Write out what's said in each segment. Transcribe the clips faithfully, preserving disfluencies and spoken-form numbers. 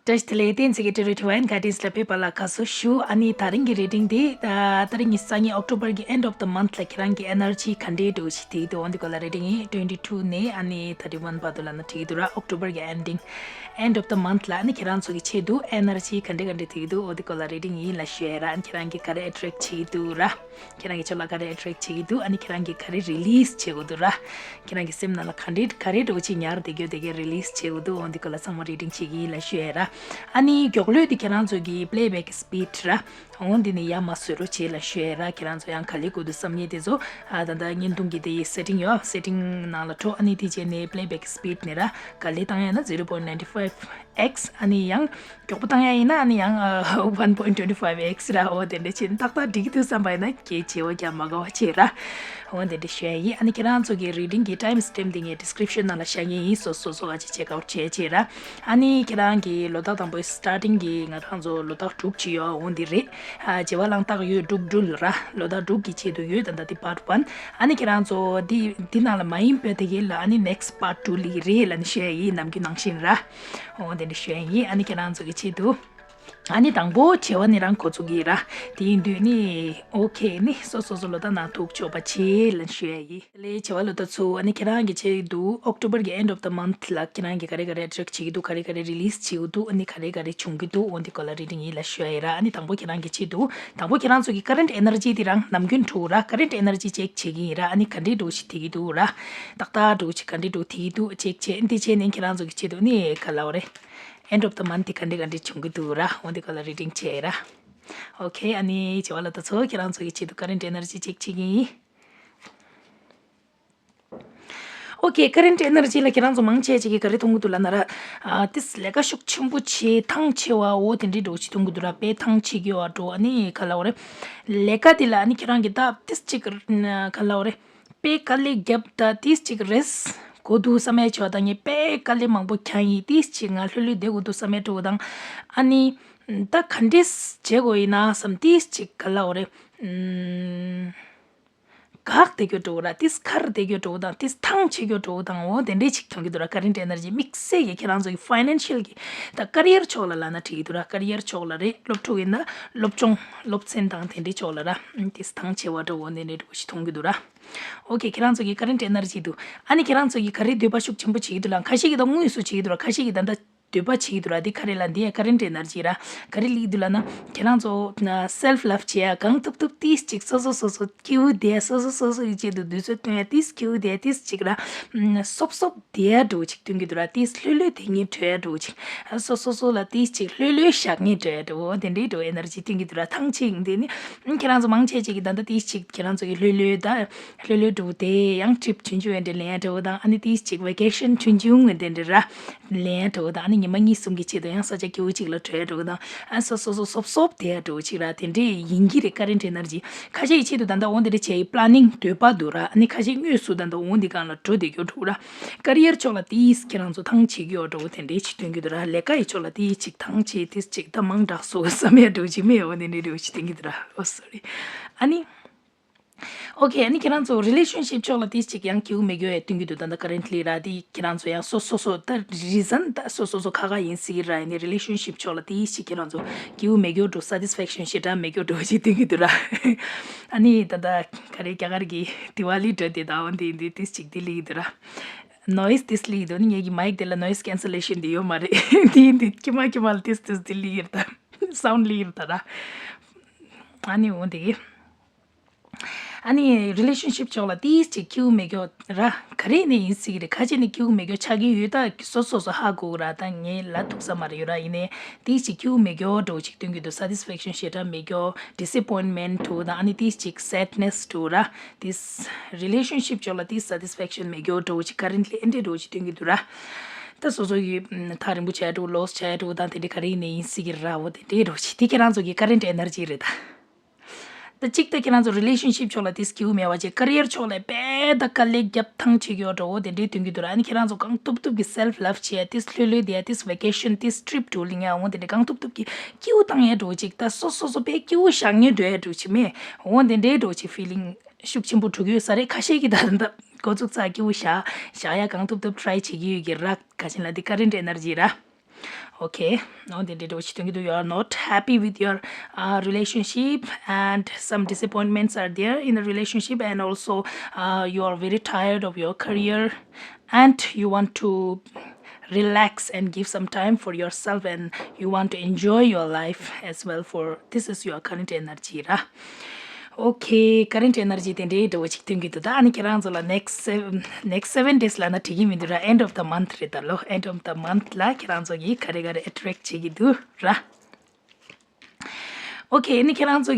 བཀྲ་ཤིས་བདེ་ལེགས། བསྟན་འཛིན་གྱི་Divine Guidance ལ་ཕེབས་པ་ལ་དགའ་བསུ་ཞུ། ཨ་ནི་དེ་རིང་གི་reading འདི་ད་དེ་རིང་གི་སང་ཉིན་October གི་end of the month ལ་ཁྱེད་རང་གི་energy ག་འདྲའི་འདུག་ཅིག་དེ་དུ་འོན་ཏེ་གོ་ལ་reading ཡིན། twenty two ནས་ཨ་ནི་thirty one བར་དུ་ལ་ན་བྲིས་འདུག་ར། October གི་ending, end of the month ལ་ཨ་ནི་ཁྱེད་རང་ཚོ་གི་ཆེད་དུ་energy ག་འདྲ་ག་འདྲ་དེ་དུ་འོན་ཏེ་གོ་ལ་reading ཡིན་ལ་ཞུ་ཡ་ར། ཨ་ནི་ཁྱེད་རང་གི་ག་རེ་attract བྱེད་ཀྱི་འདུག་ར། ཁྱེད་རང་གི་ཕྱོགས་ལ་ག་རེ་attract བྱེད་ཀྱི་འདུག་ཨ་ནི་ཁྱེད་རང་གིས་ག་རེ་release བྱེད་དགོས་འདུག་ར། ཁྱེད་རང་གི་སེམས་ནང་ལ་ག་འདྲེ་ག་རེ་འདྲ་བོ་ཅིག་ཉར་བསྡད་རྒྱུ་དེ་གའི་release བྱེད་དགོས་འདུག་འོན་ཏེ་ཁོ་ལ་ཚང་མ་reading བྱེད་ཀྱི་ཡིན་ལ་ཞུ་ཡ་ར། ཨ་ནི་མགྱོགས་ལོས་དེ་ཁྱེད་རང་ཚོ་གི་playback speed ར། འོན་ཏེ་ནི་ཡར་མར་བཟོ་རོགས་བྱེད་ལ་ཞུ་ཡ་ར། ཁྱེད་རང་ཚོ་ཡང་ག་ལེ་དགོས་འདུག་བསམ་མཁན་དེ་ཚོ་ཨ་ད་ལྟ་བརྙན་ཐུང་གི་དེ་ཡི་setting ཡོད། setting ནང་ལ་འགྲོ། ཨ་ནི་དེ་བྱས་ནས་playback speed ནི་ར་ག་ལེ་བཏང་ཡ་ན་zero point nine five x ཨ་ནི་ཡང་མགྱོགས་པོ་བཏང་ཡ་ཡིན་ན་ཨ་ནི་ཡང་ཨ་one point twenty five x ར། འོ་དེ་འདྲ་བྱས་ནས་ཏག་ཏག་འགྲིག་གི་འདུག་བསམ་པ་ཡིན་ན་སྐད་ཆེ་བོ་རྒྱག་མ་དགའ་བ་བྱེད་ར། འོ་དེ་འདྲ་ཞུ་ཡ་ཡིན། ཨ་ནི་ཁྱེད་རང་ཚོ་གི་reading གི་time stamp དེ་ངས་description ནང་ལ་བཞག་གི་ཡིན། སོ་སོ་སོ་ག་ཅིག་check out བྱེད་བྱེད་ར། ཨ་ནི་ཁྱེད་རང་གི་ལོ་རྟགས་དང་པོའི་starting གི་ང་རང་ཚོ་ལོ་རྟགས་དྲུག་ཅིག་ཡོད། འོ་འདི་རེད། ཨ་བྱེ་བ་གླང་སྟག་ཡོས་འབྲུག་སྦྲུལ་ར། ལོ་རྟགས་དྲུག་གི་ཆེད་དུ་ཡོད། ད་ལྟ་འདི་part one། ཨ་ནི་ཁྱེད་རང་ཚོ་འདི་འདི་ནང་ལ་མ་ཡིན་པའི་དེ་གའི་ལ་ཨ་ནི་next part two ལ་རེད་ལ་ནི་ཞུ་ཡ་ཡིན། ནམ་རྒྱུན་ནང་བཞིན་ར། འོ་དེ་འདྲ་ཞུ་ཡ་ཡིན། ཨ་ནི་ཁྱེད་རང་ཚོ་གི་ཆེད་དུ། ཨ་ནི་དང་པོ་བྱེ་བ་ནི་རང་འགོ་ཚུགས་ཀྱི་ར། དེ་ཡིན་དུས་ནི་okay ནི་སོ་སོ་སོ་ལོ་རྟགས་ནང་ཐུག་ཆོག་པ་བྱེད་ལ་ཞུ་ཡ་ཡིན། ལས་བྱེ་བ་ལོ་རྟགས་ཚོ་ཨ་ནི་ཁྱེད་རང་གི་ཆེད་དུ་October གི་end of the month ལ་ཁྱེད་རང་གི་ག་རེ་ག་རེ་attract བྱེད་ཀྱི་འདུག་ག་རེ་ག་རེ་release བྱེད་ཀྱི་འདུག་ཨ་ནི་ག་རེ་ག་རེ་བྱུང་གི་འདུག་འོ་འདི་སྐོར་ལ་reading ཡིན་ལ་ཞུ་ཡ་ཡིན་ར། ཨ་ནི་དང་པོ་ཁྱེད་རང་གི་ཆེད་དུ་དང་པོ་ཁྱེད་རང་ཚོ་གི་current energy དེ་རང་ནམ་རྒྱུན་འགྲོ་ར། current energy check བྱེད་ཀྱི་ཡིན་ར། ཨ་ནི་ག་འདྲའི་འགྲོ་ཞིག་དེ་གི་འདུག་ར། ཏག་ཏག་འགྲོ་ཞིག་ག་འདྲའི་འགྲོ་དེ་གི་འདུག check བྱེད། འདི་བྱས་ནས་ཁྱེད་རང་ཚོ་གི་ཆེད་དུ་ནི་ག་ལ་བ་རེད། end of the month དེ་ག་འདྲ་ག་འདྲ་བྱུང་གི་འདུག་ར། འོ་འདི་སྐོར་ལ་reading བྱས་ར། okay ཨ་ནི་བྱེ་བ་ལོ་རྟགས་ཚོ་ཁྱེད་རང་ཚོ་གི་ཆེད་དུ་current energy check བྱེད་ཀྱི་ཡིན། okay current energy ལ་ཁྱེད་རང་ཚོ་མང་ཆེ་ཅིག་གིས་ག་རེ་མཐོང་གི་འདུག་ལབ་ན་ར། ཨ་ཏིས་ལས་ཀ་ཤུགས་ཆེན་པོ་བྱེད། ཐང་ཆད་པ་འོ་དེ་འདྲའི་འགྲོ་ཞིག་མཐོང་གི་འདུག་ར། དཔེ་ཐང་ཆད་ཀྱི་ཡོད་འགྲོ། ཨ་ནི་ག་ལ་བ་རེད། ལས་ཀ་དེ་ལ་ཨ་ནི་ཁྱེད་རང་གིས་ད་ཏིས་ཅིག་ག་ལ་བ་རེད། དཔེ་དཀའ་ལས་བརྒྱབ་ད་ཏིས་ཅིག་rest དགོས་འདུག་བསམ་ཡ་ཆེ་བ་དང་། ངས་དཔེ་དཀའ་ལས་མང་པོ་བརྒྱབ་ཡིན། ཏིས་ཅིག་ང་ལྷོད་ལྷོད་བསྡད་དགོས་འདུག་བསམ་ཡ་འགྲོ་དང་། ཨ་ནི་ད་ག་འདྲས་བྱེད་དགོས་ཡིན་ན་བསམ། ཏིས་ཅིག་ག་ལ་བ་རེད། ཨུམ། འགག་བསྡད་རྒྱུ་འགྲོ་ར། ཏིས་ཁར་བསྡད་རྒྱུ་འགྲོ་དང་། ཏིས་ཐང་ཆད་རྒྱུ་འགྲོ་དང་། འོ་དེ་འདྲས་ཅིག་མཐོང་གི་འདུག་ར། current energy དམིགས་བསལ་གྱི་ཁྱེད་རང་ཚོ་གི་financial གི་ད་career ཕྱོགས་ལ་ལབ་ན་འགྲིག་གི་འདུག་ར། career ཕྱོགས་ལ་རེད། སློབ་ཕྲུག་ཡིན་ན་སློབ་སྦྱོང་སློབ་ཚན་དང་དེ་འདྲས་ཕྱོགས་ལ་ར། ཏིས་ཐང་ཆད་པ་འདྲ་བོ་འདི་འདྲས་འདྲ་བོ་ཞིག་མཐོང་གི་འདུག་ར། okay ཁྱེད་རང་ཚོ་གི་current energy འདུག་ཨ་ནི་ཁྱེད་རང་ཚོ་གི་ག་རེ་འདོད་པ་ཤུགས་ཆེན་པོ་བྱེད་ཀྱི་འདུག་ལ། ཁ་ཤས་ཀྱིས་ད་དངོས་སུ་བྱེད་ཀྱི་འདུག་ར། ཁ་ཤས་ཀྱིས་ད་ལྟ་འདོད་པ་བྱེད་ཀྱི་འདུག་ར། འདི་ག་རེ་ལ་འདི་ཡ་current energy ར། ག་རེ་སླེབས་ཀྱི་འདུག་ལབ་ན། ཁྱེད་རང་ཚོ་self love བྱེད་ཡ་གང་ཐུབ་ཐུབ་ཏིས་ཅིག་སོ་སོ་སོ་སོ་སྐྱིད་པོ་བསྡད། སོ་སོ་སོ་སོ་ཡི་ཆེད་དུ་དུས་ཚོད་སྟོན་ཡ་ཏིས་སྐྱིད་པོ་བསྡད། ཏིས་ཅིག་ར་སོབ་སོབ་བསྡད་ཡ་འདྲ་བོ་ཅིག་སྟོན་གྱི་འདུག་ར། ཏིས་ལྷོད་ལྷོད་བསྡད་སྙིང་བྲོ་ཡ་འདྲ་བོ་ཅིག་སོ་སོ་སོ་ལ་ཏིས་ཅིག་ལྷོད་ལྷོད་བཞག་སྙིང་བྲོ་ཡ་འདྲ་བོ་དེ་འདྲའི་འདྲ་བོ་energy སྟོན་གྱི་འདུག་ར། ཐང་ཆད་འདི་ནི་ཁྱེད་རང་ཚོ་མང་ཆེ་ཅིག་གིས་ད་ལྟ་ཏིས་ཅིག་ཁྱེད་རང་ཚོ་གི་ལྷོད་ལྷོད་ད་ལྷོད་ལྷོད་འདྲ་བོ་དེ་ཡང་trip ཆུང་ཆུང་ཡ་འདྲ་ལེན་ཡ་འདྲ་བོ་དང་། ཨ་ནི་ཏིས་ཅིག་vacation ཆུང་ཆུང་ཡ་འདྲ་འདྲ་ར། ལེན་ཡ་འགྲོ་དང་། ཨ་ནི་ཉི་མ་གཉིས་གསུམ་གྱི་ཆེད་དུ་ཡང་ས་ཆ་སྐྱིད་པོ་ཅིག་ལ་འགྲོ་ཡ་འགྲོ་དང་། ཨ་སོ་སོ་སོ་སོབ་སོབ་བསྡད་ཡ་འགྲོ་ཅིག་ར། དེ་འདྲས་ཡིན་གྱི་རེད། current energy ཁ་ཤས་ཀྱི་ཆེད་དུ་ད་ལྟ་འོ་འདི་འདྲས་བྱས་ཡི་planning འདོད་པ་འདུག་ར། ཨ་ནི་ཁ་ཤས་དངོས་སུ་ད་ལྟ་འོ་འདི་སྒང་ལ་འགྲོ་བསྡད་རྒྱུ་འདུག་ར། career ཕྱོགས་ལ་ཏིས་ཁྱེད་རང་ཚོ་ཐང་ཆད་ཀྱི་ཡོད་འགྲོ་དེ་འདྲས་ཅིག་སྟོན་གྱི་འདུག་ར། ལས་ཀ་ཡི་ཕྱོགས་ལ་ཏིས་ཅིག་ཐང་ཆད། ཏིས་ཅིག་ད་མང་དྲགས་སོ་བསམ་ཡ་འགྲོ་ཅིག་མེད། འོ་འདི་འདྲས་འགྲོ་ཅིག་སྟོན་གྱི་འདུག་ར། oh sorry ཨ་ནི། okay ཨ་ནི་ཁྱེད་རང་ཚོ་relationship ཕྱོགས་ལ་ཏིས་ཅིག་ཡང་སྐྱིད་པོ་མེད་རྒྱུ་ཡ་སྟོན་གྱི་འདུག་ད་ལྟ་currently ར། དེ་ཁྱེད་རང་ཚོ་ཡང་སོ་སོ་སོ་ད་reason ད་སོ་སོ་སོ་ཁ་ཁ་ཡིན་སྲིད་ཀྱི་ར། ཡིན་ནའི་relationship ཕྱོགས་ལ་ཏིས་ཅིག་ཁྱེད་རང་ཚོ་སྐྱིད་པོ་མེད་རྒྱུ་འགྲོ། satisfaction ཞེ་དྲག་མེད་རྒྱུ་འགྲོ་ཅིག་སྟོན་གྱི་འདུག་ར། ཨ་ནི་ད་ལྟ་ག་རེ་རྒྱ་གར་གྱི་དི་ཝ་ལི་འགྲོ་དེ་ད་འོ་འདི་འདི་ཏིས་ཅིག་འདི་ལི་གི་འདུག་ར། noise ཏིས་ལི་གི་འདུག་ནི་ངེད་ཀྱི་mic དེ་ལ་noise cancellation དེ་ཡོད་མ་རེད། འདི་འདི་ཁྱི་མ་ཁྱི་མ་ལ་ཏིས་ཏིས་འདི་ལི་གི་ར། ད་sound ལི་གི་ར་ད་ར། ཨ་ནི་འོ་འདི་གི་ཨ་ནི་relationship ཕྱོགས་ལ་ཏིས་ཅིག་སྐྱིད་པོ་མེད་རྒྱུ་ར། ག་རེ་ནས་ཡིན་སྲིད་ཀྱི་རེད། ཁ་ཅིག་ནས་སྐྱིད་པོ་མེད་རྒྱུ་ཆགས་ཀྱི་ཡོད། ད་སོ་སོ་སོ་ཧ་གོ་གི་ར། ད་ངས་ལབ་ཐུབ་ས་མ་རེད་ཡོད་ར། ཡིན་ནའི་ཏིས་ཅིག་སྐྱིད་པོ་མེད་རྒྱུ་འདྲ་བོ་ཅིག་སྟོན་གྱི་འདུག satisfaction ཞེ་དྲག་མེད་རྒྱུ། disappointment འདྲ་བོ་དང་། ཨ་ནི་ཏིས་ཅིག་sadness འདྲ་བོ་ར། ཏིས་relationship ཕྱོགས་ལ་ཏིས་satisfaction མེད་རྒྱུ་འདྲ་བོ་ཅིག་currently ཨེ་འདྲ་འདྲ་བོ་ཅིག་སྟོན་གྱི་འདུག་ར། ད་སོ་སོ་ཡི་ཐག་རིང་པོ་བྱས་འདྲ་བོ། loss བྱས་འདྲ་བོ་དང་། དེ་འདྲ་ག་རེ་ནས་ཡིན་སྲིད་ཀྱི་ར། འོ་དེ་འདྲ་འདྲ་བོ་ཅིག་དེ་ཁྱེད་རང་ཚོ་གི་current energy རེད་ད། ད་གཅིག་ད་ཁྱེད་རང་ཚོ་relationship ཕྱོགས་ལ་ཏིས་སྐྱིད་པོ་མེད་པ་བྱས། career ཕྱོགས་ལ་དཔེ་ད་དཀའ་ལས་བརྒྱབ་ཐང་ཆད་ཡོད་འགྲོ། འོ་དེ་འདྲའི་སྟོན་གྱི་འདུག་ར། ཨ་ནི་ཁྱེད་རང་ཚོ་གང་ཐུབ་ཐུབ་ཀྱི་self love བྱས། ཏིས་ལྷོད་ལྷོད་བསྡད། ཏིས་vacation ཏིས་trip འགྲོ་ལིང་ཡ། འོ་དེ་འདྲའི་གང་ཐུབ་ཐུབ་ཀྱི་སྐྱིད་པོ་བཏང་ཡ་འགྲོ་ཅིག་ད་སོ་སོ་སོ་དཔེ་སྐྱིད་པོ་བཞག་ཉེ་འགྲོ་ཡ་འགྲོ་ཅིག་མེད། འོ་དེ་འདྲའི་འགྲོ་ཅིག་feeling ཤུགས་ཆེན་པོ་འགྲོ་གི་ཡོད་ས་རེད། ཁ་ཤས་ཀྱིས་ད་ད་འགོ་བཙུགས་ཚར། སྐྱིད་པོ་བཞག་བཞག་ཡ་གང་ཐུབ་ཐུབ་try བྱེད་ཀྱི་ཡོད་ཀྱི་ར། ག་ཅིག་ལ་འདི་current energy ར། Okay, འོ་དེ་འདྲ་འདྲ་བོ་ཞིག་སྟོན་གྱི་འདུག you are not happy with your uh, relationship and some disappointments are there in the relationship and also uh, you are very tired of your career and you want to relax and give some time for yourself and you want to enjoy your life as well for this is your current energy ར Okay, current energy དེ་འདྲའི་འདྲ་བོ་ཅིག་སྟོན་གྱི་འདུག་ད་ཨ་ནི་ཁྱེད་རང་ཚོ་ལ་next seven next seven days ལ་ན་འགྲིག་གི་མི་འདུག་ར end of the month རེད་ད་ལོ end of the month ལ་ཁྱེད་རང་ཚོ་གིས་ག་རེ་ག་རེ་attract བྱེད་ཀྱི་འདུག་ར། Okay, ཨ་ནི་ཁྱེད་རང་ཚོ་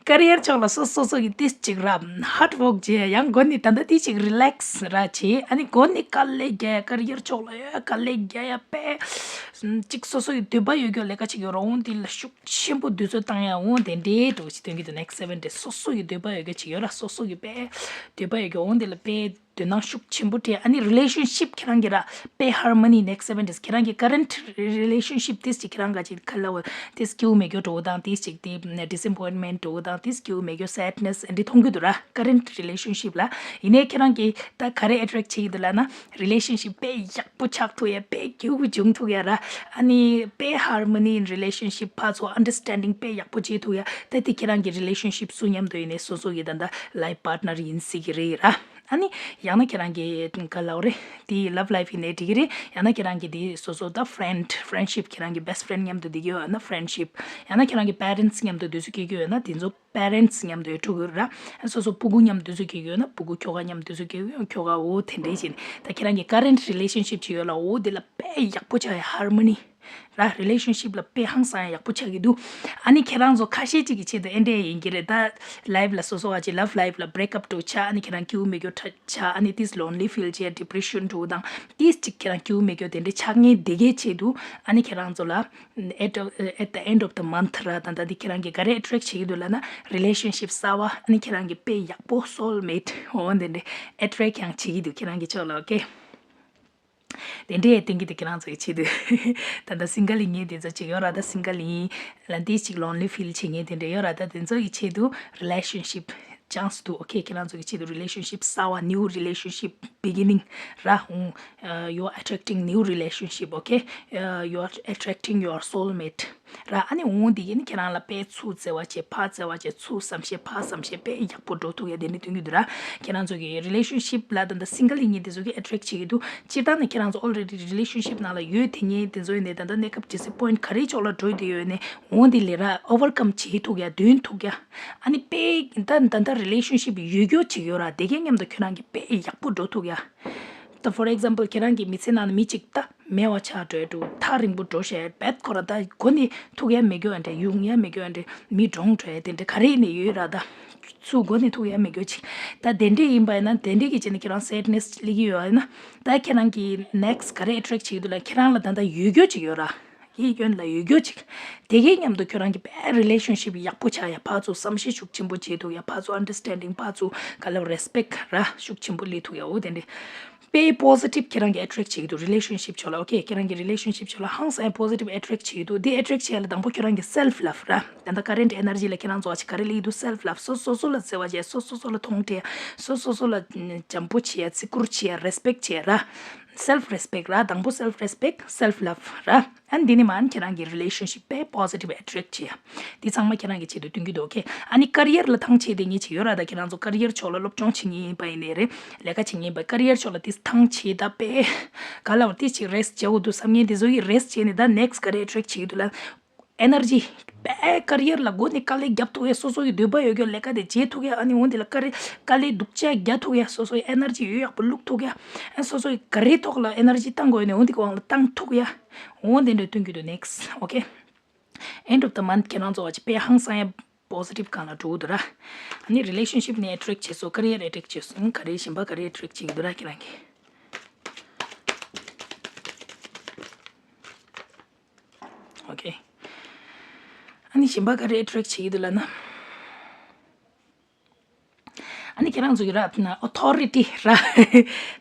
གིས་career ཕྱོགས་ལ་སོ་སོ་སོ་གི་ཏིས་ཅིག་ར་hard work བྱས་ཡང་མགོ་ནི་ད་ལྟ་ཏིས་ཅིག་relax ར་བྱས་ཨ་ནི་མགོ་ནི་དཀའ་ལས་རྒྱག་ཡ་career ཕྱོགས་ལ་ཡ་དཀའ་ལས་རྒྱག་ཡ་པས་ཅིག་སོ་སོ་གི་འདོད་པ་ཡོད་རྒྱུ་ལས་ཀ་ཅིག་ཡོད་ར་འོང་དེ་ལ་ཤུགས་ཆེན་པོ་དུས་ཚོད་བཏང་ཡ་འོང་དེ་འདྲའི་འགྲོ་ཅིག་སྟོན་གྱི་འདུག next seven days སོ་སོ་གི་འདོད་པ་ཡོད་རྒྱུ་ཅིག་ཡོད་ར་སོ་སོ་གི་པས་འདོད་པ་ཡོད་རྒྱུ་འོང་དེ་ལ་པས། དོ་སྣང་ཤུགས་ཆེན་པོ་སྤྲད་ཨ་ནི་relationship ཁྱེད་རང་གི་ར་དཔེ་harmony next seven days ཁྱེད་རང་གི་current relationship this ཅིག་ཁྱེད་རང་ག་ཅིག་ཁ་ལ་བ་this སྐྱིད་པོ་མེད་རྒྱུ་འགྲོ་དང་this ཅིག་དེ་disappointment འགྲོ་དང་this སྐྱིད་པོ་མེད་རྒྱུ་sadness འདི་མཐོང་གི་འདུག་ར་current relationship ལ་ཡིན་ནའི་ཁྱེད་རང་གི་ད་ག་རེ་attract བྱེད་ཀྱི་འདུག་ལབ་ན་relationship དཔེ་ཡག་པོ་ཆགས་ཐུབ་ཡ་དཔེ་སྐྱིད་པོ་བྱུང་ཐུབ་ཡ་ར་ཨ་ནི་དཔེ་harmony in relationship ཕར་ཚུར་understanding དཔེ་ཡག་པོ་བྱེད་ཐུབ་ཡ་ད་དེ་ཁྱེད་རང་གི་relationship སུ་མཉམ་དུ་ཡིན་ནའི་སོ་སོ་གི་ད་ད་life partner ཡིན་སྲིད་ཀྱི་རེད་ར། ཨ་ནི་ཡང་ན་ཁྱེད་རང་གི་ག་ལབ་རེད་དེ་love life ཡིན་ནའི་འགྲིག་གི་རེད། ཡང་ན་ཁྱེད་རང་གི་དེ་སོ་སོ་ད་friend friendship ཁྱེད་རང་གི་best friend མཉམ་དུ་བསྡད་ཀྱི་ཡོད་ན་friendship ཡང་ན་ཁྱེད་རང་གི་parents མཉམ་དུ་དུས་ཚོད་སྐྱེལ་གྱི་ཡོད་ན་དེ་ཚོ་parents མཉམ་དུ་ཡོད་ཐུབ་ཀྱི་རེད་ར། སོ་སོ་སྤུ་གུ་མཉམ་དུ་དུས་ཚོད་སྐྱེལ་གྱི་ཡོད་ན་སྤུ་གུ་ཁྱོ་ག་མཉམ་དུ་དུས་ཚོད་སྐྱེལ་གྱི་ཡོད་ཁྱོ་ག་འོ་དེ་འདྲའི་བྱས་ནས་ད་ཁྱེད་རང་གི་current relationship ཅིག་ཡོད་ལ་འོ་དེ་ལ་དཔེ་ཡག་པོ་ཆགས་ཡ་harmony ར་relationship ལ་དཔེ་ཧང་སང་ཡ་ཡག་པོ་ཆགས་ཀྱི་འདུག་ཨ་ནི་ཁྱེད་རང་ཚོ་ཁ་ཤས་ཅིག་གི་ཆེད་དུ་ཨེ་འདྲས་ཡིན་གྱི་རེད་ད། life ལ་སོ་སོ་བ་ཅིག་love life ལ་break up འགྲོ་ཆ་ཨ་ནི་ཁྱེད་རང་སྐྱིད་པོ་མེད་རྒྱུ་ཆ་ཨ་ནི་ཏིས་lonely feel བྱས་depression འགྲོ་དང་ཏིས་ཅིག་ཁྱེད་རང་སྐྱིད་པོ་མེད་རྒྱུ་དེ་འདྲས་ཆགས་ངེས་དེ་གའི་ཆེད་དུ་ཨ་ནི་ཁྱེད་རང་ཚོ་ལ་at the- at the end of the month ར་ད་ད་འདི་ཁྱེད་རང་གི་ག་རེ་attract བྱེད་ཀྱི་འདུག་ལབ་ན་relationship གསར་བ་ཨ་ནི་ཁྱེད་རང་གི་དཔེ་ཡག་པོ་soulmate འོ་དེ་འདྲས་attract ཡང་བྱེད་ཀྱི་འདུག་ཁྱེད་རང་གི་ཕྱོགས་ལ་okay དེ་འདྲའི་སྟོན་གྱི་འདུག་ཁྱེད་རང་ཚོ་གི་ཆེད་དུ། ད་ལྟ་single ཡིན་མཁན་དེ་ཚོ་ཅིག་ཡོད་ར་ད་single ཡིན་ལ་འདི་ཅིག་lonely feel བྱེད་མཁན་དེ་འདྲ་ཡོད་ར་ད་དེ་ཚོ་གི་ཆེད་དུ་relationship chance འདུག okay ཁྱེད་རང་ཚོ་གི་ཆེད་དུ་relationship གསར་བ་new relationship beginning ར་འོང་you are attracting new relationship okay you are attracting your soulmate ར་ཨ་ནི་འོང་འདི་གི་ནི་ཁྱེད་རང་ལ་དཔེ་ཚུར་བརྩེ་བ་བྱེད་ཕར་བརྩེ་བ་བྱེད་ཚུར་བསམ་ཤེས་ཕར་བསམ་ཤེས་དཔེ་ཡག་པོ་འགྲོ་ཐུབ་ཡ་དེ་འདྲ་སྟོན་གྱི་འདུག་ར། ཁྱེད་རང་ཚོ་གི་relationship ལ་ད་ལྟ་single ཡིན་མཁན་དེ་ཚོ་གི་attract བྱེད་ཀྱི་འདུག་སྤྱིར་བཏང་ནས་ཁྱེད་རང་ཚོ་already relationship ནང་ལ་ཡོད་དེ་ངས་དེ་ཚོ་ཡིན་ནས་ད་ལྟ་གནས་སྐབས་disappoint ག་རེ་ཕྱོགས་ལ་འགྲོ་བསྡད་ཡོད་ནས་འོང་དེ་ལས་ར་overcome བྱེད་ཐུབ་ཡ་འདོན་ཐུབ་ཡ། ཨ་ནི་དཔེ་ད་ད་ལྟ་relationship ཡོད་རྒྱུ་ཅིག་ཡོད་ར་དེ་གའི་མཉམ་དུ་ཁྱེད་རང་གི་དཔེ་ཡག་པོ་འགྲོ་ཐུབ་ཡ། ད་for example ཁྱེད་རང་གི་མི་ཚེ་ནང་ནས་མི་གཅིག་ད་མེད་པ་ཆགས་འགྲོ་ཡ་འགྲོ་ཐག་རིང་པོ་འགྲོ་ཤེས་བད་ཁོ་ར་ད་གོ་ནས་ཐུག་ཡ་མེད་རྒྱུ་ཨ་འདྲ་ཡོང་ཡ་མེད་རྒྱུ་ཨ་འདྲ་མི་གྲོངས་འགྲོ་ཡ་དེ་འདྲ་ག་རེ་ནས་ཡོད་ར་ད་ཚུར་གོ་ནས་ཐུག་ཡ་མེད་རྒྱུ་ཅིག་ད་དེ་འདྲས་ཡིན་པ་ཡིན་ན་དེ་འདྲས་ཀྱི་རྗེས་ནས་ཁྱེད་རང་sadness སླེབས་ཀྱི་ཡོད་ཨ་ཡིན་ན་ད་ཁྱེད་རང་གི་next ག་རེ་attract བྱེད་ཀྱི་འདུག་ལ་ཁྱེད་རང་ལ་ད་ལྟ་ཡོད་རྒྱུ་ཅིག་ཡོད་ར། གཡས་གཡོན་ལ་ཡོད་རྒྱུ་ཅིག་དེ་གའི་མཉམ་དུ་ཁྱོད་རང་གི་དཔེ་relationship ཡག་པོ་ཆགས་ཡ་ཕར་ཚུར་བསམ་ཤེས་ཤུགས་ཆེན་པོ་བྱེད་ཐུབ་ཡ་ཕར་ཚུར་understanding ཕར་ཚུར་ག་ལབ་respect ར་ཤུགས་ཆེན་པོ་སླེབས་ཐུབ་ཡ་འོ་དེ་འདྲས་དཔེ་positive ཁྱེད་རང་གི་attract བྱེད་ཀྱི་འདུག relationship ཕྱོགས་ལ okay ཁྱེད་རང་གི་relationship ཕྱོགས་ལ་ཧང་སང་positive attract བྱེད་ཀྱི་འདུག་དེ་attract བྱེད་ཡ་ལ་དང་པོ་ཁྱོད་རང་གི་self love ར་ད་ལྟ་current energy ལ་ཁྱེད་རང་ཚོ་ཨ་ཅིག་ག་རེ་སླེབས་ཀྱི་འདུག self love སོ་སོ་སོ་ལ་བརྩེ་བ་བྱས་སོ་སོ་སོ་ལ་མཐོང་སྤྲད་སོ་སོ་སོ་ལ་བྱམས་པོ་བྱེད་ཡ་བརྩི་བཀུར་བྱེད་ཡ་respect བྱེད་ཡ་ར། self respect ར་དང་པོ་self respect self love ར། ཨ་ནི་འདི་ནི་མ་ཨ་ནི་ཁྱེད་རང་གི་relationship དཔེ་positive attract བྱེད་ཡ། འདི་ཚང་མ་ཁྱེད་རང་གི་ཆེད་དུ་སྟོན་གྱི་འདུག okay ཨ་ནི་career ལ་ཐང་ཆད་དེ་ངེས་ཅིག་ཡོད་ར་ད་ཁྱེད་རང་ཚོ་career ཕྱོགས་ལ་སློབ་སྦྱོང་བྱེད་ངེས་ཡིན་པ་ཡིན་ནའི་རེད་ལས་ཀ་བྱེད་ངེས་ཡིན་པ་career ཕྱོགས་ལ་འདི་ཐང་ཆད་ད་དཔེ་ག་ལ་བ་དེ་ཅིག་rest བྱེད་འོ་འདུག་བསམ་ངེས་འདི་ཚོ་ཡི་rest བྱས་ནས་ད་next ག་རེ་attract བྱེད་ཀྱི་འདུག་ལ། energy དཔེ་career ལ་སྒོ་ནས་དཀའ་ལས་རྒྱབ་ཐུབ་ཡ་སོ་སོ་ཡི་འདོད་པ་ཡོད་རྒྱུ་ལས་ཀ་དེ་བྱེད་ཐུབ་ཡ་ཨ་ནི་འོན་ཏེ་ལ་དཀའ་ལས་དཀའ་ལས་སྡུག་ཅག་རྒྱག་ཐུབ་ཡ་སོ་སོ་ཡི་energy ཡོད་ཡག་པོ་བླུག་ཐུབ་ཡ་ཨ་སོ་སོ་ཡི་ག་རེ་ཐོག་ལ་energy བཏང་དགོས་ནས་འོན་ཏེ་གི་དབང་ལ་བཏང་ཐུབ་ཡ་འོན་དེ་འདྲ་སྟོན་གྱི་འདུག next okay end of the month ཁྱེད་རང་ཚོ་བ་ཅི་དཔེ་ཧང་སང་ཡ་positive གང་ལ་འགྲོ་གི་འདུག་ར། ཨ་ནི་relationship ནས་attract བྱེད་སོ་career attract བྱེད་སོ་ཨ་ནི་ག་རེ་གཞན་པ་ག་རེ་attract བྱེད་ཀྱི་འདུག་ར་ཁྱེད་རང་གི okay ཨ་ནི་གཞན་པ་ག་རེ་attract བྱེད་ཀྱི་འདུག་ལབ་ན། ཨ་ནི་ཁྱེད་རང་ཚོ་གི་ར་authority ར་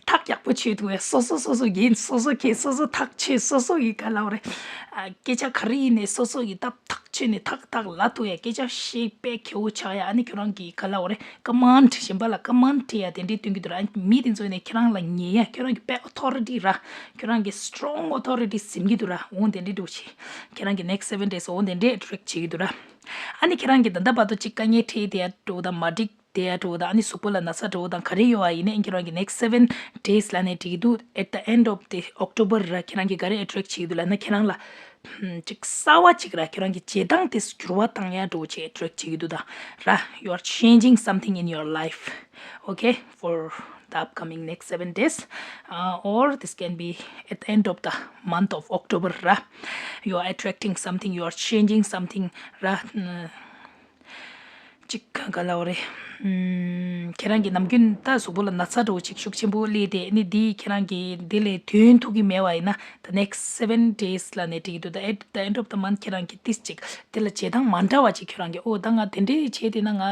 ཐག་ཡག་པོ་ཆོད་ཐུབ་ཡ་སོ་སོ་སོ་སོ་འགན་སོ་སོ་འཁྱེར་སོ་སོ་ཐག་ཆོད་སོ་སོ་ཡི་ག་ལབ་རེད། ཨ་སྐད་ཆ་ག་རེ་ཡིན་ནའི་སོ་སོ་ཡི་ཐག་ཐག་ ཆོད་ནས་ཐག་ཐག་ལབ་ཐུབ་ཡ་སྐད་ཆ་བཤད་དཔེ་གལ་པོ་ཆགས་ཡ། ཨ་ནི་ཁྱོད་རང་གི་ག་ལབ་དགོས་རེད། ཀ་མན་ཌི་གཞན་པ་ལ་ཀ་མན་ཌི་སྤྲད་ཡ་དེ་འདྲས་སྟོན་གྱི་འདུག་ར། ཨ་ནི་མི་དེ་ཚོ་ནས་ཁྱེད་རང་ལ་ཉན་ཡ། ཁྱོད་རང་གི་དཔེ་ཨོ་ཐོ་རི་ཊི་ར། ཁྱོད་རང་གི་སི་ཊོང་ཨོ་ཐོ་རི་ཊི་ཟིན་གྱི་འདུག་ར། འོ་དེ་འདྲས་འདྲ་བོ་ཅིག་ཁྱེད་རང་གི་next seven days འོ་དེ་འདྲས་ཨེ་ཊེག་བྱེད་ཀྱི་འདུག་ར། ཨ་ནི་ཁྱེད་རང་གི་ད་ལྟ་བར་དུ་ཅིག་དཀའ་ངལ་འཕྲད་བསྡད་ཡ་འདྲ་བོ་དང་མ་འགྲིག་བསྡད་ཡ་འདྲ་བོ་དང་། ཨ་ནི་གཟུགས་པོ་ལ་ན་ཚ་འདྲ་བོ་དང་ག་རེ་ཡོད་པ་ཡིན་ནའི་ཁྱེད་རང་གི་next seven days ལབ་ནས་འགྲིག་གི་འདུག At the end of the October ར། ཁྱེད་རང་གི་ག་རེ་ཨེ་ཊེག་བྱེད་ཀྱི་འདུག་ལབ་ན། ཁྱེད་རང་ལ་ཅིག་གསར་པ་ཅིག་ར། ཁྱེད་རང་གི་བྱེད་སྟངས་དེ་འགྱུར་བ་བཏང་ཡ་འདྲ་བོ་ཅིག་ཨེ་ཊེག་བྱེད་ཀྱི་འདུག་ད་ར། You are changing something in your life, okay, for the upcoming next seven days, uh, or this can be at the end of the month of October ར། You are attracting something, you are changing something ར། ཅིག་ག་ལབ་དགོས་རེད། ཨམ། ཁྱེད་རང་གི་ནམ་རྒྱུན་ད་གཟུགས་པོ་ལ་ན་ཚ་འདྲ་བོ་ཅིག་ཤུགས་ཆེན་པོ་སླེབས་ཏེ། ཨ་ནི་འདི་ཁྱེད་རང་གི་འདི་ལས་ཐོན་ཐུབ་ཀྱི་མེད་པ་ཡིན་ན། The next seven days ལབ་ནས་འགྲིག་གི་འདུག The at the end of the month ཁྱེད་རང་གི་ཏིས་ཅིག་དེ་ལ་བྱེད་སྟངས་མ་འདྲ་བ་ཅིག་ཁྱེད་རང་གི། ཨོ་ད་ང་དེ་འདྲས་བྱས་བསྡད་ན་ང་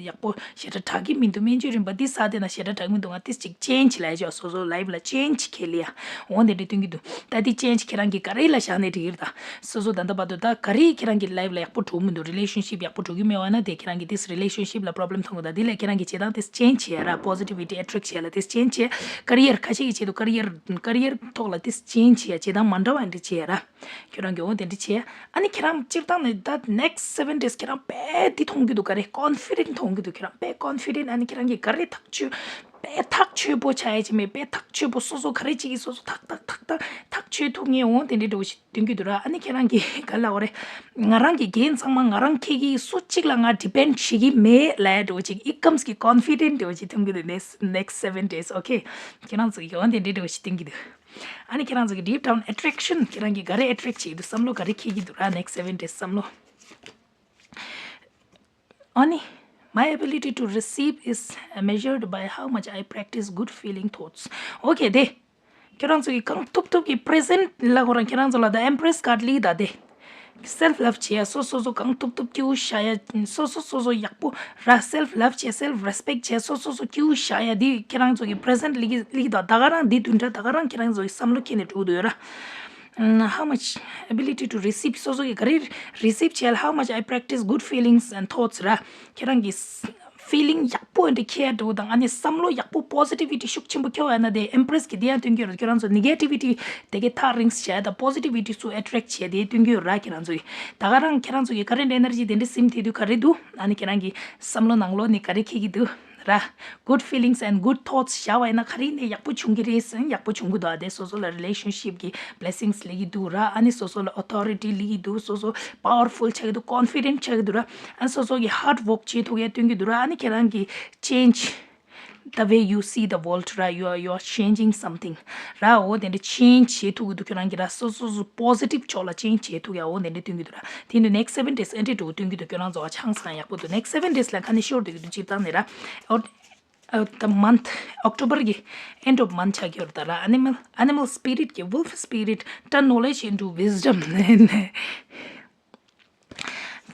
ཡག་པོ་ཞེ་དྲག་དྲག་གི་མི་འདུག་སྨན་བཅོས་རིམ་པ་འདི་ཟ་བསྡད་ན་ཞེ་དྲག་དྲག་གི་མི་འདུག་ང་ཏིས་ཅིག་ཅེན་ཇི་ལབ་ཡ་ཅིག་སོ་སོ་ལའིབ་ལ་ཅེན་ཇི་ཁྱེར་ལ་ཡ། འོ་དེ་འདྲས་སྟོན་གྱི་འདུག་ད་འདི་ཅེན་ཇི་ཁྱེད་རང་གི་ག་རེ་ལ་བཞག་ནས་འགྲིག་གི་རེད། ད་སོ་སོ་ད་ལྟ་བར་དུ་ད་ག་རེ་ཁྱེད་རང་གི་ལའིབ་ལ་ཡག་པོ་འགྲོ་གི་མི་འདུག་རི་ལེ་ཤན་ཤིབ་ཡག་པོ་འགྲོ་གི་མེད་པ་ན། དེ་ཁྱེད་རང་གི་ཏིས་རི་ལེ་ཤན་ཤིབ་ལ་པོ་རོབ་ལེམ་མཐོང་གི་འདུག་ད་འདི་ལས་ཁྱེད་རང་གི་བྱེད་སྟངས་ཏིས་ཅེན་ཇི་བྱེད་ཡ་ར། པོ་སི་ཊི་བི་ཊི་ཨེ་ཊེག་བྱེད་ཡ་ལ་ཏིས་ཅེན་ཇི་བྱེད་ཡ། ཀེ་རི་ཡར་ཁ་ཤས་ཀྱི་ཆེད་དུ་ཀེ་རི་ཡར་ཀེ་རི་ཡར་ཐོག་ལ་ཏིས་ཅེན་ཇི་བྱེད་ཡ། བྱེད་སྟངས་མ་འདྲ་བ་འདྲ་བྱེད་ཡ་ར། ཁྱོད་རང་གིས་འོ་དེ་འདྲ་བྱས། ཨ་ནི་ཁྱེད་རང་སྤྱིར་བཏང་ནས་ད་next seven days ཁྱེད་རང་དཔེ་འདི་མཐོང་གི་འདུག་ག་རེ། ཀོན་ཕི་ཌེན་ཊི་མཐོང་གི་འདུག་ཁྱེད་རང་དཔེ་ཀོན་ཕི་ཌེན་ཊི། ཨ་ནི་ཁྱེད་རང་གིས་ག་རེ་ཐག་ཆོད་དཔེ་ཐག་ཆོད་པོ་ཆགས་ཡ་ཅིག་མེད། དཔེ་ཐག་ཆོད་པོ་སོ་སོ་ག་རེ་བྱེད་ཀྱི་སོ་སོ་ཐག་ཐག་ཐག་ཐག་ཐག་ཆོད་ཐུབ་མཁན་འོ་དེ་འདྲ་འདྲ་བོ་ཞིག་སྟོན་གྱི་འདུག་ར། ཨ་ནི་ཁྱེད་རང་གིས་ག་ལབ་དགོས་རེད། ང་རང་གི་འགན་ཚང་མ་ང་རང་འཁྱེར་གྱི། སུ་གཅིག་ལ་ང་ཌི་པེན་ཌི་བྱེད་ཀྱི་མེད་ལབ་ཡ་འདྲ་བོ་ཅིག It comes གི་ཀོན་ཕི་ཌེན་ཊི་འདྲ་བོ་ཅིག་ཐོན་གྱི་འདུག next next seven days, okay. ཁྱེད་རང་ཚོ་གིས་འོ་དེ་འདྲ་འདྲ་བོ་ཞིག་སྟོན་གྱི་འདུག་ཨ་ནི་ཁྱེད་རང་ཚོ་གི་deep down attraction ཁྱེད་རང་གིས་ག་རེ་ཨེ་ཊེག་བྱེད་ཀྱི་འདུག་བསམ་བློ་ག་རེ་འཁྱེར་གྱི་འདུག་ར། next seven days བསམ་བློ། ཨ་ནི། My ability to receive is measured by how much I practice good feeling thoughts. Okay དེ། ཁྱེད་རང་ཚོ་གིས་གང་ཐུབ་ཐུབ་ཀྱིས་པི་རི་ཟེན་ཊི་ལབ་དགོས་ར། ཁྱེད་རང་ཚོ་ལ་ད་ཨེམ་པི་རེ་སི་ཀར་ཌི་སླེབས་ད་དེ། སེལ་ཕི་ལབ་བྱེད་ཡ། སོ་སོ་སོ་གང་ཐུབ་ཐུབ་སྐྱིད་པོ་བཞག་ཡ། སོ་སོ་སོ་སོ་ཡག་པོ་ར། སེལ་ཕི་ལབ་བྱེད། སེལ་ཕི་རེ་སི་པེག་ཊི་བྱེད། སོ་སོ་སོ་སྐྱིད་པོ་བཞག་ཡ་འདི་ཁྱེད་རང་ཚོ་གིས་པི་རི་ཟེན་ཊི་སླེབས་ཀྱི་སླེབས་ཀྱི་འདུག་ད་ག་རང་འདི་བདུན་ཕྲག་ད་ག་རང་ཁྱེད་རང་ཚོ་གིས་བསམ་བློ་འཁྱེར་ནས་འགྲོ་གི་འདུག་ཡོད་ར། ཨམ། How much ability to receive སོ་སོ་གིས་ག་རེ་རི་སིབ་བྱས། How much I practice good feelings and thoughts ར། ཁྱེད་རང་གིས་ཕི་ལིང་ཡག་པོ་འདི་འཁྱེར་འགྲོ་དང་། ཨ་ནི་བསམ་བློ་ཡག་པོ་པོ་སི་ཊི་བི་ཊི་ཤུགས་ཆེན་པོ་འཁྱེར་བ་ཡིན་ན། དེ་ཨེམ་པི་རེ་སི་གིས་དེ་ཡང་སྟོན་གྱི་ཡོད་རེད། ཁྱོད་རང་ཚོ་ནེ་གེ་ཊི་བི་ཊི་དེ་གའི་ཐག་རིང་བྱས་དང་པོ་སི་ཊི་བི་ཊི་ཚུར་ཨེ་ཊེག་བྱས་དེ་སྟོན་གྱི་ཡོད་ར། ཁྱེད་རང་ཚོ་གིས་ད་ག་རང་ཁྱེད་རང་ཚོ་གི་ཀ་རེན་ཊི་ཨེ་ནར་ཇི་དེ་འདྲ་ཟིན་ཐེབས་དུས་ག་རེ་འདུག་ཨ་ནི་ཁྱེད་རང་གི་བསམ་བློ་ནང་ལོགས་ནས་ག་རེ་འཁྱེར་གྱི་འདུག་ར། Good feelings and good thoughts བཞག་པ་ཡིན་ན་ག་རེ་ནས་ཡག་པོ་བྱུང་གི་རེད་ཟེར་ན། ཡག་པོ་བྱུང་གི་འདུག་ཨ་དེ་སོ་སོ་ལ་རི་ལེ་ཤན་ཤིབ་གི་བི་ལེ་སིང་སི་སླེབས་ཀྱི་འདུག་ར། ཨ་ནི་སོ་སོ་ལ་ཨོ་ཐོ་རི་ཊི་སླེབས་ཀྱི་འདུག་སོ་སོ་པ་ཝར་ཕུལ་ཆགས་ཀྱི་འདུག་ཀོན་ཕི་ཌེན་ཊི་ཆགས་ཀྱི་འདུག་ར། ཨ་ནི་སོ་སོ་གི་ཧརཌ་ཝོག་བྱེད་ཐུབ་ཡ་སྟོན་གྱི་འདུག་ར། ཨ་ནི་ཁྱེད་རང་གི་ཅེན་ཇི the way you see the world ར། you are, you are changing something ར། འོ་དེ་འདྲ་ཅེན་ཇི་བྱེད་ཐུབ་ཀྱི་འདུག་ཁྱོད་རང་གིས་ར། སོ་སོ་སོ་པོ་སི་ཊིབ་ཕྱོགས་ལ་ཅེན་ཇི་བྱེད་ཐུབ་ཡ་འོ་དེ་འདྲ་སྟོན་གྱི་འདུག་ར། དེ་ནི་ནེག་སི་སེ་བེན་ཌེ་ཛི་ཨེ་འདྲ་འགྲོ་སྟོན་གྱི་འདུག་ཁྱོད་རང་ཚོ་ཆང་ཚང་ཡག་པོ་འདུག་ནེག་སི་སེ་བེན་ཌེ་ཛི་ལ་ཁ་ནས་ཤོར་སྡོད་ཀྱི་འདུག་སྤྱིར་བཏང་ནས་ར། འོ། ཨ། the month October གི་end of month ཆགས་ཀྱི་ཡོད་རེད་ད་ར། animal, animal spirit གི་wolf spirit turn knowledge into wisdom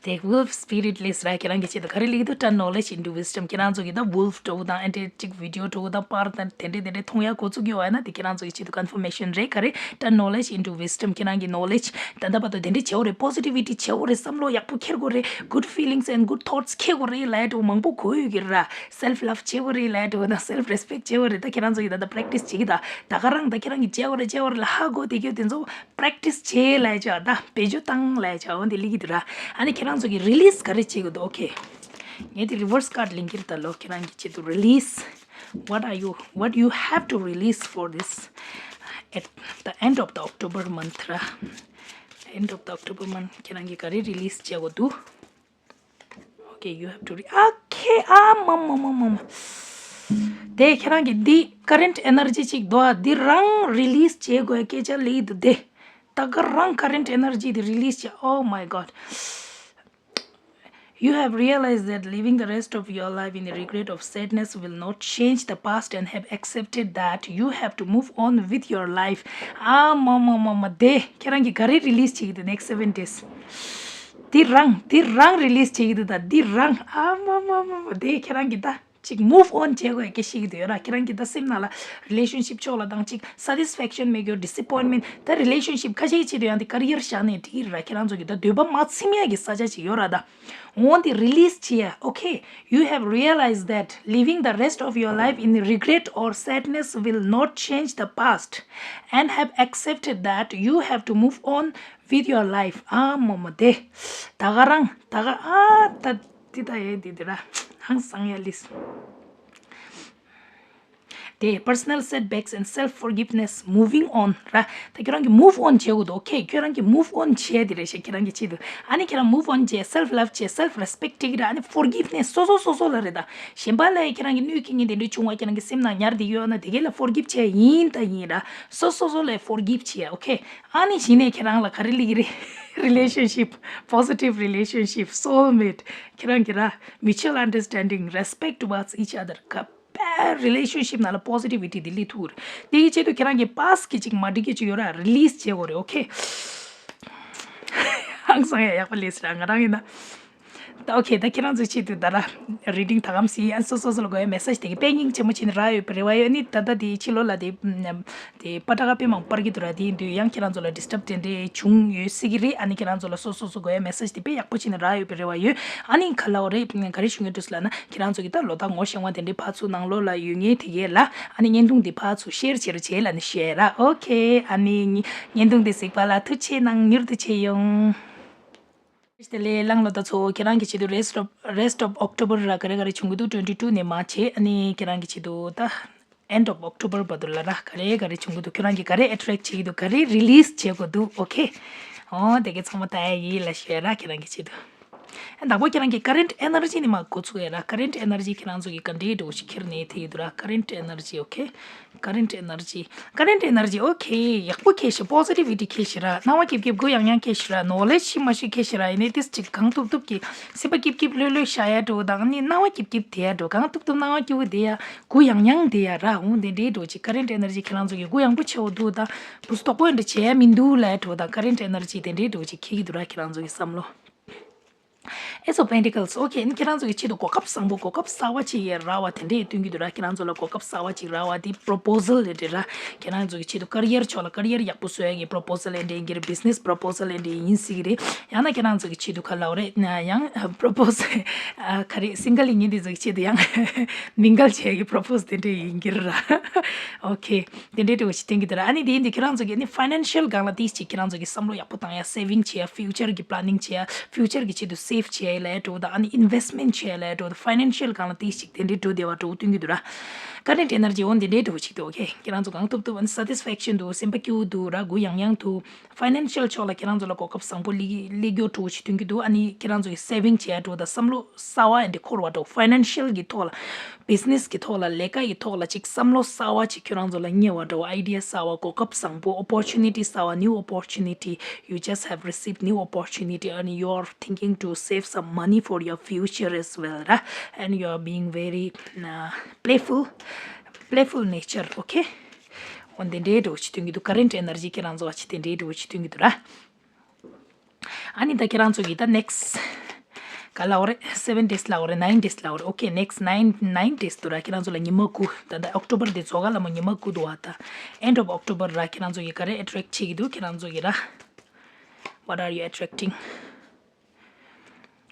དེ་wolf spirit ལས་ར། ཁྱེད་རང་གི་ཆེད་དུ་ག་རེ་ལེགས་འདུག turn knowledge into wisdom ཁྱེད་རང་ཚོ་གི་ད་wolf འདྲ་བོ་དང་ཨེ་འདྲ་ཅིག་བི་ཌི་ཡོ་འདྲ་བོ་དང་པར་དང་དེ་འདྲས་དེ་འདྲས་མཐོང་ཡག་འགོ་ཚུགས་ཀྱི་ཡོད་ན། དེ་ཁྱེད་རང་ཚོ་གི་ཆེད་དུ་ཀོན་ཕར་མེ་ཤན་རེད། ག་རེ། turn knowledge into wisdom ཁྱེད་རང་གི་ནོ་ལེཇ་ད་ལྟ་བར་དུ་དེ་འདྲས་བྱེད་དགོས་རེད། པོ་སི་ཊི་བི་ཊི་བྱེད་དགོས་རེད། བསམ་བློ་ཡག་པོ་འཁྱེར་དགོས་རེད། good feelings and good thoughts འཁྱེར་དགོས་རེད་ལབ་ཡག་འདྲ་བོ་མང་པོ་གོ་ཡོད་ཀྱི་ར། self love བྱེད་དགོས་རེད་ལབ་ཡག་འདྲ་བོ་དང་self respect བྱེད་དགོས་རེད། ད་ཁྱེད་རང་ཚོ་གི་ད་ལྟ་པེ་རེག་ཊི་སི་བྱེད་ཀྱི་ད་ད་ག་རང་ད་ཁྱེད་རང་གི་བྱེད་དགོས་རེད་བྱེད་དགོས་རེད་ལབ་ཧ་གོ་བསྡད་རྒྱུ་དེ་ཚོ་པེ་རེག་ཊི་སི་བྱེད་ལབ་ཡག་ད་བེད་སྤྱོད་བཏང་ལབ་ཡག་འོ་འདི་ལེགས་ཀྱི་འདུག་ར། ཨ་ནི་ཁྱེད་རང་ཚོ་གི་རི་ལི་སི་ག་རེ་བྱེད་དགོས་འདུག་ཨོ་ཁེ། ངས་དེ་རི་ཝར་སི་ཀར་ཌི་ལེན་གྱི་རེད་ད་ལོ། ཁྱེད་རང་གི་ཆེད་དུ་རི་ལི་སི། What are you, what you have to release for this at the end of the October month ར། end of the October month ཁྱེད་རང་གི་ག་རེ་རི་ལི་སི་བྱེད་དགོས་འདུག Okay, you have to re- okay. ཨ་མ་མ་མ་མ་མ། དེ་ཁྱེད་རང་གི་འདི་ཀ་རེན་ཊི་ཨེ་ནར་ཇི་ཅིག་འདུག་ཨ། འདི་རང་རི་ལི་སི་བྱེད་དགོས་སྐད་ཆ་ལེགས་འདུག་དེ་ད་ག་རང་ཀ་རེན་ཊི་ཨེ་ནར་ཇི་འདི་རི་ལི་སི་བྱེད། Oh my God. You have realized that living the rest of your life in the regret of sadness will not change the past and have accepted that you have to move on with your life. ཨ་མ་མ་མ་མ། དེ་ཁྱེད་རང་གི་ག་རེ་རི་ལི་སི་བྱེད་ཀྱི་འདུག next seven days འདི་རང་འདི་རང་རི་ལི་སི་བྱེད་ཀྱི་འདུག་ད་འདི་རང་ཨ་མ་མ་མ་མ། དེ་ཁྱེད་རང་གི་ད་ ཅིག་move on བྱེད་དགོས་ཀྱི་ཤེས་ཀྱི་འདུག་ཡོད་ར། ཁྱེད་རང་གི་ད་སེམས་ནང་ལ་relationship་ཕྱོགས་ལ་དང་ཅིག་satisfaction མེད་རྒྱུ་disappointment། ད་relationship་ཁ་ཤས་ཀྱི་ཆེད་དུ་ཡང་དེ་career་བཞག་ནས་འགྲིག་གི་རེད་ར། ཁྱེད་རང་ཚོ་གི་ད་འདོད་པ་མ་ཚིམ་ཡ་གི་ས་ཆ་ཅིག་ཡོད་ར། ད་འོན་ཏེ་release་བྱེད་ཡ། Okay, you have realized that living the rest of your life in regret or sadness will not change the past, and have accepted that you have to move on with your life. ཨ་མོ་མོ་དེ་ད་ག་རང་ད་ག་ཨ་ད་དེ་ད་ཡེ་དེ་དེ་ར་ཧང་སང་ཡ་ལིས། དེ་personal setbacks and self forgiveness, moving on ར། ད་ཁྱོད་རང་གི་move on་བྱེད་དགོས་འདུག Okay, ཁྱོད་རང་གི་move on་བྱས་དེ་རེད་ཤག་ཁྱེད་རང་གི་ཆེད་དུ། ཨ་ནི་ཁྱེད་རང་move on་བྱས། self love་བྱས། self respect་བྱེད་ཀྱི་ར། ཨ་ནི་forgiveness་སོ་སོ་སོ་སོ་ལ་རེད། ད་གཞན་པ་ལ་ཁྱེད་རང་གི་གནོད་སྐྱེལ་མཁན་དེ་འདྲ་བྱུང་བ་ཁྱེད་རང་གི་སེམས་ནང་ཉར་བསྡད་ཡོད་ན་དེ་གས་ལ་forgive་བྱས་ཡིན་ད་ཡིན་ར། སོ་སོ་སོ་ལ་forgive་བྱས། Okay, ཨ་ནི་གཞི་ནས་ཁྱེད་རང་ལ་ག་རེ་སླེབས་ཀྱི་རེད། relationship, positive relationship, soulmate ཁྱེད་རང་གི་ར། mutual understanding, respect towards each other ག་པའི་relationship་ནང་ལ་positivity་དེ་སླེབས་ཐུབ་རེད། དེ་གི་ཆེད་དུ་ཁྱེད་རང་གི་past་གི་ཅིག་མ་འགྲིག་གི་ཅིག་ཡོད་ར། release་བྱེད་དགོས་རེད། Okay, ཧང་སང་ཡ་ཡག་པོ་ལས་སི་ར་ང་རང་ཡིན་ན། ད་okay, ད་ཁྱེད་རང་ཚོའི་ཆེད་དུ་ད་ར་reading་ད་གམ་སི་ཨན་སོ་སོ་སོ་ལ་དགོས་ཡ་message་དེ་གི་དཔེ་སྙིང་རྗེ་མོ་བྱས་ནས་རག་ཡོད་པའི་རེ་བ་ཡོད། ནི་ད་ལྟ་དེ་ཕྱི་ལོགས་ལ་དེ་དེ་པ་ཏྲ་ཀ་དཔེ་མང་པར་གྱི་འདུག་ར། དེ་ཡིན་དུས་ཡང་ཁྱེད་རང་ཚོ་ལ་disturb་དེ་འདྲས་བྱུང་ཡོད་སྲིད་ཀྱི་རེད། ཨ་ནི་ཁྱེད་རང་ཚོ་ལ་སོ་སོ་སོ་དགོས་ཡ་message་དེ་དཔེ་ཡག་པོ་བྱས་ནས་རག་ཡོད་པའི་རེ་བ་ཡོད། ཨ་ནི་ག་ལ་འོ་རེད། ག་རེ་ཞུ་ངེས་འདུག་ལབ་ན་ཁྱེད་རང་ཚོ་གི་ད་ལོ་ད་ངོ་ཤེས་པ་དེ་འདྲས་ཕར་ཚུར་ནང་ལོགས་ལ་ཡོད་ངེས་དེ་གས་ལ་ཨ་ནི་བརྙན་ཐུང་དེ་ཕར་ཚུར་share་བྱེད་རོགས་བྱེད་ལབ་ནས་ཞུ་ཡ་ར། Okay, ཨ་ནི་བརྙན་ཐུང་དེ་གཟིགས་པ་ལ་ཐུགས་རྗེ་གནང་། མྱུར་དུ་མཇལ་ཡོང་། དེ་ལས་གླང་ལོ་ད་ཚོ་ཁྱེད་རང་གི་ཆེད་དུ་rest of, rest of October་ར་ག་རེ་ག་རེ་བྱུང་གི་འདུག twenty two་ནས་མ་བྱེད། ཨ་ནི་ཁྱེད་རང་གི་ཆེད་དུ་ད་end of October་བར་དུ་ལ་ར་ག་རེ་ག་རེ་བྱུང་གི་འདུག་ཁྱེད་རང་གི་ག་རེ་attract་བྱེད་ཀྱི་འདུག་ག་རེ་release་བྱེད་དགོས་འདུག Okay, ཨོ་དེ་གའི་ཚང་མ་ལྟ་ཡ་ཡིན་ལ་ཞུ་ཡ་ར། ཁྱེད་རང་གི་ཆེད་དུ། ཨ་བདག་པོ་ཁྱེད་རང་གི་current energy་ནས་མ་འགོ་ཚུགས་ཡ་ར། current energy་ཁྱེད་རང་ཚོ་གི་ག་འདྲའི་འགྲོ་ཞིག་ཁྱེར་ནས་དེ་ཡི་འདུག་ར། current energy okay, current energy, current energy okay, ཡག་པོ་ཁྱེར་ཤག positivity་ཁྱེར་ཤག་ར། སྣང་བ་སྐྱིད་སྐྱིད་གུ་ཡངས་ཡངས་ཁྱེར་ཤག་ར། knowledge་ཤི་མ་ཤི་ཁྱེར་ཤག་ར། ཡིན་ནའི་ཏིས་ཅིག་གང་ཐུབ་ཐུབ་ཀྱི་སེམས་པ་སྐྱིད་སྐྱིད་ལྷོད་ལྷོད་བཞག་ཡ་འགྲོ་དང་ནི་སྣང་བ་སྐྱིད་སྐྱིད་དེ་ཡ་འགྲོ། གང་ཐུབ་ཐུབ་སྣང་བ་སྐྱིད་པོ་དེ་ཡ་གུ་ཡངས་ཡངས་དེ་ཡ་ར། འོང་དེ་འདྲའི་འགྲོ་ཅིག current energy་ཁྱེད་རང་ཚོ་གི་གུ་ཡངས་པོ་ཆེ་བོ་འདུག་དང་བུ་སྟོག་པོ་འདྲ་བྱས་མི་འདུག་ལ་འགྲོ་དང་current energy་དེ་འདྲའི་འགྲོ་ཅིག་ཁྱེར་གི་འདུག་ར། ཁྱེད་རང་ཚོ་གི་བསམ་བློ། Ace of Pentacles okay, ཁྱེད་རང་ཚོ་གི་ཆེད་དུ་གོ་སྐབས་བཟང་པོ་གོ་སྐབས་གསར་པ་ཅིག་ཡར་རག་པ་དེ་འདྲས་སྟོན་གྱི་འདུག་ར། ཁྱེད་རང་ཚོ་ལ་གོ་སྐབས་གསར་པ་ཅིག་རག་པ་དེ་proposal་རེད་ར། ཁྱེད་རང་ཚོ་གི་ཆེད་དུ་career་ཕྱོགས་ལ་career་ཡག་པོ་བཟོ་ཡ་གི་proposal་ཨེ་འདྲས་ཡིན་གྱི་རེད། business proposal་ཨེ་འདྲས་ཡིན་སྲིད་ཀྱི་རེད། ཡང་ན་ཁྱེད་རང་ཚོ་གི་ཆེད་དུ་ག་ལབ་རེད་ན་ཡང་proposal་ག་རེ་single་ཡིན་མཁན་དེ་ཚོ་གི་ཆེད་དུ་ཡང་mingle་བྱེད་ཡ་གི་propose་དེ་འདྲས་ཡིན་གྱི་རེད་ར། Okay, དེ་འདྲའི་འགྲོ་ཞིག་བསྟན་གྱི་འདུག་ར། ཨ་ནི་དེ་ཡིན་དུས་ཁྱེད་རང་ཚོ་གི་ཨ་ནི་financial་སྒང་ལ་ཏིས་ཅིག་ཁྱེད་རང་ཚོ་གི་བསམ་བློ་ཡག་པོ་བཏང་ཡ། saving་བྱེད་ཡ། future་གི་planning་བྱེད་ཡ། future་གི་ཆེད་དུ་save་བྱེད་ཡ་ལ་འགྲོ་དང་ཨ་ནི་investment་བྱེད་ཡ་ལ་འགྲོ་དང་financial་སྒང་ལ་ཏིས་ཅིག་དེ་འདྲའི་འགྲོ་བདེ་བ་འགྲོ་སྟོན་གྱི་འདུག་ར། current energy འོ་འདི་འདྲའི་འགྲོ་ཞིག་འདུག Okay, ཁྱེད་རང་ཚོ་གང་ཐུབ་ཐུབ་ཨ་ནི་satisfaction་འདུག་སེམས་པ་སྐྱིད་པོ་འདུག་ར། གུ་ཡངས་ཡངས་འདུག financial་ཕྱོགས་ལ་ཁྱེད་རང་ཚོ་ལ་གོ་སྐབས་བཟང་པོ་སླེབས་སླེབས་རྒྱུ་འགྲོ་ཞིག་སྟོན་གྱི་འདུག་ཨ་ནི་ཁྱེད་རང་ཚོ་གི་saving་བྱེད་ཡ་འགྲོ་དང་བསམ་བློ་གསར་པ་ཨེ་འདྲ་འཁོར་བ་འགྲོ། financial་གི་ཐོག་ལ་business་གི་ཐོག་ལ་ལས་ཀ་གི་ཐོག་ལ་ཅིག་བསམ་བློ་གསར་པ་ཅིག་ཁྱོད་རང་ཚོ་ལ་རྙེད་པ་འདྲ་བོ། idea་གསར་པ་གོ་སྐབས་བཟང་པོ་opportunity་གསར་པ་new opportunity you just have received new opportunity and you are thinking to save some money for your future as well ར། and you are being very uh, playful, playful nature okay. འོ་དེ་འདྲའི་འགྲོ་ཅིག་སྟོན་གྱི་འདུག current energy་ཁྱེད་རང་ཚོ་བ་ཅིག་དེ་འདྲའི་འགྲོ་ཅིག་སྟོན་གྱི་འདུག་ར། ཨ་ནི་ད་ཁྱེད་རང་ཚོ་གི་ད་next་ག་ལབ་དགོས་རེད། seven days་ལབ་དགོས་རེད། nine days་ལབ་དགོས་རེད། okay, next nine, nine days་འདུག་ར། ཁྱེད་རང་ཚོ་ལ་ཉི་མ་དགུ། ད་ད་October་འདི་རྫོགས་ག་ལ་མོ་ཉི་མ་དགུ་འདུག་བ། ད་end of October་ར། ཁྱེད་རང་ཚོ་གི་ག་རེ་attract་བྱེད་ཀྱི་འདུག་ཁྱེད་རང་ཚོ་གི་ར། What are you attracting?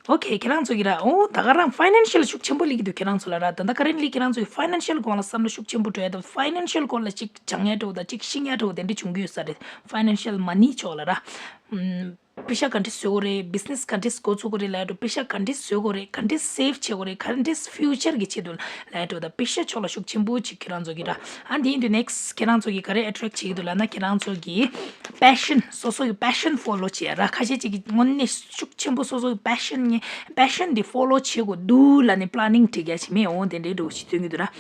okay, ཁྱེད་རང་ཚོ་གི་ར། ཨོ་ད་ག་རང་financial་ཤུགས་ཆེན་པོ་སླེབས་ཀྱི་འདུག་ཁྱེད་རང་ཚོ་ལ་ར། ད་ད་currently་ཁྱེད་རང་ཚོ་གི་financial་སྒང་ལ་བསམ་བློ་ཤུགས་ཆེན་པོ་འགྲོ་ཡ། ད་financial་སྒང་ལ་ཅིག་སྦྱང་ཡ་འགྲོ་ད་ཅིག་ཤེས་ཡ་འགྲོ་དེ་འདྲ་བྱུང་གི་ཡོད་ས་རེད། financial money་ཕྱོགས་ལ་ར། ཨམ། པེ་ཤ་ག་འདྲ་བཟོ་དགོས་རེད། business་ག་འདྲ་འགོ་ཚུགས་དགོས་རེད་ལབ་ཡ་འགྲོ། པེ་ཤ་ག་འདྲ་བཟོ་དགོས་རེད། ག་འདྲ་save་བྱེད་དགོས་རེད། ག་འདྲ་future་གི་ཆེད་དུ་ལབ་ཡ་འགྲོ། ད་པེ་ཤ་ཕྱོགས་ལ་ཤུགས་ཆེན་པོ་ཅིག་ཁྱེད་རང་ཚོ་གི་ར། ཨ་འདི་ཡིན་དུས་next་ཁྱེད་རང་ཚོ་གི་ག་རེ་attract་བྱེད་ཀྱི་འདུག་ལབ་ན་ཁྱེད་རང་ཚོ་གི་passion་སོ་སོ་གི་passion་follow་བྱེད་ཡ་ར། ཁ་ཤས་ཅིག་གི་དངོས་གནས་ཤུགས་ཆེན་པོ་སོ་སོ་གི་passion་ནི་passion་འདི་follow་བྱེད་དགོས་འདུག་ལབ་ནས་planning་སྒྲིག་ཡ་ཅིག་མེད། འོང་དེ་འདྲའི་འགྲོ་ཅིག་སྟོན་གྱི་འདུག་ར།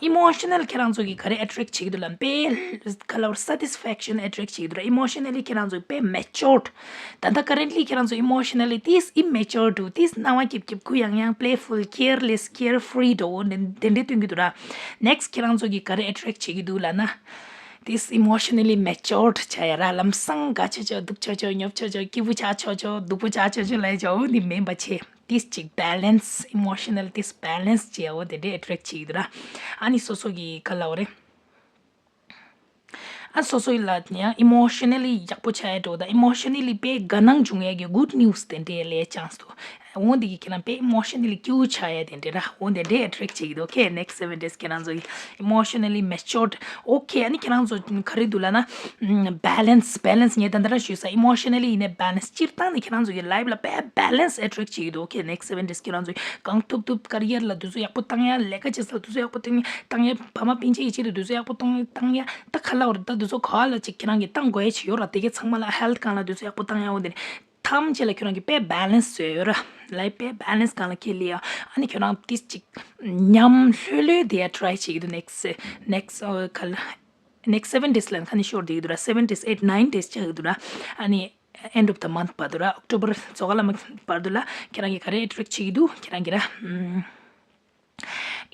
emotional་ཁྱེད་རང་ཚོ་གི་ག་རེ་attract་བྱེད་ཀྱི་འདུག་ལབ་ན་དཔེ་ག་ལབ་satisfaction་attract་བྱེད་ཀྱི་འདུག་ར། emotionally་ཁྱེད་རང་ཚོ་དཔེ་matured། ད་ལྟ་currently་ཁྱེད་རང་ཚོ་emotionally་ཏིས་immature་འདུག་ཏིས་སྣང་བ་སྐྱིད་སྐྱིད་གུ་ཡངས་ཡངས་playful careless carefree་འདྲ་བོ་དེ་འདྲ་སྟོན་གྱི་འདུག་ར། next་ཁྱེད་རང་ཚོ་གི་ག་རེ་attract་བྱེད་ཀྱི་འདུག་ལབ་ན། ཏིས་emotionally matured་བྱ་ཡ་ར། ལམ་སང་དགའ་ཆོག་ཆོག་སྡུག་ཆོག་ཆོག་ཉོབ་ཆོག་ཆོག་སྐྱིད་པོ་ཆགས་ཆོག་ཆོག་སྡུག་པོ་ཆགས་ཆོག་ཆོག་ལབ་ཡ་འོ་འདི་མིན་པ་བྱས། ཏིས་ཅིག་balance, emotional ཏིས་balance བྱེད་ཡ་འོ་དེ་འདྲའི་attract བྱེད་ཀྱི་འདུག་ར། ཨ་ནི་སོ་སོ་གི་ག་ལབ་དགོས་རེད། ཨ་སོ་སོ་ཡི་ལ་ཡང་emotionally ཡག་པོ་ཆགས་ཡ་འགྲོ་དང་emotionally དཔེ་དགའ་སྣང་འབྱུང་ཡ་གི་good news དེ་འདྲའི་སླེབས་ཡ་chance འདུག་འོ་འདི་གིས་ཁྱེད་རང་དཔེ་emotionally སྐྱིད་པོ་ཆགས་ཡ་དེ་འདྲ་ར། འོ་དེ་འདྲའི་attract བྱེད་ཀྱི་འདུག Okay, next seven days ཁྱེད་རང་ཚོ་གི་emotionally matured. Okay, ཨ་ནི་ཁྱེད་རང་ཚོ་ག་རེ་འདུག་ལབ་ན། balance, balance ངས་ད་ལྟ་ར་ཞུས་ས་emotionally ཡིན་ནའི་balance སྤྱིར་བཏང་ནས་ཁྱེད་རང་ཚོ་གི་life ལ་དཔེ་balance attract བྱེད་ཀྱི་འདུག Okay, next seven days ཁྱེད་རང་ཚོ་གང་ཐུབ་ཐུབ་career ལ་དུས་ཚོད་ཡག་པོ་བཏང་ཡ། ལས་ཀ་བྱེད་ས་ལ་དུས་ཚོད་ཡག་པོ་བཏང་ཡ། བཏང་ཡ། ཕ་མ་སྤུན་མཆེད་ཡིན་ཕྱིར་དུས་ཚོད་ཡག་པོ་གཏོང་བཏང་ཡ། ད་ག་ལབ་དགོས་རེད། ད་དུས་ཚོད་ག་ལ་ཅིག་ཁྱེད་རང་གི་བཏང་དགོས་ཡ་ཅིག་ཡོད་ར། དེ་གའི་ཚང་མ་ལ་health སྒང་ལ་དུས་ཚོད་ཡག་པོ་བཏང་ཡ། འོ་དེ་ནི་ཐམས་ཅད་ལ་ཁྱོད་རང་གི་དཔེ་balance བཟོས་ཡོད་ར། life དཔེ་balance སྒང་ལ་ཁྱེར་ལེ་ཡ། ཨ་ནི་ཁྱོད་རང་ཏིས་ཅིག་ཉམས་ལྷོད་ལྷོད་དེ་ཡ་try བྱེད་ཀྱི་འདུག next, next ཨོ་ག་ལ། next seven days ལ་ཁ་ནི་ཤོར་བསྡད་ཀྱི་འདུག་ར། seven days, eight, nine days ཆགས་ཀྱི་འདུག་ར། ཨ་ནི་end of the month བར་དུ་ར། October རྫོགས་ཀ་ལ་མ་བར་དུ་ལ་ཁྱེད་རང་གི་ག་རེ་attract བྱེད་ཀྱི་འདུག་ཁྱེད་རང་གི་ར། ཨམ།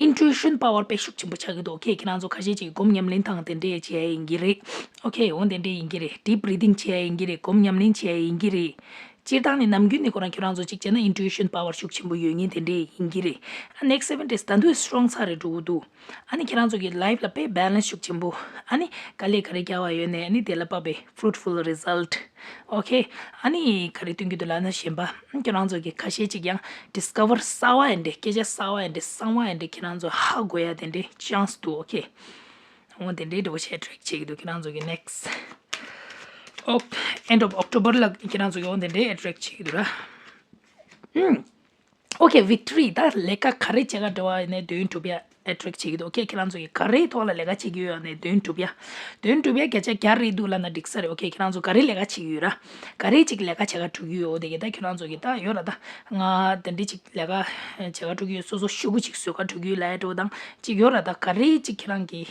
intuition power དཔེ་ཤུགས་ཆེན་པོ་ཆགས་ཀྱི་འདུག Okay, ཁྱེད་རང་ཚོ་ཁ་ཤས་ཅིག་སྒོམ་ཉམས་ལེན་དང་དེ་འདྲས་བྱེད་ཡ་ཡིན་གྱི་རེད། Okay, འོ་དེ་འདྲས་ཡིན་གྱི་རེད། deep breathing བྱེད་ཡ་ཡིན་གྱི་རེད། སྒོམ་ཉམས་ལེན་བྱེད་ཡ་ཡིན་གྱི་རེད། སྤྱིར་བཏང་ནས་ནམ་རྒྱུན་ནས་ཁོ་རང་ཁྱེད་རང་ཚོ་ཅིག་བྱས་ན་intuition power ཤུགས་ཆེན་པོ་ཡོད་མཁན་དེ་འདྲས་ཡིན་གྱི་རེད། ཨ་next seven days ད་དུང་strong ཚར་རེ་འགྲོ་གི་འདུག་ཨ་ནི་ཁྱེད་རང་ཚོ་གི་life ལ་དཔེ་balance ཤུགས་ཆེན་པོ། ཨ་ནི་དཀའ་ལས་ག་རེ་རྒྱག་པ་ཡོད་ནའི་ཨ་ནི་དེ་ལ་དཔག་པའི་fruitful result Okay, ཨ་ནི་ག་རེ་སྟོན་གྱི་འདུག་ལབ་ན་གཞན་པ། ཁྱེད་རང་ཚོ་གི་ཁ་ཤས་ཅིག་ཡང་discover གསར་པ་ཡིན་འདྲ། སྐད་ཆ་གསར་པ་ཡིན་འདྲ། གསང་བ་ཡིན་འདྲ། ཁྱེད་རང་ཚོ་ཧ་གོ་ཡ་དེ་འདྲའི་chance འདུག Okay, འོ་དེ་འདྲའི་འགྲོ་བྱས་attract བྱེད་ཀྱི་འདུག་ཁྱེད་རང་ཚོ་གི་next Oc- end of October ལ་ཁྱེད་རང་ཚོ་གི་འོ་དེ་འདྲའི་attract བྱེད་ཀྱི་འདུག་ར། ཨུམ། Okay, victory ད་ལས་ཀ་ག་རེ་བྱེད་ག་འགྲོ་བ་ཡིན་ནའི་དོན་འགྲུབ་ཡ་attract བྱེད་ཀྱི་འདུག Okay, ཁྱེད་རང་ཚོ་གིས་ག་རེའི་ཐོག་ལ་ལས་ཀ་བྱེད་ཀྱི་ཡོད་ནའི་དོན་འགྲུབ་ཡ། དོན་འགྲུབ་ཡ་བརྒྱ་ཆ་བརྒྱ་རེད་འདུག་ལབ་ན་འགྲིག་ས་རེད། Okay, ཁྱེད་རང་ཚོ་ག་རེ་ལས་ཀ་བྱེད་ཀྱི་ཡོད་ར། ག་རེ་ཅིག་ལས་ཀ་བྱེད་ག་འགྲོ་གི་ཡོད། འོ་དེ་གི་ད་ཁྱེད་རང་ཚོ་གི་ད་ཡོད་ར། ད་ང་དེ་འདྲི་ཅིག་ལས་ཀ་བྱེད་ག་འགྲོ་གི་ཡོད། སོ་སོ་ཤུ་གུ་ཅིག་བཟོ་ག་འགྲོ་གི་ཡོད་ལབ་ཡ་འགྲོ་དང་ཅིག་ཡོད་ར། ད་ག་རེ་ཅིག་ཁྱེད་རང་གི་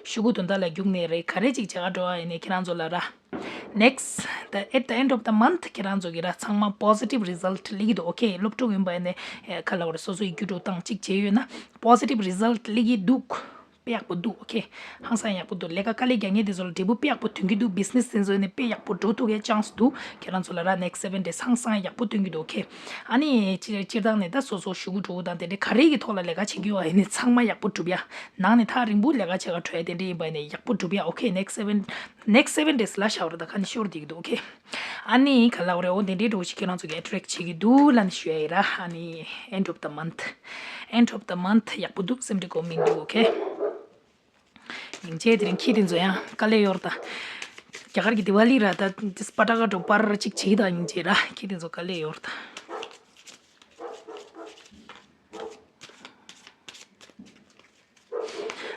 ཤུ་གུ་དོན་དག་ལ་རྒྱུག་ནའི་རེད། ག་རེ་ཅིག་བྱེད་ག་འགྲོ་བ་ཡིན་ནའི་ཁྱེད་རང་ཚོ་ལ་ར། Next, the at the end of the month ཁྱེད་རང་ཚོ་གི་ར་ཚང་མ་positive result སླེབས་ཀྱི་འདུག Okay, སློབ་ཕྲུག་ཡིན་པ་ཡིན་ནའི་ཨེ་ག་ལབ་དགོས་རེད། སོ་སོ་ཡི་རྒྱུ་འགྲོ་སྟངས་གཅིག་བྱས་ཡོད་ན་positive result སླེབས་ཀྱི་འདུག་དཔེ་ཡག་པོ་འདུག Okay, ཧང་སང་ཡག་པོ་འདུག་ལས་ཀ་དཀའ་ལས་རྒྱག་མཁན་དེ་ཚོ་ལ་འབྲས་བུ་དཔེ་ཡག་པོ་ཐོན་གྱི་འདུག Business དེ་ཚོ་ནས་དཔེ་ཡག་པོ་འགྲོ་ཐུབ་ཡའི་chance འདུག་ཁྱེད་རང་ཚོ་ལ་ར་next seven days ཧང་སང་ཡག་པོ་ཐོན་གྱི་འདུག Okay, ཨ་ནི་སྤྱིར་སྤྱིར་བཏང་ནས་ད་སོ་སོ་ཤུ་གུ་འགྲོ་དང་དེ་འདྲའི་ག་རེ་གི་ཐོག་ལ་ལས་ཀ་བྱེད་ཀྱི་ཡོད་པ་ཡིན་ནའི་ཚང་མ་ཡག་པོ་འགྲུབ་ཡ། ནང་ནས་ཐག་རིང་པོ་ལས་ཀ་བྱེད་ག་འགྲོ་ཡ་དེ་འདྲ་ཡིན་པ་ཡིན་ནའི་ཡག་པོ་འགྲུབ་ཡ། Okay, next seven, next seven days ལ་ཤ་བར་ད་ཁ་ནས་ཤོར་བསྡད་ཀྱི་འདུག Okay, ཨ་ནི་ག་ལབ་དགོས་རེད། འོ་དེ་འདྲའི་འགྲོ་ཞིག་ཁྱེད་རང་ཚོ་གི་attract བྱེད་ཀྱི་འདུག་ལབ་ནས་ཞུ་ཡ་ཡིན་ར། ཨ་ནི་end of the month, end of the month ཡག་པོ་འདུག་སེམས་ཁྲལ་དགོས་མི་འདུག Okay, སྙིང་རྗེ། དེ་རིང་ཁྱི་དེ་ཚོ་ཡང་དཀའ་ལས་ཡོད་རེད་ད། རྒྱ་གར་གྱི་དི་ཝ་ལི་ར་ད་ཏིས་པ་ཊ་ཀ་འགྲོ་པར་ཅིག་བྱེད་ད་སྙིང་རྗེ་ར། ཁྱི་དེ་ཚོ་དཀའ་ལས་ཡོད་རེད་ད།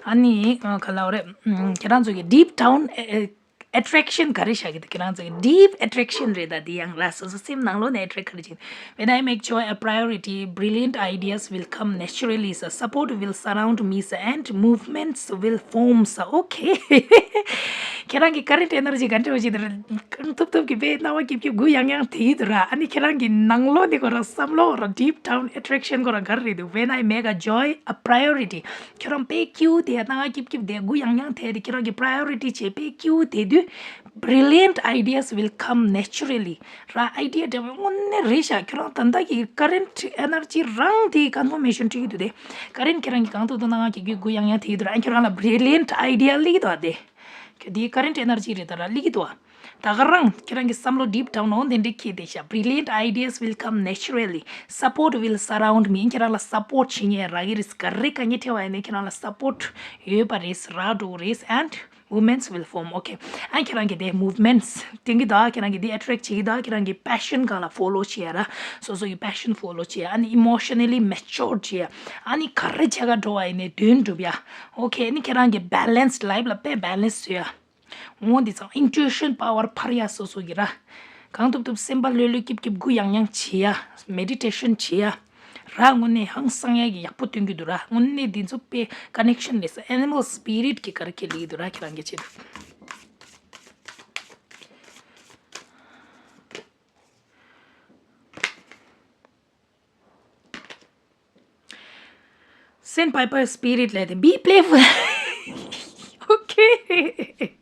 ཨ་ནི་ཨ་ག་ལབ་དགོས་རེད། ཨམ་ཁྱེད་རང་ཚོ་གི་deep down ཨེ་ཨེ་attraction ག་རེ་བྱ་གི་འདུག་ཁྱེད་རང་ཚོ་གི་deep attraction རེད་ད། འདི་ཡང་ར་སོ་སོ་སེམས་ནང་ལོགས་ནས་attract ག་རེ་བྱེད། When I make joy a priority, brilliant ideas will come naturally. So support will surround me, so and movements will form. So okay. ཁྱེད་རང་གི་current energy ག་འདྲ་བ་ཞིག་དེ་རེད། གང་ཐུབ་ཐུབ་ཀྱི་དཔེ་སྣང་བ་སྐྱིད་སྐྱིད་དགུ་ཡང་ཡང་དེ་ཡིན་དུ་ར། ཨ་ནི་ཁྱེད་རང་གི་ནང་ལོགས་ནས་ཁོ་རང་བསམ་བློ་ར་deep down attraction ཁོ་རང་ག་རེ་རེད་འདུག When I make a joy a priority, ཁྱོད་རང་དཔེ་སྐྱིད་དེ་སྣང་བ་སྐྱིད་སྐྱིད་དེ་དགུ་ཡང་ཡང་དེ་དེ་ཁྱོད་རང་གི་priority བྱས་དཔེ་སྐྱིད་དེ་དུས། Brilliant ideas will come naturally. ར་idea འདྲ་བོ་དངོས་གནས་རེད་ཤག་ཁྱོད་རང་ད་ལྟ་གི་current energy རང་དེ་confirmation སྤྲད་ཀྱི་འདུག་དེ། current ཁྱེད་རང་གི་གང་ཐུབ་ཐུབ་ནང་གི་རྒྱུད་དགུ་ཡང་ཡང་དེ་ཡི་འདུག་ར། ཁྱོད་རང་ལ་brilliant idea སླེབས་ཀྱི་འདུག་དེ། ཁྱོད་དེ་current energy རེད་ད་ར་སླེབས་ཀྱི་འདུག་ད་ག་རང་ཁྱེད་རང་གི་བསམ་བློ་deep down འོ་དེ་འདྲ་ཁྱེད་དེ་ཤག Brilliant ideas will come naturally. Support will surround me. ཁྱེད་རང་ལ་support བྱེད་མཁན་རག་གི་རེད། ག་རེ་དཀའ་ངལ་འཕྲད་པ་ཡིན་ནའི་ཁྱེད་རང་ལ་support ཡོད་པ་རེད། རག་འགྲོ་གི་རེད། And movements will form. Okay. ཨ་ཁྱེད་རང་གི་དེ་movements སྟོན་གྱི་འདུག་ཁྱེད་རང་གི་དེ་attract བྱེད་ཀྱི་འདུག་ཁྱེད་རང་གི་passion སྒང་ལ་follow བྱེད་ཡ་ར། སོ་སོ་གི་passion follow བྱེད་ཡ། ཨ་ནི་emotionally mature བྱེད་ཡ། ཨ་ནི་ག་རེ་བྱེད་ག་འགྲོ་བ་ཡིན་ནའི་དོན་འགྲུབ་ཡ། Okay. ཨ་ནི་ཁྱེད་རང་གི་balanced life ལ་དཔེ་balance བཟོ་ཡ། འོ་འདི་ཚང་intuition power འཕར་ཡ་སོ་སོ་གི་ར། གང་ཐུབ་ཐུབ་སེམས་པ་ལྷོད་ལྷོད་སྐྱིད་སྐྱིད་དགུ་ཡང་ཡང་བྱེད་ཡ། meditation བྱེད་ཡ། ར་དངོས་གནས་ཧང་སང་ཡ་གི་ཡག་པོ་སྟོན་གྱི་འདུག་ར། དངོས་གནས་འདི་ཚོ་དཔེ་connection རེད་ས། animal spirit གི་ག་རེ་ཁྱེད་ལེགས་འདུག་ར། ཁྱེད་རང་གི་ཆེད་དུ། Sandpiper spirit ལས་དེ་be playful. Okay.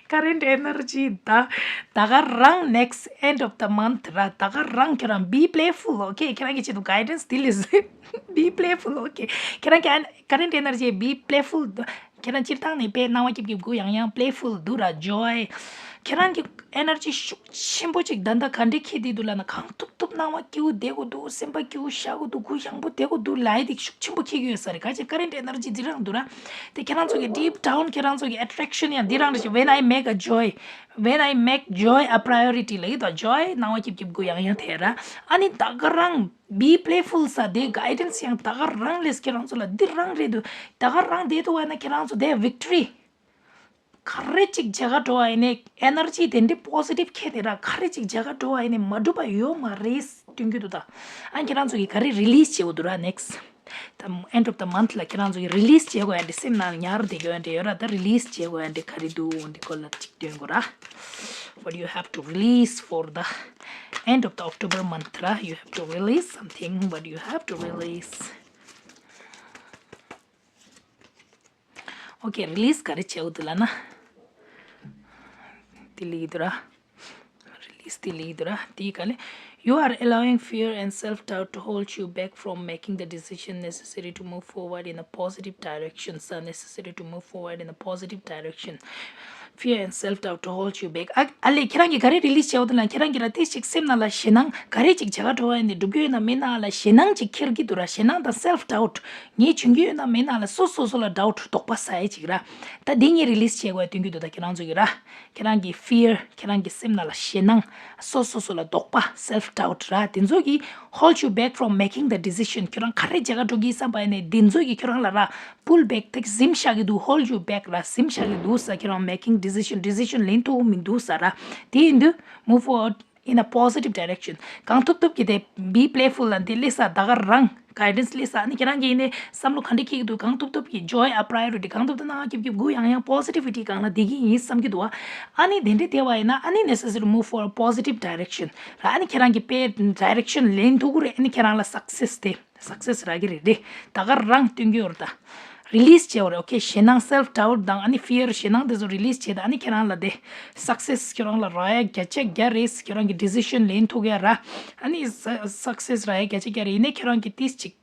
Current energy ད་ ད་ག་རང་next end of the month ར། ད་ག་རང་ཁྱེད་རང་be playful, okay? ཁྱེད་རང་གི་ཆེད་དུ་guidance དེ་ལས་be playful, okay? ཁྱེད་རང་གི་ཨན་current energy be playful. ཁྱེད་རང་སྤྱིར་བཏང་ནས་དཔེ་སྣང་བ་སྐྱིད་སྐྱིད་དགོས། ཡང་ཡང་playful འདུག་ར། joy. ཁྱེད་རང་གི་energy ཤུགས་ཆེན་པོ་ཅིག་ད་ལྟ་ག་འདྲ་འཁྱེར་བསྡད་འདུག་ལབ་ན། གང་ཐུབ་ཐུབ་སྣང་བ་སྐྱིད་པོ་བསྡད་དགོས་འདུག་སེམས་པ་སྐྱིད་པོ་བཞག་དགོས་འདུག་གུ་ཡངས་པོ་བསྡད་དགོས་འདུག་ལབ་ཡ་དེ་ཤུགས་ཆེན་པོ་འཁྱེར་གྱི་ཡོད་ས་རེད། ག་ཅི་current energy འདི་རང་འདུག་ར། དེ་ཁྱེད་རང་ཚོ་གི་deep down ཁྱེད་རང་ཚོ་གི་attraction ཡང་འདི་རང་རེད། When I make a joy, when I make joy a priority ལབ་ཡོད་དོ། joy སྣང་བ་སྐྱིད་སྐྱིད་དགོས་ཡང་ཡང་དེ་ར། ཨ་ནི་ད་ག་རང་be playful ས་དེ་guidance ཡང་ད་ག་རང་ལས་ཁྱེད་རང་ཚོ་ལ་འདི་རང་རེད་འདུག་ད་ག་རང་བསྡད་འདུག་བ་ན་ཁྱེད་རང་ཚོ་དེ་victory ག་རེ་ཅིག་བྱེད་ག་འགྲོ་བ་ཡིན་ནའི་energy དེ་འདྲའི་positive འཁྱེར་ཏེ་ར། ག་རེ་ཅིག་བྱེད་ག་འགྲོ་བ་ཡིན་ནའི་མ་འགྲུབ་པ་ཡོད་མ་རེད་སྟོན་གྱི་འདུག་ད་ཨ་ཁྱེད་རང་ཚོ་གི་ག་རེ་release བྱེད་དགོས་འདུག་ར། next the end of the month ལ་ཁྱེད་རང་ཚོ་གི་release བྱེད་དགོས་ཡ་འདི་སེམས་ནང་ཉར་བསྡད་དགོས་ཡ་འདྲ་ཡོད་ར། ད་release བྱེད་དགོས་ཡ་འདི་ག་རེ་འདུག་འདི་སྐོར་ལ་ཅིག་སྟོན་དགོས་ར། What you have to release for the end of the October month ར། You have to release something. What you have to release? Okay, release ག་རེ་བྱེད་དགོས་འདུག་ལབ་ན། དེ་ལི་འདུག་ར། release དེ་ལི་འདུག་ར། དེ་ག་ལེ། You are allowing fear and self-doubt to hold you back from making the decision necessary to move forward in a positive direction. So necessary to move forward in a positive direction. Fear and self-doubt to hold you back. ཨ་ཨ་ལེ། ཁྱེད་རང་གིས་ག་རེ་release བྱེད་དགོས་འདུག་ལབ་ན། ཁྱེད་རང་གིས་ར་དེ་ཞིག་སེམས་ནང་ལ་ཞེད་སྣང་ག་རེ་ཅིག་བྱེད་ག་འགྲོ་བ་ཡིན་ནའི་འགྲུབ་རྒྱུ་ཡོད་ན་མེད་ན་ལ་ཞེད་སྣང་ཅིག་འཁྱེར་གྱི་འདུག་ར། ཞེད་སྣང་དང་self-doubt ངས་བྱུང་རྒྱུ་ཡོད་ན་མེད་ན་ལ་སོ་སོ་སོ་ལ་doubt དོགས་པ་ཟ་ཡ་ཅིག་ར། ད་འདི་ངས་release བྱེད་དགོས་སྟོན་གྱི་འདུག་ད་ཁྱེད་རང་ཚོ་གིས་ར། ཁྱེད་རང་གི་fear ཁྱེད་རང་གི་སེམས་ནང་ལ་ཞེད་སྣང་སོ་སོ་སོ་ལ་དོགས་པ་self-doubt ར། དེ་ཚོ་གིས་hold you back from making the decision. ཁྱོད་རང་ག་རེ་བྱེད་ག་འགྲོ་གི་བསམ་པ་ཡིན་ནའི་དེ་ཚོ་གིས་ཁྱོད་རང་ལ་ར་pull back དེ་གིས་ཟིན་བཞག་གི་འདུག hold you back ར། ཟིན་བཞག་གི་འདུག་ས། ཁྱོད་རང་making decision decision ལེན་ཐུབ་མི་འདུག་ས་ར། དེ་ཡིན་དུས་move forward in a positive direction. གང་ཐུབ་ཐུབ་ཀྱིས་དེ་be playful ལ་འདི་སླེབས་ས། ད་ག་རང་guidance སླེབས་ས། ཨ་ནི་ཁྱེད་རང་གིས་ཡིན་ནའི་བསམ་བློ་ག་འདྲ་འཁྱེར་གྱི་འདུག་གང་ཐུབ་ཐུབ་ཀྱིས་joy a priority གང་ཐུབ་ཐུབ་སྣང་བ་སྐྱིད་སྐྱིད་དགོས་ཡང་ཡང་positivity སྒང་ལ་བསྡད་ཀྱི་ཡིན་བསམ་གྱི་འདུག་བ། ཨ་ནི་དེ་འདྲ་བསྡད་པ་ཡིན་ན་ཨ་ནི་necessary to move for a positive direction ར། ཨ་ནི་ཁྱེད་རང་གིས་དཔེ་direction ལེན་ཐུབ་ཀྱི་རེད། ཨ་ནི་ཁྱེད་རང་ལ་success དེ། success རག་གི་རེད་དེ། ད་ག་རང་སྟོན་གྱི་ཡོད་རེད་ད། release བྱེད་དགོས་རེད། okay ཞེད་སྣང་self doubt དང་ཨ་ནི་fear ཞེད་སྣང་དེ་ཚོ་release བྱེད་དང་། ཨ་ནི་ཁྱེད་རང་ལ་དེ་success ཁྱེད་རང་ལ་རག་ཡ་བརྒྱ་ཆ་བརྒྱ་རེད། ཁྱེད་རང་གི་decision ལེན་ཐུབ་ཡ་ར། ཨ་ནི་success རག་ཡ་བརྒྱ་ཆ་བརྒྱ་རེད། ཡིན་ནའི་ཁྱེད་རང་གི་ཏིས་ཅིག་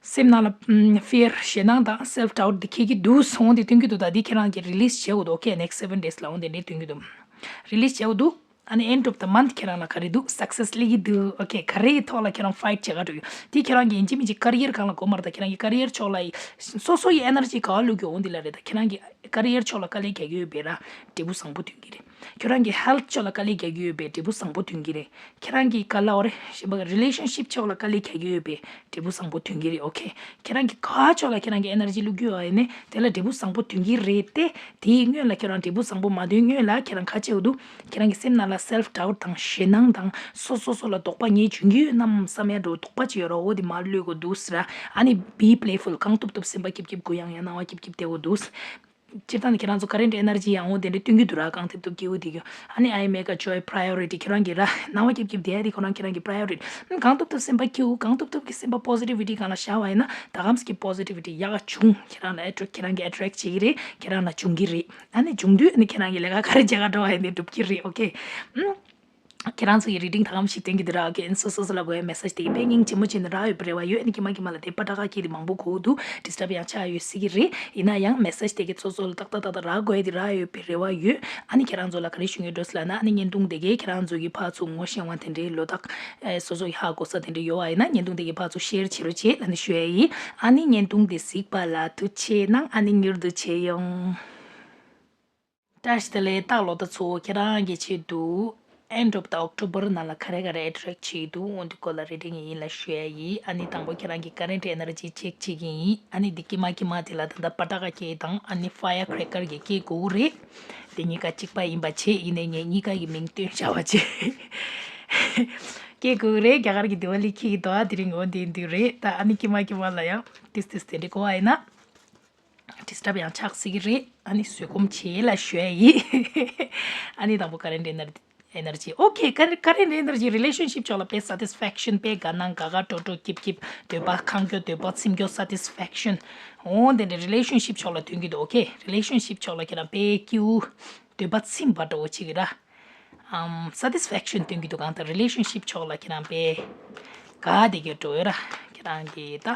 སེམས་ནང་ལ་fear ཞེད་སྣང་དང་self doubt དེ་འཁྱེར་གྱི་འདུག་འོང་དེ་སྟོན་གྱི་འདུག་ད་དེ་ཁྱེད་རང་གི་release བྱེད་དགོས་འདུག okay next seven days ལ་འོང་དེ་འདྲས་སྟོན་གྱི་འདུག release བྱེད་དགོས་འདུག་ཨ་ནི་end of the month ཁྱེད་རང་ལ་ག་རེ་འདུག success སླེབས་ཀྱི་འདུག okay ག་རེའི་ཐོག་ལ་ཁྱེད་རང་fight བྱེད་ག་འགྲོ་ཡོད། དེ་ཁྱེད་རང་གི་ཡིན་གཅིག་མིན་གཅིག་career སྒང་ལ་གོ་མ་རེད་ད། ཁྱེད་རང་གི་career ཕྱོགས་ལ་ཡི་སོ་སོ་ཡི་energy ག་བ་བླུག་གི་འོང་འདི་ལ་རེད་ད། ཁྱེད་རང་གི་career ཕྱོགས་ལ་དཀའ་ལས་རྒྱག་གི་ཡོད་པས་ར། འབྲས་བུ་བཟང་པོ་ཐོན་གྱི་རེད། ཁྱེད་རང་གི་health ཕྱོགས་ལ་དཀའ་ལས་རྒྱག་གི་ཡོད་པས་འབྲས་བུ་བཟང་པོ་ཐོན་གྱི་རེད། ཁྱེད་རང་གི་ག་ལ་འོ་རེ་ཞེས་པ་relationship ཕྱོགས་ལ་དཀའ་ལས་རྒྱག་གི་ཡོད་པས་འབྲས་བུ་བཟང་པོ་ཐོན་གྱི་རེད། okay ཁྱེད་རང་གི་ག་བ་ཕྱོགས་ལ་ཁྱེད་རང་གི་energy བླུག་གི་ཡོད་པ་ཡིན་ནའི་དེ་ལ་འབྲས་བུ་བཟང་པོ་ཐོན་གྱི་རེད་དེ། དེའི་སྔོན་ལ་ཁྱེད་རང་འབྲས་བུ་བཟང་པོ་མ་ཐོན་སྔོན་ལ་ཁྱེད་རང་ག་བྱེད་དགོས་འདུག་ཁྱེད་རང་གི་སེམས་ནང་ལ་self doubt དང་ཞེད་སྣང་དང་སོ་སོ་སོ་ལ་དོགས་པ་ངས་འཇོན་གྱི་ཡོད་ནམ་བསམ་ཡ་འགྲོ་དོགས་པ་ཅིག་ཡོད་ར། འོ་དེ་མར་བླུག་དགོས་འདུག་ཟེར་ར། ཨ་ནི་be playful གང་ཐུབ་ཐུབ་སེམས་པ་སྐྱིད་སྐྱིད་དགོས་ཡང་ཡང་སྣང་བ་སྐྱིད་སྐྱིད་བསྡད་དགོས་འདུག་སྤྱིར་བཏང་ནི་ཁྱེད་རང་ཚོ་current energy ཡང་འོ་དེ་འདྲ་སྟོན་གྱི་འདུག་ར། གང་ཐུབ་ཐུབ་སྐྱིད་པོ་བསྡད་རྒྱུ། ཨ་ནི་I make a joy priority ཁྱེད་རང་གི་ར་སྣང་བ་སྐྱིད་སྐྱིད་བསྡད་ཡ་དེ་ཁོ་རང་ཁྱེད་རང་གི་priority གང་ཐུབ་ཐུབ་སེམས་པ་སྐྱིད་པོ་གང་ཐུབ་ཐུབ་ཀྱི་སེམས་པ་positivity སྒང་ལ་བཞག་པ་ཡིན་ན་ད་གམ་གྱི་positivity ཡག་ག་བྱུང་ཁྱེད་རང་ལ་attract ཁྱེད་རང་གི་attract བྱེད་ཀྱི་རེད། ཁྱེད་རང་ལ་འབྱུང་གི་རེད། ཨ་ནི་འབྱུང་དུས་ཨ་ནི་ཁྱེད་རང་གི་ལས་ཀ་ག་རེ་བྱེད་ག་འགྲོ་བ་ཡིན་ནའི་འགྲུབ་ཀྱི་རེད། okay ཁྱེད་རང་ཚོ་ཡི་reading ད་གམ་ཞིག་སྟོན་གྱི་འདུག་ར། okay སོ་སོ་སོ་ལ་དགོས་ཡ་message དེ་གི་དཔེ་སྙིང་རྗེ་མོ་བྱས་ནས་རག་ཡོད་པའི་རེ་བ་ཡོད། ཨ་ནི་ཁྱི་མ་ཁྱི་མ་ལ་དེ་པ་ཏྲ་ཀ་ཁྱེད་དེ་མང་པོ་གོ་འདུག disturb ཡང་ཆགས་ཡོད་སྲིད་ཀྱི་རེད། ཡིན་ན་ཡང་message དེ་གི་སོ་སོ་ལ་ཏག་ཏག་ཏག་ཏག་རག་དགོས་ཡ་དེ་རག་ཡོད་པའི་རེ་བ་ཡོད། ཨ་ནི་ཁྱེད་རང་ཚོ་ལ་ག་རེ་ཞུ་ཡོད་འགྲོ་ཟེར་ལབ་ན་ཨ་ནི་བརྙན་ཐུང་དེ་གས་ཁྱེད་རང་ཚོ་གི་ཕར་ཚུར་ངོ་ཤེས་པ་དེ་འདྲའི་ལོ་རྟགས་སོ་སོ་ཡི་ཧ་གོ་ས་དེ་འདྲ་ཡོད་པ་ཡིན་ན་བརྙན་ཐུང་དེ་གི་ཕར་ཚུར་share བྱེད་རོགས་བྱེད་ལབ་ནས་ཞུ་ཡ་ཡིན། ཨ་ནི་བརྙན་ཐུང་དེ་གཟིགས་པ་ལ་ཐུགས་རྗེ་གནང་། ཨ་ནི་མྱུར་དུ་མཇལ་ཡོང་། བཀྲ་ཤིས་བདེ་ལེགས། སྟག་ལོ་ཟླ་ཚོ་ཁྱེད་རང་གི་ཆེད་དུ་end of the October ནང་ལ་ག་རེ་ག་རེ་attract བྱེད་འདུག་འོ་འདི་སྐོར་ལ་reading ཡིན་ལ་ཞུ་ཡ་ཡིན། ཨ་ནི་དང་པོ་ཁྱེད་རང་གི་current energy check བྱེད་ཀྱི་ཡིན། ཨ་ནི་འདི་ཀྱི་མ་ཀྱི་མ་དེ་ལ་ད་ལྟ་པ་ཏ་ཀ་ཁྱེད་དང་ཨ་ནི་firecracker གི་སྐད་གོ་གི་རེད། འདི་གཉིས་ཀ་གཅིག་པ་ཡིན་པ་བྱས། ཡིན་ནའི་ངས་གཉིས་ཀ་གི་མིང་བཏོན་བཞག་པ་བྱས། སྐད་གོ་གི་རེད། རྒྱ་གར་གྱི་དི་ཝ་ལི་འཁེལ་གྱི་འདུག་ཨ་དེ་རིང་འོ་འདི་འདི་རེད། ད་ཨ་ནི་ཀྱི་མ་ཀྱི་མ་ལ་ཡང་ཏིས་ཏིས་དེ་འདྲ་གོ་བ་ཡིན་ན། disturb ཡང་ཆགས་སྲིད་ཀྱི་རེད། ཨ་ནི་བཟོད་སྒོམ་བྱེད་ལ་ཞུ་ཡ་ཡིན། ཨ་ནི་དང་པོ་current ener- energy okay current current energy relationship ཕྱོགས་ལ་དཔེ་satisfaction དཔེ་དགའ་སྣང་དགའ་དགའ་སྤྲོ་སྤྲོ་སྐྱིད་སྐྱིད་འདོད་པ་ཁེངས་སྐྱུང་འདོད་པ་ཚིམ་སྐྱུང་satisfaction འོ་དེ་འདྲ་relationship ཕྱོགས་ལ་ཐོན་གྱི་འདུག okay relationship ཕྱོགས་ལ་ཁྱེད་རང་དཔེ་སྐྱིད་པོ་འདོད་པ་ཚིམ་པ་འདྲ་བོ་བྱེད་ཀྱི་ར། ཨམ་satisfaction་སྟོན་གྱི་འདུག་གང་ལྟར་relationship་ཕྱོགས་ལ་ཁྱེད་རང་དཔེ་དགའ་བདེ་གི་འགྲོ་ཡོད་ར། ཁྱེད་རང་གི་ད་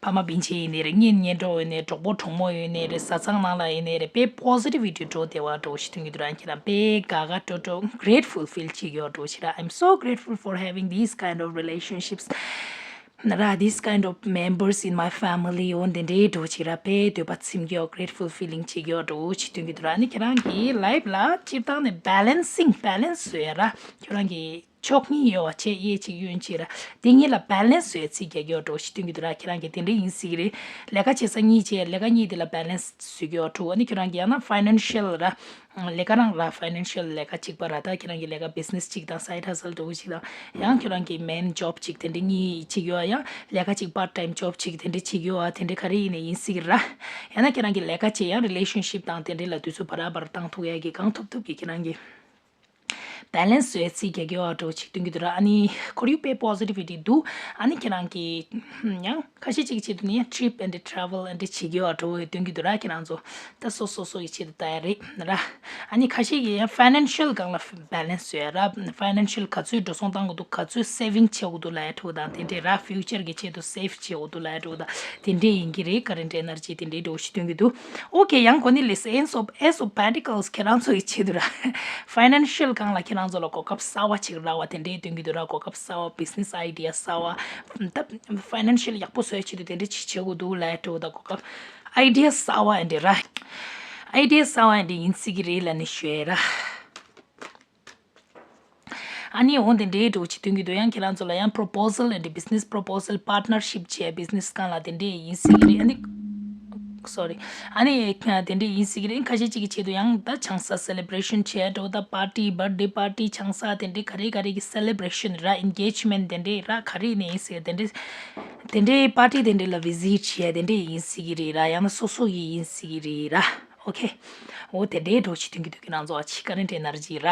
ཕ་མ་སྤུན་མཆེད་ཡིན་ནའི་རེད། གཉེན་ཉེ་གྲོགས་ཡིན་ནའི་གྲོགས་པོ་གྲོགས་མོ་ཡིན་ནའི་རེད། བཟའ་ཚང་ནང་ལ་ཡིན་ནའི་རེད། དཔེ་positivity་འགྲོ་བདེ་བ་འགྲོ་ཞིག་སྟོན་གྱི་འདུག་ར། ཁྱེད་རང་དཔེ་དགའ་དགའ་སྤྲོ་སྤྲོ་grateful feel་བྱེད་ཀྱི་ཡོད་འགྲོ་ཞིག་ར། I'm so grateful for having these kind of relationships. ར། This kind of members in my family. འོ་འདི་འདྲའི་འགྲོ་ཅིག་ར། དཔེ་འདོད་པ་ཚིམ་གྱི་ཡོད། grateful feeling་བྱེད་ཀྱི་ཡོད་འགྲོ་ཅིག་སྟོན་གྱི་འདུག་ར། ཨ་ནི་ཁྱེད་རང་གི་life་ལ་སྤྱིར་བཏང་ནས་balancing balance་བཟོ་ཡ་ར། ཁྱེད་རང་གི་ཕྱོགས་གཉིས་ཡོད་པ་བྱས་གཡས་གཅིག་གཡོན་གཅིག་ར། དེ་གཉིས་ལ་balance་བཟོ་ཡ་ཚིག་རྒྱག་གི་ཡོད་འགྲོ་ཅིག་སྟོན་གྱི་འདུག་ར། ཁྱེད་རང་གི་དེ་འདྲ་ཡིན་སྲིད་ཀྱི་རེད། ལས་ཀ་བྱེད་ས་གཉིས་བྱས་ལས་ཀ་གཉིས་དེ་ལ་balance་བཟོ་གི་ཡོད་འགྲོ། ཨ་ནི་ཁྱེད་རང་གི་ཡང་ན་financial་ར། ལས་ཀ་རང་ར། financial་ལས་ཀ་གཅིག་པ་ར། ད་ཁྱེད་རང་གི་ལས་ཀ་business་གཅིག་དང་side hustle་འདྲ་བོ་གཅིག་དང་། ཡང་ཁྱེད་རང་གི་main job་གཅིག་དེ་འདྲ་གཉིས་གཅིག་ཡོད། ཡང་ལས་ཀ་གཅིག་part time job་གཅིག་དེ་འདྲ་གཅིག་ཡོད། དེ་འདྲ་ག་རེ་ཡིན་ནའི་ཡིན་སྲིད་ཀྱི་ར། ཡང་ན་ཁྱེད་རང་གི་ལས་ཀ་བྱེད་ཡང་relationship་དང་དེ་འདྲ་ལ་དུས་ཚོད་བར་བར་བཏང་ཐུབ་ཡ་གི་གང་ཐུབ་ཐུབ་ཀྱི་ཁྱེད་རང་གི་balance་བཟོ་ཡ་ཚིག་རྒྱག་གི་ཡོད་འགྲོ་ཅིག་སྟོན་གྱི་འདུག་ར། ཨ་ནི་ཁོར་ཡུག་དཔེ་positivity་འདུག་ཨ་ནི་ཁྱེད་རང་གི་ཡང་ཁ་ཤས་ཅིག་གི་ཆེད་དུ་ནི་trip and travel་and་བྱེད་ཀྱི་ཡོད་འགྲོ་སྟོན་གྱི་འདུག་ར། ཁྱེད་རང་ཚོ་ད་སོ་སོ་སོ་ཡི་ཆེད་དུ་ལྟ་ཡ་རེད་ར། ཨ་ནི་ཁ་ཤས་ཀྱིས་ཡང་financial་སྒང་ལ་balance་བཟོ་ཡ་ར། financial་ག་ཚོད་འགྲོ་སོང་བཏང་དགོས་འདུག་ག་ཚོད་saving་བྱེད་དགོས་འདུག་ལབ་ཡ་འགྲོ་དང་དེ་འདྲས་ར། future་གི་ཆེད་དུ་save་བྱེད་དགོས་འདུག་ལབ་ཡ་འགྲོ་དང་དེ་འདྲས་ཡིན་གྱི་རེད། current energy་དེ་འདྲས་འགྲོ་ཞིག་སྟོན་གྱི་འདུག Okay, ཡང་གོ་ནི་ལས་Ace of, Ace of Pentacles་ཁྱེད་རང་ཚོ་ཡི་ཆེད་དུ་ར། financial་སྒང་ལ་ཁྱེད་རང་ཚོ་ལ་གོ་སྐབས་གསར་བ་ཅིག་རག་པ་དེ་འདྲའི་སྟོན་གྱི་འདུག་ར། གོ་སྐབས་གསར་བ། business idea་གསར་བ། ད་financial་ཡག་པོ་བཟོ་ཡ་ཆེད་དུ་དེ་འདྲ་ཅིག་བྱེད་དགོས་འདུག་ལབ་ཡ་འགྲོ་དང་གོ་སྐབས་idea་གསར་བ་ཨེ་འདྲ་ར། idea་གསར་བ་ཨེ་འདྲ་ཡིན་སྲིད་ཀྱི་རེད་ལབ་ནས་ཞུ་ཡ་ར། ཨ་ནི་འོ་དེ་འདྲའི་འགྲོ་ཅིག་སྟོན་གྱི་འདུག་ཡང་ཁྱེད་རང་ཚོ་ལ་ཡང་proposal and business proposal partnership་བྱས་business་སྒང་ལ་དེ་འདྲའི་ཡིན་སྲིད་ཀྱི་རེད། ཨ་ནི་sorry། ཨ་ནི་དེ་འདྲའི་ཡིན་སྲིད་ཀྱི་རེད། ཁ་ཤས་ཅིག་གི་ཆེད་དུ་ཡང་ད་ཆང་ས་celebration་བྱས་འགྲོ་ད་party birthday party་ཆང་ས་དེ་འདྲའི་ག་རེ་ག་རེ་གི་celebration་ར། engagement་དེ་འདྲའི་ར་ག་རེ་ནས་ཡིན་སྲིད་དེ་འདྲའི་དེ་འདྲའི་party་དེ་འདྲའི་ལ་visit་བྱས་དེ་འདྲའི་ཡིན་སྲིད་ཀྱི་རེད་ར། ཡང་ན་སོ་སོ་ཡི་ཡིན་སྲིད་ཀྱི་རེད་ར། Okay། འོ་དེ་འདྲའི་འགྲོ་ཅིག་སྟོན་གྱི་འདུག་ཁྱེད་རང་ཚོ་ཨ་ཅིག་current energy་ར།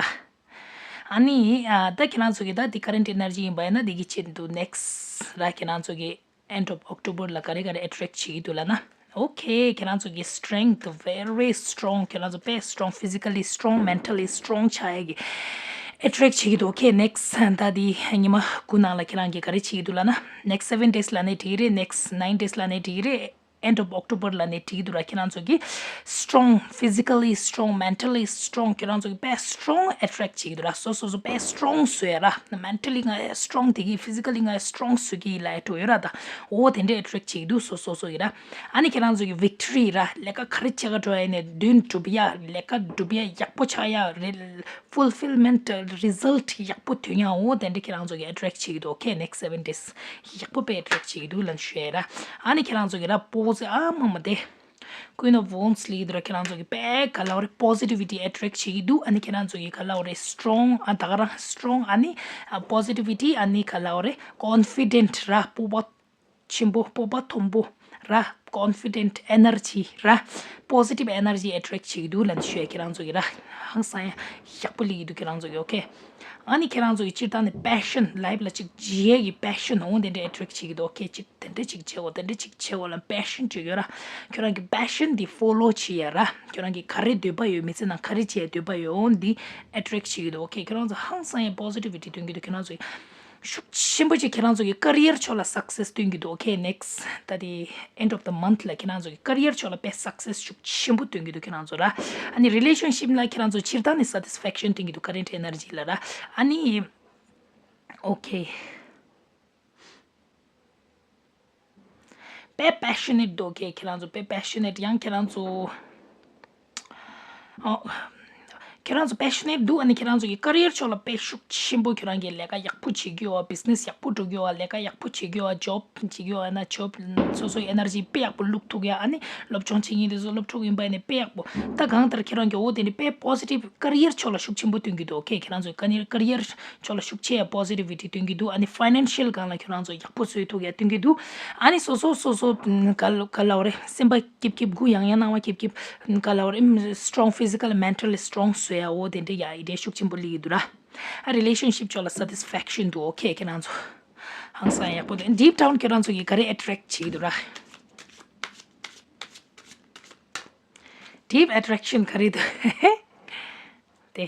ཨ་ནི་ཨ་ད་ཁྱེད་རང་ཚོ་གི་ད་འདི་current energy་ཡིན་པ་ཡིན་ན་འདི་གི་ཆེད་དུ་next་ར་ཁྱེད་རང་ཚོ་གི་end of October་ལ་ག་རེ་ག་རེ་attract་བྱེད་ཀྱི་འདུག་ལབ་ན། Okay། ཁྱེད་རང་ཚོ་གི་strength very strong། ཁྱེད་རང་ཚོ་དཔེ་strong physically strong mentally strong་ཆགས་ཡ་གི་attract་བྱེད་ཀྱི་འདུག Okay། next་ད་འདི་ཉི་མ་དགུ་ནང་ལ་ཁྱེད་རང་གི་ག་རེ་བྱེད་ཀྱི་འདུག་ལབ་ན། next seven days་ལབ་ནའི་འགྲིག་གི་རེད། next nine days་ལབ་ནའི་འགྲིག་གི་རེད། end of October་ལབ་ནའི་འགྲིག་གི་འདུག་ར། ཁྱེད་རང་ཚོ་གི་strong physically strong mentally strong་ཁྱེད་རང་ཚོ་གི་དཔེ་strong་attract་བྱེད་ཀྱི་འདུག་ར། སོ་སོ་སོ་དཔེ་strong་བཟོ་ཡ་ར། mentally་ང་strong་དེ་གི་physically་ང་strong་བཟོ་གི་ལབ་ཡ་འགྲོ་ཡོད་ར། ད་འོ་དེ་འདྲའི་attract་བྱེད་ཀྱི་འདུག་སོ་སོ་སོ་གི་ར། ཨ་ནི་ཁྱེད་རང་ཚོ་གི་victory་ར། ལས་ཀ་ག་རེ་བྱེད་ག་འགྲོ་ཡ་ཡིན་ནའི་མདུན་འགྲུབ་ཡ། ལས་ཀ་འགྲུབ་ཡ་ཡག་པོ་ཆགས་ཡ་རེད། fulfillment result་ཡག་པོ་ཐོན་ཡ། འོ་དེ་འདྲ་ཁྱེད་རང་ཚོ་གི་attract་བྱེད་ཀྱི་འདུག Okay། next seven days་ཡག་པོ་དཔེ་attract་བྱེད་ཀྱི་འདུག་ལབ་ནས་ཞུ་ཡ་ར། ཨ་ནི་ཁྱེད་རང་ཚོ་གི་ར་པོ་ཟེ་ཨ་མ་མ་དེ་Queen of Wands་ལི་འདུག་ར། ཁྱེད་རང་ཚོ་གི་དཔེ་ག་ལབ་རེད། positivity་attract་བྱེད་ཀྱི་འདུག་ཨ་ནི་ཁྱེད་རང་ཚོ་གི་ག་ལབ་རེད། strong་ཨ་ད་ག་རང་strong་ཨ་ནི་positivity་ཨ་ནི་ག་ལབ་རེད། confident་ར། སྤོབས་པ་ཆེན་པོ་སྤོབས་པ་མཐོན་པོ་ར། confident energy་ར། positive energy་attract་བྱེད་ཀྱི་འདུག་ལབ་ནས་ཞུ་ཡ་ཁྱེད་རང་ཚོ་གི་ར། ཧང་སང་ཡ་ཡག་པོ་སླེབས་ཀྱི་འདུག་ཁྱེད་རང་ཚོ་གི okay། ཨ་ནི་ཁྱེད་རང་ཚོ་གི་སྤྱིར་བཏང་ནས་passion་life་ལ་ཅིག་བྱེད་ཡས་ཀྱི་passion་འོང་དེ་འདྲ་attract་བྱེད་ཀྱི་འདུག okay། ཅིག་དེ་འདྲ་ཅིག་བྱེད་དགོས་དེ་འདྲ་ཅིག་བྱེད་དགོས་ལ་passion་ཅིག་ཡོད་ར། ཁྱེད་རང་གི་passion་འདི་follow་བྱེད་ཡ་ར། ཁྱེད་རང་གི་ག་རེ་འདོད་པ་ཡོད། མི་ཚེ་ནང་ག་རེ་བྱེད་འདོད་པ་ཡོད་འོང་འདི་attract་བྱེད་ཀྱི་འདུག okay། ཁྱེད་རང་ཚོ་ཧང་སང་ཡ་positivity་སྟོན་གྱི་འདུག་ཁྱེད་རང་ཚོ་གི་ཤུགས་ཆེན་པོ་ཅིག་ཁྱེད་རང་ཚོ་གི་career་ཕྱོགས་ལ་success་སྟོན་གྱི་འདུག okay། next་ད་དེ་end of the month་ལ་ཁྱེད་རང་ཚོ་གི་career་ཕྱོགས་ལ་དཔེ་success་ཤུགས་ཆེན་པོ་སྟོན་གྱི་འདུག་ཁྱེད་རང་ཚོ་ར། ཨ་ནི་relationship་ལ་ཁྱེད་རང་ཚོ་སྤྱིར་བཏང་ནས་satisfaction་སྟོན་གྱི་འདུག current energy་ལ་ར། ཨ་ནི་okay། དཔེ་passionate་འདུག okay། ཁྱེད་རང་ཚོ་དཔེ་passionate། ཡང་ཁྱེད་རང་ཚོ་ཨོ། ཁྱེད་རང་ཚོ་passionate་འདུག་ཨ་ནི་ཁྱེད་རང་ཚོ་གི་career་ཕྱོགས་ལ་དཔེ་ཤུགས་ཆེན་པོ། ཁྱེད་རང་གི་ལས་ཀ་ཡག་པོ་བྱེད་རྒྱུ་ཡོད། business་ཡག་པོ་འགྲོ་རྒྱུ་ཡོད། ལས་ཀ་ཡག་པོ་བྱེད་རྒྱུ་ཡོད། job་བྱེད་རྒྱུ་ཡོད་ན་job་སོ་སོའི་energy་དཔེ་ཡག་པོ་བླུག་ཐུབ་ཡ། ཨ་ནི་སློབ་སྦྱོང་བྱེད་མཁན་དེ་ཚོ་སློབ་ཕྲུག་ཡིན་པ་ཡིན་ནའི་དཔེ་ཡག་པོ། ད་གང་ལྟར་ཁྱེད་རང་གི་འོ་དེ་ནི་དཔེ་positive་career་ཕྱོགས་ལ་ཤུགས་ཆེན་པོ་སྟོན་གྱི་འདུག okay། ཁྱེད་རང་ཚོ་career་career་ཕྱོགས་ལ་ཤུགས་ཆེ་ཡ་positivity་སྟོན་གྱི་འདུག་ཨ་ནི་financial་སྒང་ལ་ཁྱེད་རང་ཚོ་ཡག་པོ་བཟོ་ཐུབ་ཡ་སྟོན་གྱི་འདུག་ཨ་ནི་སོ་སོ་སོ་སོ་ག་ལ་ག་ལབ་རེད། སེམས་པ་སྐྱིད་སྐྱིད་དགུ་ཡང་ཡང་སྣང་བ་སྐྱིད་སྐྱིད་ག་ལབ་རེད། strong physical mentally strong་བཟོ་ཡ་འོ་དེ་འདྲ་ཡ་ཨི་ཌི་ཡ་ཤུགས་ཆེན་པོ་སླེབས་ཀྱི་འདུག་ར། ཨ་relationship་ཕྱོགས་ལ་satisfaction་འདུག okay། ཁྱེད་རང་ཚོ་ཧང་སང་ཡག་པོ་འདུག deep down་ཁྱེད་རང་ཚོ་གི་ག་རེ་attract་བྱེད་ཀྱི་འདུག་ར། deep attraction་ག་རེ་འདུག་དེ།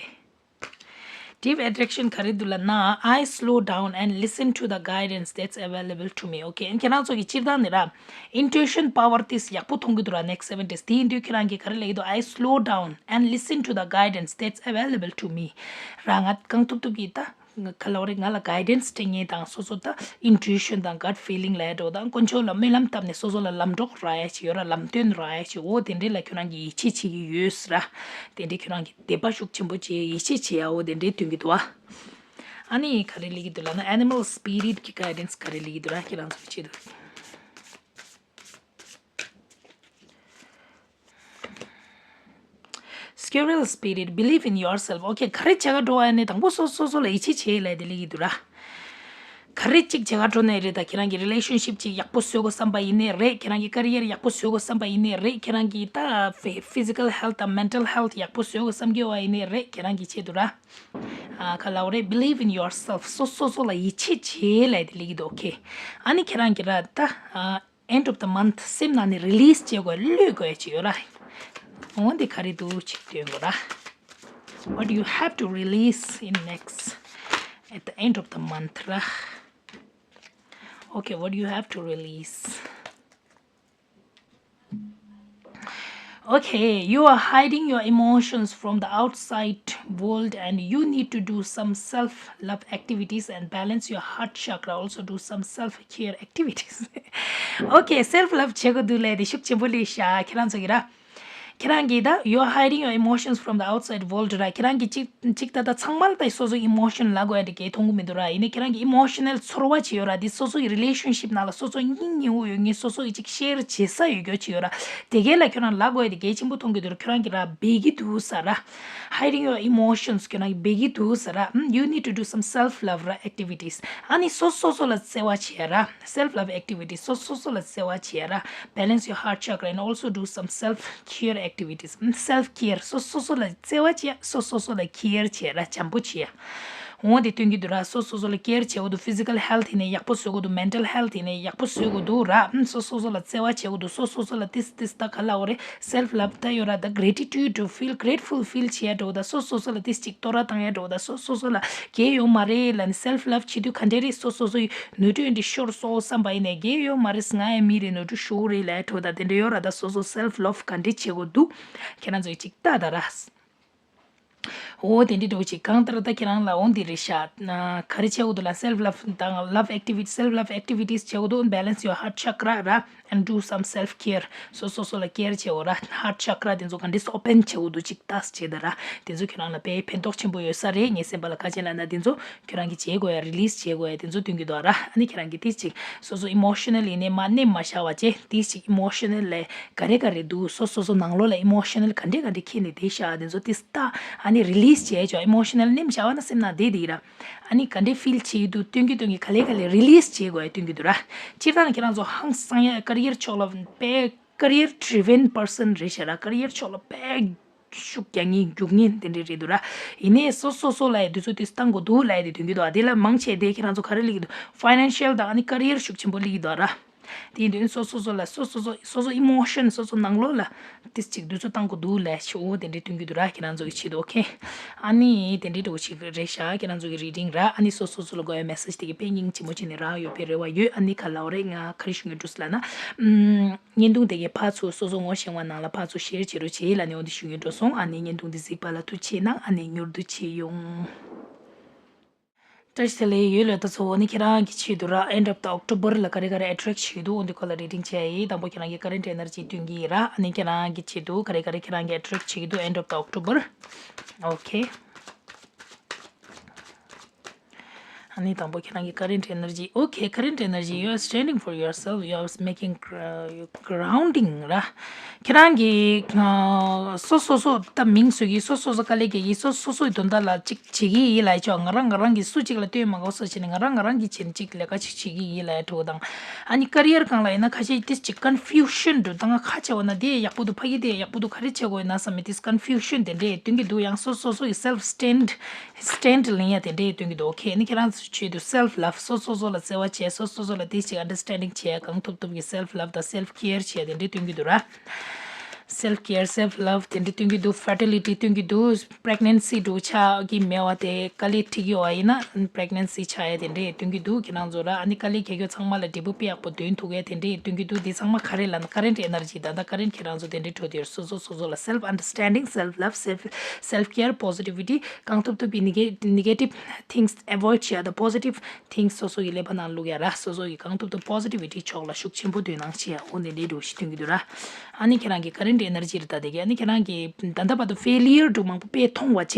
Deep attraction ག་རེ་འདུག་ལབ་ན། I slow down and listen to the guidance that's available to me. Okay, ཁྱེད་རང་ཚོ་གི་སྤྱིར་བཏང་ནི་ར། Intuition power དེ་ཡག་པོ་མཐོང་གི་འདུག་ར། next seven days དེ་ཡིན་དུས་ཁྱེད་རང་གིས་ག་རེ་ལབ་ཀྱི་འདུག I slow down and listen to the guidance that's available to me. ར་ང་གང་ཐུབ་ཐུབ་ཀྱིས་ད། ག་ལབ་རེད། ང་ལ་guidance སྤྲད་མཁན་དང་སོ་སོ་ད་intuition དང་gut feeling ལབ་ཡ་འདྲ་བོ་དང་དཀོན་མཆོག་ལ་སྨོན་ལམ་བཏབ་ནས་སོ་སོ་ལ་ལམ་གྲོགས་རག་ཡ་ཅིག་ཡོད་ར། ལམ་སྟོན་རག་ཡ་ཅིག་འོ་དེ་འདྲས་ལ་ཁྱོད་རང་གིས་ཡིད་ཆེས་བྱེད་ཀྱི་ཡོད་ཟེར་ར། དེ་འདྲས་ཁྱོད་རང་གིས་དད་པ་ཤུགས་ཆེན་པོ་བྱེད། ཡིད་ཆེས་བྱེད་ཡ་འོ་དེ་འདྲས་སྟོན་གྱི་འདུག་ཨ། ཨ་ནི་ག་རེ་ལབ་ཀྱི་འདུག་ལབ་ན། Animal spirit གི་guidance ག་རེ་ལབ་ཀྱི་འདུག་ར། ཁྱེད་རང་ཚོ་ཆེད་དུ། Squirrel spirit, believe in yourself. Okay, ག་རེ་བྱེད་ག་འགྲོ་བ་ཡིན་ནའི་དང་པོ་སོ་སོ་སོ་ལ་ཡིད་ཆེས་བྱེད་ལབ་དེ་ལབ་ཀྱི་འདུག་ར། ག་རེ་གཅིག་བྱེད་ག་འགྲོ་ནའི་རེད། ད་ཁྱེད་རང་གི་relationship གཅིག་ཡག་པོ་བཟོ་དགོས་བསམ་པ་ཡིན་ནའི་རེད། ཁྱེད་རང་གི་career ཡག་པོ་བཟོ་དགོས་བསམ་པ་ཡིན་ནའི་རེད། ཁྱེད་རང་གི་ད་phy- physical health དང་mental health ཡག་པོ་བཟོ་དགོས་བསམ་གྱི་བ་ཡིན་ནའི་རེད། ཁྱེད་རང་གི་ཆེད་དུ་ར། ཨ་ག་ལབ་རེད། Believe in yourself. སོ་སོ་སོ་ལ་ཡིད་ཆེས་བྱེད་ལབ་དེ་ལབ་ཀྱི་འདུག Okay, ཨ་ནི་ཁྱེད་རང་གི་ར་ད་ཨ། End of the month སེམས་ནང་ནས་release བྱེད་དགོས། བླུག་དགོས་ཅིག་ཡོད་ར། འོ་འདི་ག་རེ་འདུག་ཅིག་སྟོན་དགོས་ར། What you have to release in next at the end of the month ར། Okay, what you have to release. Okay, you are hiding your emotions from the outside world and you need to do some self love activities and balance your heart chakra. Also do some self care activities. Okay, self love བྱེད་དགོས་འདུག་ལབ་དེ་ཤུགས་ཆེན་པོ་ལབ་ཤག་ཁྱེད་རང་ཚོ་གི་ར། ཁྱེད་རང་གིས་ད་you are hiding your emotions from the outside world ར། ཁྱེད་རང་གིས་གཅིག་གཅིག་ད་ལྟ་ཚང་མ་ལ་ད་སོ་སོ་emotion ལབ་དགོས་ཡ་དེ་གས་མཐོང་གི་མི་འདུག་ར། ཡིན་ནའི་ཁྱེད་རང་གི་emotional ཚོར་བ་ཅིག་ཡོད་ར། དེ་སོ་སོ་གི་relationship ནང་ལ་སོ་སོ་སྙིང་ཉེ་བོ་ཡོད་མཁན། སོ་སོ་གི་ཅིག་share བྱེད་ས་ཡོད་རྒྱུ་ཅིག་ཡོད་ར། དེ་གས་ལ་ཁྱོད་རང་ལབ་དགོས་ཡ་དེ་གལ་ཆེན་པོ་མཐོང་གི་འདུག་ར། ཁྱོད་རང་གིས་ར་སྦས་ཀྱི་འདུག་ཟེར་ར། Hiding your emotions ཁྱོད་རང་གིས་སྦས་ཀྱི་འདུག་ཟེར་ར། ཨམ། You need to do some self love ར་activities. ཨ་ནི་སོ་སོ་སོ་ལ་བརྩེ་བ་བྱེད་ཡ་ར། Self love activities སོ་སོ་སོ་ལ་བརྩེ་བ་བྱེད་ཡ་ར། Balance your heart chakra and also do some self care activities. ཨམ། Self care སོ་སོ་སོ་ལ་བརྩེ་བ་བྱེད་ཡ། སོ་སོ་སོ་ལ་care བྱེད་ཡ་ར། བྱམས་པོ་བྱེད་ཡ། འོ་དེ་སྟོན་གྱི་འདུག་ར། སོ་སོ་སོ་ལ་care བྱེད་དགོས་འདུག physical health ཡིན་ནའི་ཡག་པོ་བཟོ་དགོས་འདུག mental health ཡིན་ནའི་ཡག་པོ་བཟོ་དགོས་འདུག་ར། ཨམ། སོ་སོ་སོ་ལ་བརྩེ་བ་བྱེད་དགོས་འདུག་སོ་སོ་སོ་ལ་ཏིས་ཏིས་ད་ག་ལབ་དགོས་རེད། Self love ད་ཡོད་ར། ད་gratitude to feel grateful feel བྱེད་ཡ་འདྲ་བོ་ད། སོ་སོ་སོ་ལ་ཏིས་ཅིག་བསྟོད་ར་བཏང་ཡ་འདྲ་བོ་ད། སོ་སོ་སོ་ལ་དགེ་ཡོད་མ་རེད་ལབ་ནས་self love བྱེད་དུས་ག་འདྲས་རེད། སོ་སོ་སོ་ཡི་ནོར་འཁྲུལ་འདི་ཤོར་སོང་བསམ་པ་ཡིན་ནའི་དགེ་ཡོད་མ་རེད། ང་ཡི་མི་རེད། ནོར་འཁྲུལ་ཤོར་རེད་ལབ་ཡ་འདྲ་བོ་ད། དེ་འདྲ་ཡོད་ར། ད་སོ་སོ་self love ག་འདྲས་བྱེད་དགོས་འདུག་ཁྱེད་རང་ཚོ་ཡི་ཅིག་ལྟ་ད་ར། འོ་དེ་འདྲའི་འདྲ་བོ་ཅིག་གང་ལྟར་ད་ཁྱེད་རང་ལ་འོ་འདི་རེད་ཤག་ག་རེ་བྱེད་དགོས་འདུག་ལབ། Self love དང་love activity self love activities བྱེད་དགོས་འདུག Balance your heart chakra ར། And do some self care. སོ་སོ་སོ་ལ་care བྱེད་དགོས་ར། Heart chakra དེ་ཚོ་ག་འདྲས་open བྱེད་དགོས་འདུག་ཅིག་ལྟ་བྱེད་ད་ར། དེ་ཚོ་ཁྱེད་རང་ལ་དཔེ་ཕན་ཐོགས་ཆེན་པོ་ཡོད་ས་རེད། ངའི་སེམས་པ་ལ་ག་ཅི་ལབ་ན་དེ་ཚོ་ཁྱེད་རང་གིས་བྱེད་དགོས་ཡ་release བྱེད་དགོས་ཡ་དེ་ཚོ་སྟོན་གྱི་འདུག་ར། ཨ་ནི་ཁྱེད་རང་གིས་ཏིས་ཅིག་སོ་སོ་emotional ཡིན་ནའི་མ་ནེམ་མ་བཞག་པ་བྱས་ཏིས་ཅིག་emotional ལ་ག་རེ་ག་རེ་འདུག་སོ་སོ་སོ་ནང་ལོགས་ལ་emotional ག་འདྲས་ག་འདྲས་འཁྱེར་ནས་བསྡད་ཤག་དེ་ཚོ་ཏིས་ལྟ། ཨ་ནི་release བྱས་ཆོག emotional ནེམ་བཞག་པ་ན་སེམས་ནང་བསྡད་བསྡད་ཡིན་ར། ཨ་ནི་ག་འདྲས་feel བྱེད་ཀྱི་འདུག་སྟོན་གྱི་སྟོན་གྱི་ག་ལེ་ག་ལེ་release བྱེད་དགོས་ཡ་སྟོན་གྱི་འདུག་ར། སྤྱིར་བཏང་ཁྱེད་རང་ཚོ་ཧང་སང་ཡ་career ཕྱོགས་ལ་དཔེ་career driven person རེད་ཤག་ར། career ཕྱོགས་ལ་དཔེ་ཤུགས་རྒྱག་མཁན་རྒྱུག་མཁན་དེ་འདྲས་རེད་འདུག་ར། ཡིན་ནའི་སོ་སོ་སོ་ལ་ཡ་དུས་ཚོད་དེ་བཏང་དགོས་འདུག་ལབ་ཡ་དེ་སྟོན་གྱི་འདུག་ཨ་དེ་ལ་མང་ཆེ་དེ་ཁྱེད་རང་ཚོ་ག་རེ་ལབ་ཀྱི་འདུག financial དང་ཨ་ནི་career ཤུགས་ཆེན་པོ་ལབ་ཀྱི་འདུག་ར། དེ་ཡིན་དུས་སོ་སོ་སོ་ལ་སོ་སོ་སོ་སོ་སོ་emotion སོ་སོ་ནང་ལོགས་ལ་ཏིས་ཅིག་དུས་ཚོད་བཏང་དགོས་འདུག་ལབ་ཤོག་དེ་འདྲས་སྟོན་གྱི་འདུག་ར། ཁྱེད་རང་ཚོ་གི་ཆེད་དུ། okay ཨ་ནི་དེ་འདྲས་འདྲ་བོ་ཞིག་རེད་ཤག་ཁྱེད་རང་ཚོ་གི་reading ར། ཨ་ནི་སོ་སོ་སོ་ལ་དགོས་ཡ་message དེ་གི་དཔེ་སྙིང་རྗེ་མོ་བྱས་ནས་རག་ཡོད་པའི་རེ་བ་ཡོད། ཨ་ནི་ག་ལབ་དགོས་རེད། ང་ག་རེ་ཞུ་སྙིང་འདོད་སོང་ལབ་ན། ཨམ། བརྙན་ཐུང་དེ་གའི་ཕར་ཚུར་སོ་སོ་ངོ་ཤེས་པ་ནང་ལ་ཕར་ཚུར་share བྱེད་རོགས་བྱེད་ལབ་ནས་འོ་འདི་ཞུ་སྙིང་འདོད་སོང་། ཨ་ནི་བརྙན་ཐུང་འདི་གཟིགས་པ་ལ་ཐུགས་རྗེ་ཆེ་གནང་། ཨ་ནི་མྱུར་དུ་མཇལ་ཡོང་། བཀྲ་ཤིས་བདེ་ལེགས་ཡོད་ལོས་ད་ཚོ། འོ་ནི་ཁྱེད་རང་གི་ཆེད་དུ་ར། end of the October ལ་ག་རེ་ག་རེ་attract བྱེད་ཀྱི་འདུག་འོ་འདི་སྐོར་ལ་reading བྱས་ཡིན། དང་པོ་ཁྱེད་རང་གི་current energy སྟོན་གྱི་ཡིན་ར། ཨ་ནི་ཁྱེད་རང་གི་ཆེད་དུ་ག་རེ་ག་རེ་ཁྱེད་རང་གི་attract བྱེད་ཀྱི་འདུག end of the October. okay ཨ་ནི་དང་པོ་ཁྱེད་རང་གི་current energy. Okay, current energy, you are standing for yourself, you are making gr- grounding ར། ཁྱེད་རང་གིས་ཨ་སོ་སོ་སོ་ད་མིང་སོ་གི་སོ་སོ་སོ་དཀའ་ལས་ཀྱི་ཡིན། སོ་སོ་སོའི་དོན་དག་ལ་ཅིག་བྱེད་ཀྱི་ཡིན་ལབ་ཆོག་ང་རང་ང་རང་གིས་སུ་གཅིག་ལ་ལྟོས་མ་དགོས་ས་བྱས་ནས་ང་རང་ང་རང་གིས་བྱས་ནས་ཅིག་ལས་ཀ་ཅིག་བྱེད་ཀྱི་ཡིན་ལབ་ཡ་འདྲ་བོ་དང་། ཨ་ནི་career སྒང་ལ་ཡིན་ན་ཁ་ཤས་ཏིས་ཅིག་confusion འདྲ་བོ་དང་། ཁ་ཆེ་བ་ན་དེ་ཡག་པོ་འདུག་ཕ་གི་དེ་ཡག་པོ་འདུག་ག་རེ་བྱེད་དགོས་ཡིན་ན་བསམ་མེད་ཏིས་confusion དེ་འདྲས་སྟོན་གྱི་འདུག་ཡང་སོ་སོ་སོ་ཡི་self stand stand ལེན་ཡ་དེ་འདྲས་སྟོན་གྱི་འདུག okay ཨ་ནི་ཁྱེད་རང་ཚོའི་ཆེད་དུ་self love སོ་སོ་སོ་ལ་བརྩེ་བ་བྱས། སོ་སོ་སོ་ལ་ཏིས་ཅིག་understanding བྱས། གང་ཐུབ་ཐུབ་ཀྱི་self love དང་self care བྱས་དེ་འདྲས་སྟོན་གྱི་འདུག་ར། self care, self love དེ་འདྲ་སྟོན་གྱི་འདུག fertility སྟོན་གྱི་འདུག pregnancy འདྲ་ཆགས་ཀྱི་མེད་པ་དེ་དཀའ་ལས་འཕྲད་ཀྱི་ཡོད་པ་ཡིན་ན་pregnancy ཆགས་ཡ་དེ་འདྲ་སྟོན་གྱི་འདུག་ཁྱེད་རང་ཚོ་ར། ཨ་ནི་དཀའ་ལས་རྒྱག་མཁན་ཚང་མ་ལ་འབྲས་བུ་དཔེ་ཡག་པོ་འདོན་ཐུབ་ཡ་དེ་འདྲ་སྟོན་གྱི་འདུག་འདི་ཚང་མ་ག་རེ་ལབ་ན་current energy ད་ལྟ་current ཁྱེད་རང་ཚོ་དེ་འདྲ་འགྲོ་དུས་སོ་སོ་སོ་སོ་ལ་self understanding, self love, self self care, positivity གང་ཐུབ་ཐུབ་པའི་negative things avoid བྱེད་ཡ་དང་positive things སོ་སོ་གི་ཀླད་པ་ནང་བླུག་ཡ་ར། སོ་སོ་གི་གང་ཐུབ་ཐུབ་positivity ཕྱོགས་ལ་ཤུགས་ཆེན་པོ་འདོན་གནང་བྱེད་ཡ། འོ་འདི་འདྲའི་འདྲ་བོ་ཞིག་སྟོན་གྱི་འདུག་ར། ཨ་ནི་ཁྱེད་རང་གི་current energy རེད་ད་དེ་གི། ཨ་ནི་ཁྱེད་རང་གི་ད་ལྟ་བར་དུ་failure འདྲ་བོ་མང་པོ་དཔེ་མཐོང་བ་བྱས་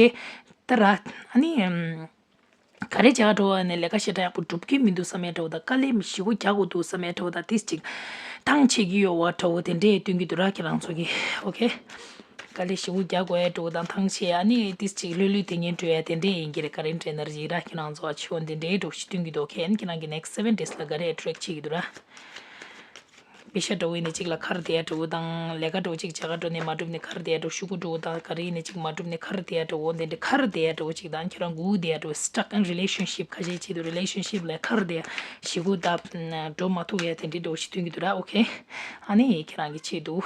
ད་ར། ཨ་ནི་ཨམ། ག་རེ་བྱ་འགྲོ་བ་ནས་ལས་ཀ་ཞེ་དྲག་ཡག་པོ་འགྲུབ་ཀྱི་མི་འདུག་བསམ་ཡ་འདྲ་བོ་དང་། དཀའ་ལས་ཞེ་པོ་རྒྱག་དགོས་འདུག་བསམ་ཡ་འདྲ་བོ་དང་། ཏིས་ཅིག་ཐང་ཆད་ཀྱི་ཡོད་པ་འདྲ་བོ་དེ་འདྲས་སྟོན་གྱི་འདུག་ར་ཁྱེད་རང་ཚོ་གི། ཨོ་ཁེ། དཀའ་ལས་ཞེ་པོ་རྒྱག་དགོས་ཡ་འདྲ་བོ་དང་། ཐང་ཆད། ཨ་ནི་ཏིས་ཅིག་ལྷོད་ལྷོད་དེ་ཉན་འགྲོ་ཡ་དེ་འདྲས་ཡིན་གྱི་རེད། current energy ར་ཁྱེད་རང་ཚོ་ཨ་ཆེ་བོ་དེ་འདྲས་འདྲ་བོ་ཞིག་སྟོན་གྱི་འདུག་ཁེ། ཨ་ནི་ཁྱེད་རང་གི་next seven days ལ་ག་རེ་attract བྱེད་ཀྱི་འདུག་ར། པེ་ཤ་འདྲ་བོ་ཡིན་ནའི་གཅིག་ལ་ཁ་ར་དེ་ཡ་འདྲ་བོ་དང་། ལས་ཀ་འདྲ་བོ་གཅིག་བྱ་ག་འགྲོ་ནས་མ་འགྲུབ་ནས་ཁ་ར་དེ་ཡ་འདྲ་བོ། ཤོག་གུ་འདྲ་བོ་དང་ག་རེ་ཡིན་ནའི་གཅིག་མ་འགྲུབ་ནས་ཁ་ར་དེ་ཡ་འདྲ་བོ། འདི་འདྲ་ཁ་ར་དེ་ཡ་འདྲ་བོ་གཅིག་དང་། ཁྱེད་རང་སྒུག་དེ་ཡ་འདྲ་བོ། stuck in relationship ཁ་ཤས་བྱེད་དུས་relationship ལ་ཁ་ར་དེ་ཡ་ཞེ་པོ་ད་འགྲོ་མ་ཐུབ་ཡ་དེ་འདྲའི་འདྲ་བོ་ཞིག་སྟོན་གྱི་འདུག་ར། ཨོ་ཁེ། ཨ་ནི་ཁྱེད་རང་གི་ཆེད་དུ་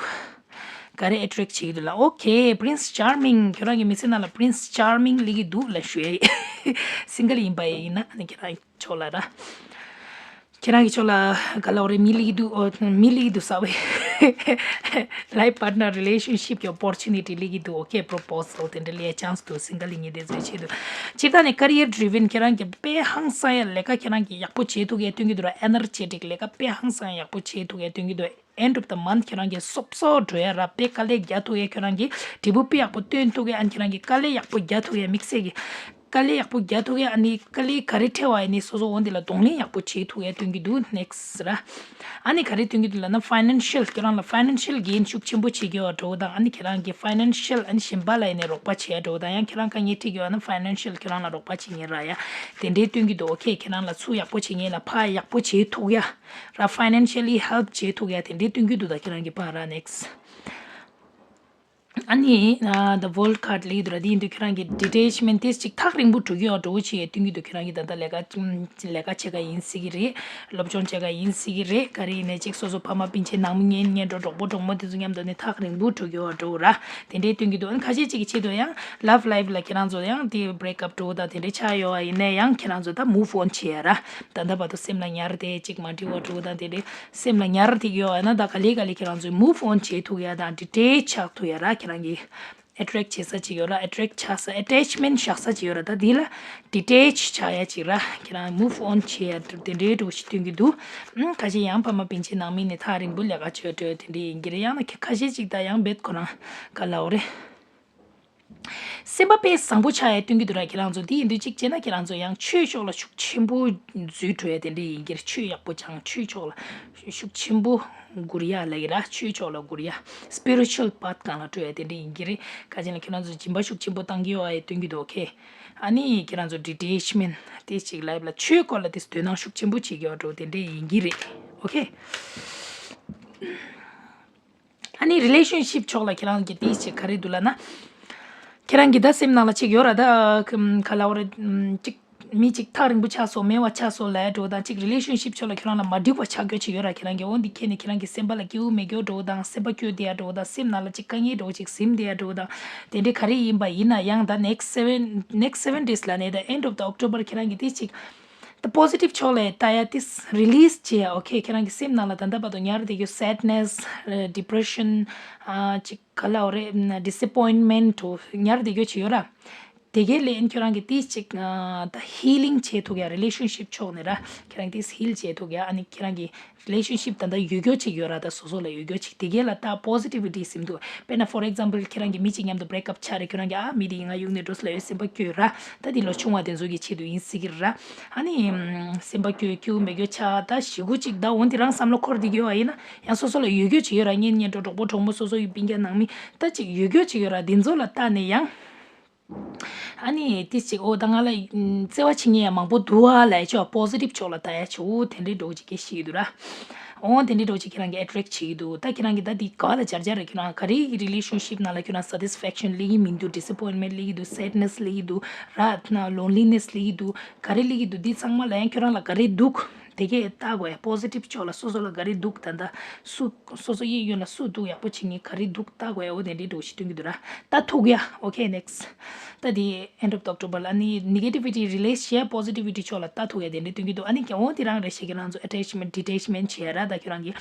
ག་རེ་attract བྱེད་ཀྱི་འདུག་ལ། ཨོ་ཁེ། Prince Charming ཁྱེད་རང་གི་མི་ཚེ་ནང་ལ་Prince Charming སླེབས་ཀྱི་འདུག་ལ་ཞུ་ཡ་ཡིན། single ཡིན་པ་ཡིན་ན་ཨ་ནི་ཁྱེད་རང་ཕྱོགས་ལ་ར། ཁྱེད་རང་གི་ཕྱོགས་ལ་ག་ལབ་རེད། མི་སླེབས་ཀྱི་འདུག་ཨོ། མི་སླེབས་ཀྱི་འདུག་ཟེར་བས། Life partner relationship གི་opportunity སླེབས་ཀྱི་འདུག་ཨོ་ཁེ། proposal དེ་འདྲ་སླེབས་ཡ་chance འདུག single ཡིན་མཁན་དེ་ཚོའི་ཆེད་དུ། སྤྱིར་བཏང་ནས་career driven ཁྱེད་རང་གི་དཔེ་ཧང་སང་ཡ་ལས་ཀ་ཁྱེད་རང་གི་ཡག་པོ་བྱེད་ཐུབ་ཡ་སྟོན་གྱི་འདུག་ར། energetic ལས་ཀ་དཔེ་ཧང་སང་ཡ་ཡག་པོ་བྱེད་ཐུབ་ཡ་སྟོན་གྱི་འདུག end of the month ཁྱེད་རང་གི་སོབ་སོབ་འགྲོ་ཡ་ར། དཔེ་དཀའ་ལས་རྒྱག་ཐུབ་ཡ། ཁྱེད་རང་གི་འབྲས་བུ་དཔེ་ཡག་པོ་སྟོན་ཐུབ་ཡ། ཨ་ནི་ཁྱེད་རང་གི་དཀའ་ལས་ཡག་པོ་རྒྱག་ཐུབ་ཡ། དམིགས་བསལ་གྱི་དཀའ་ལས་ཡག་པོ་རྒྱག་ཐུབ་ཡ། ཨ་ནི་དཀའ་ལས་ག་རེ་འཕྲད་པ་ཡིན་ནའི་སོ་སོ་འོ་འདི་ལ་གདོང་ལེན་ཡག་པོ་བྱེད་ཐུབ་ཡ་སྟོན་གྱི་འདུག next ར། ཨ་ནི་ག་རེ་སྟོན་གྱི་འདུག་ལབ་ན་financial ཁྱེད་རང་ལ་financial gain ཤུགས་ཆེན་པོ་བྱེད་ཀྱི་ཡོད་འདྲ་བོ་དང་། ཨ་ནི་ཁྱེད་རང་གི་financial ཨ་ནི་གཞན་པ་ལ་ཡིན་ནའི་རོགས་པ་བྱེད་ཡ་འདྲ་བོ་དང་། ཡང་ཁྱེད་རང་དཀའ་ངལ་འཕྲད་ཀྱི་ཡོད་ན་financial ཁྱེད་རང་ལ་རོགས་པ་བྱེད་མཁན་རག་ཡ་དེ་འདྲའི་སྟོན་གྱི་འདུག་ཨོ་ཁེ། ཁྱེད་རང་ལ་ཚུར་ཡག་པོ་བྱེད་མཁན་ལ་ཕར་ཡག་པོ་བྱེད་ཐུབ་ཡ་ར། financially help བྱེད་ཐུབ་ཡ་དེ་འདྲའི་སྟོན་གྱི་འདུག་ད་ཁྱེད་རང་གི་པར་ར་next ཨ་ནི་ཨ་the world card སླེབས་འདུག་ར། དེ་ཡིན་དུས་ཁྱེད་རང་གི་detachment དེ་ཅིག་ཐག་རིང་པོ་འགྲོ་གི་ཡོད་འདྲ་བོ་ཅིག་སྟོན་གྱི་འདུག་ཁྱེད་རང་གི་ད་ལྟ་ལས་ཀ་ལས་ཀ་བྱེད་ག་ཡིན་སྲིད་ཀྱི་རེད། སློབ་སྦྱོང་བྱེད་ག་ཡིན་སྲིད་ཀྱི་རེད། ག་རེ་ཡིན་ནའི་ཅིག་སོ་སོ་ཕ་མ་སྤུན་མཆེད་ནང་མི་གཉེན་ཉེ་འགྲོ་གྲོགས་པོ་གྲོགས་མོ་དེ་ཚོ་མཉམ་དུ་ནི་ཐག་རིང་པོ་འགྲོ་གི་ཡོད་འདྲ་བོ་ར། དེ་འདྲའི་སྟོན་གྱི་འདུག་ཨ་ནི་ཁ་ཤས་ཅིག་གི་ཆེད་དུ་ཡང་love life ལ་ཁྱེད་རང་ཚོ་ཡང་དེ་break up འགྲོ་དང་དེ་འདྲའི་ཆགས་ཡོད་པ་ཡིན་ནའི་ཡང་ཁྱེད་རང་ཚོ་ད་move on བྱེད་ཡ་ར། ད་ལྟ་བར་དུ་སེམས་ལ་ཉར་ཏེ་ཅིག་མ་འགྲིག་པ་འགྲོ་དང་དེ་འདྲའི་སེམས་ལ་ཉར་ཏེ་ཡོད་པ་ཡིན་ན་ད་ག་ལེ་ག་ལེ་ཁྱེད་རང་ཚོས་move on བྱེད་ཐུབ་ཡ་དང་detach ཆགས་ཐུབ་ཡ་ར། ཁྱེད་རང་གི attract བྱེད་ས་ཅིག་ཡོད་ར། attract ཆགས་ས་attachment བཞག་ས་ཅིག་ཡོད་ར། ད་དེ་ལ་detach ཆགས་ཡ་ཅིག་ར། ཁྱེད་རང་move on བྱེད་ཡ་དེ་འདྲའི་འགྲོ་ཞིག་སྟོན་གྱི་འདུག་ཨང་། ཁ་ཤས་ཡང་ཕ་མ་སྤུན་མཆེད་ནང་མི་ནས་ཐག་རིང་པོ་ལས་ཀ་བྱོས་འགྲོ་དེ་འདྲའི་ཡིན་གྱི་རེད། ཡང་ན་ཁ་ཤས་ཅིག་ད་ཡང་རྦད་ཁོ་རང་ག་ལབ་དགོས་རེད། སེམས་པ་དཔེ་བཟང་པོ་ཆགས་ཡ་སྟོན་གྱི་འདུག་ར། ཁྱེད་རང་ཚོ་དེ་ཡིན་དུས་གཅིག་བྱས་ན་ཁྱེད་རང་ཚོ་ཡང་ཆོས་ཕྱོགས་ལ་ཤུགས་ཆེན་པོ་འཛུལ་འགྲོ་ཡ་དེ་འདྲ་ཡིན་གྱི་རེད། ཆོས་ཡག་པོ་སྦྱང་། ཆོས་ཕྱོགས་ལ་ཤུགས་ཆེན་པོ་སྒུར་ཡ་ལབ་ཀྱི་ར། ཆོས་ཕྱོགས་ལ་སྒུར་ཡ་spiritual path སྒང་ལ་འགྲོ་ཡ་དེ་འདྲ་ཡིན་གྱི་རེད། ག་ཅི་ན་ཁྱེད་རང་ཚོ་སྦྱིན་པ་ཤུགས་ཆེན་པོ་བཏང་གི་ཡོད་ཨ་ཡ་སྟོན་གྱི་འདུག་ཨོ་ཁེ། ཨ་ནི་ཁྱེད་རང་ཚོ་detachment དེ་གཅིག་life ལ་ཆོས་སྐོར་ལ་དེ་དོ་སྣང་ཤུགས་ཆེན་པོ་བྱེད་ཀྱི་ཡོད་འགྲོ་དེ་འདྲ་ཡིན་གྱི་རེད། ཨོ་ཁེ། ཨ་ནི་relationship ཕྱོགས་ལ་ཁྱེད་རང་གི་ཏིས་ཅིག་ག་རེ་འདུག་ལབ་ན། ཁྱེད་རང་གི་ད་སེམས་ནང་ལ་ཅིག་ཡོད་ར། ད་ཁམ་ག་ལབ་དགོས་རེད། ཅིག་མི་ཅིག་ཐག་རིང་པོ་ཆགས་སོང་མེད་པ་ཆགས་སོང་ལབ་འགྲོ་དང་། ཅིག་relationship ཕྱོགས་ལ་ཁྱེད་རང་ལ་མ་འགྲིག་པ་ཆགས་རྒྱུ་ཅིག་ཡོད་ར། ཁྱེད་རང་གི་འོ་འདི་ཁྱེད་ནི་ཁྱེད་རང་གི་སེམས་པ་ལ་སྐྱིད་པོ་མེད་རྒྱུ་འགྲོ་དང་། སེམས་པ་སྐྱོ་བསྡད་ཡ་འགྲོ་དང་། སེམས་ནང་ལ་ཅིག་དཀའ་ངལ་འགྲོ་ཅིག་ཟིན་བསྡད་ཡ་འགྲོ་དང་། དེ་འདྲ་ག་རེ་ཡིན་པ་ཡིན་ན་ཡང་ད་next seven next seven days ལ་ནས་the end of the October ཁྱེད་རང་གི་ཏིས་ཅིག་ད་positive ཕྱོགས་ལ་ལྟ་ཡ་དེ་release བྱེད་ཡ། ཨོ་ཁེ། ཁྱེད་རང་གི་སེམས་ནང་ལ་ད་ལྟ་བར་དུ་ཉར་བསྡད་རྒྱུ་sadness, depression ཨ་ཅིག་ག་ལབ་དགོས་རེད། disappointment འགྲོ་ཉར་བསྡད་རྒྱུ་ཅིག་ཡོད་ར། དེ་གའི་ལན་ཁྱེད་རང་གི་ཏིས་ཅིག་ཨ་ད་healing བྱེད་ཐུབ་ཡ། relationship ཕྱོགས་ནས་ར་ཁྱེད་རང་གི་ཏིས་heal བྱེད་ཐུབ་ཡ། ཨ་ནི་ཁྱེད་རང་གི relationship ད་ལྟ་ཡོད་རྒྱུ་ཅིག་ཡོད་ར། ད་སོ་སོ་ལ་ཡོད་རྒྱུ་ཅིག་དེ་གའི་ལ་ད་positivity ཟིན་འདུག་དཔེར་ན་for example ཁྱེད་རང་གི་མི་གཅིག་མཉམ་དུ་break up ཆགས་རེད། ཁྱེད་རང་གི་ཨ་མི་དེ་ཡིན་ང་གཡུག་ནས་འགྲོ་སོང་ལབ་ཡོད་སེམས་པ་སྐྱོ་ར། ད་དེ་ལོ་ཆུང་བ་དེ་ཚོ་གི་ཆེད་དུ་ཡིན་སྲིད་ཀྱི་ར། ཨ་ནི་སེམས་པ་སྐྱོ་སྐྱོ་མེད་རྒྱུ་ཆགས་ད་ཞེ་པོ་ཅིག་ད་འོན་ཏེ་རང་བསམ་བློ་འཁོར་བསྡད་ཀྱི་ཡོད་པ་ཡིན་ན་ཡང་སོ་སོ་ལ་ཡོད་རྒྱུ་ཅིག་ཡོད་ར། གཉེན་ཉེ་འགྲོ་གྲོགས་པོ་གྲོགས་མོ་སོ་སོ་ཡི་སྤུན་ཀྱག་ནང་མི་ད་ཅིག་ཡོད་རྒྱུ་ཅིག་ཡོད་ར། དེ་ཚོ་ལ་བལྟས་ནས་ཡང་ཨ་ནི་ཏིས་ཅིག་ཨོ་ད་ང་ལ་བརྩེ་བ་བྱེད་མཁན་ཡང་མང་པོ་འདུག་ཨ་ལབ་ཡ་ཆོག positive ཕྱོགས་ལ་ལྟ་ཡ་ཆོག་དེ་འདྲའི་འགྲོ་གི་ཅིག་གི་ཤི་འདུག་ར། འོ་དེ་འདྲའི་འགྲོ་གི་ཅིག་ཁྱེད་རང་གི་attract བྱེད་ཀྱི་འདུག་ད་ཁྱེད་རང་གི་ད་དེ་ག་ལ་སྦྱར་སྦྱར་རེད། ཁྱེད་རང་ག་རེ་ཡི་relationship ནང་ལ་ཁྱེད་རང་satisfaction སླེབས་ཀྱི་མི་འདུག disappointment སླེབས་ཀྱི་འདུག sadness སླེབས་ཀྱི་འདུག་ར། loneliness སླེབས་ཀྱི་འདུག་ག་རེ་སླེབས་ཀྱི་འདུག་འདི་ཚང་མ་ལ་ཡང་ཁྱེད་རང་ལ་ག་རེ་འདུག་དེ་གས་ལྟ་དགོས་ཡ། པོ་སི་ཊིབ་ཕྱོགས་ལ་སོ་སོ་ལ་ག་རེ་འདུག་ད་ལྟ་སུ་སོ་སོ་གཡས་གཡོན་ལ་སུ་འདུག་ཡག་པོ་བྱེད་མཁན་ག་རེ་འདུག་ལྟ་དགོས་ཡ། འོ་དེ་འདྲའི་འདྲ་བོ་ཞིག་སྟོན་གྱི་འདུག་ར། ད་ཐུག་ཡ། ཨོ་ཁེ་ནེགསི། ད་དེ་end of the October ལ་ཨ་ནི་ནེ་གེ་ཊི་བི་ཊི་རི་ལི་སི་བྱས་པོ་སི་ཊི་བི་ཊི་ཕྱོགས་ལ་ལྟ་ཐུབ་ཡ་དེ་འདྲའི་སྟོན་གྱི་འདུག་ཨ་ནི་ཀྱང་འོ་དེ་རང་རེད་ཤག་ཁྱེད་རང་ཚོ་ཨེ་ཊེཆ་མེན་ཊི་ཌི་ཊེ་ཆ་མེན་ཊི་བྱས་ར། ད་ཁྱོད་རང་གི་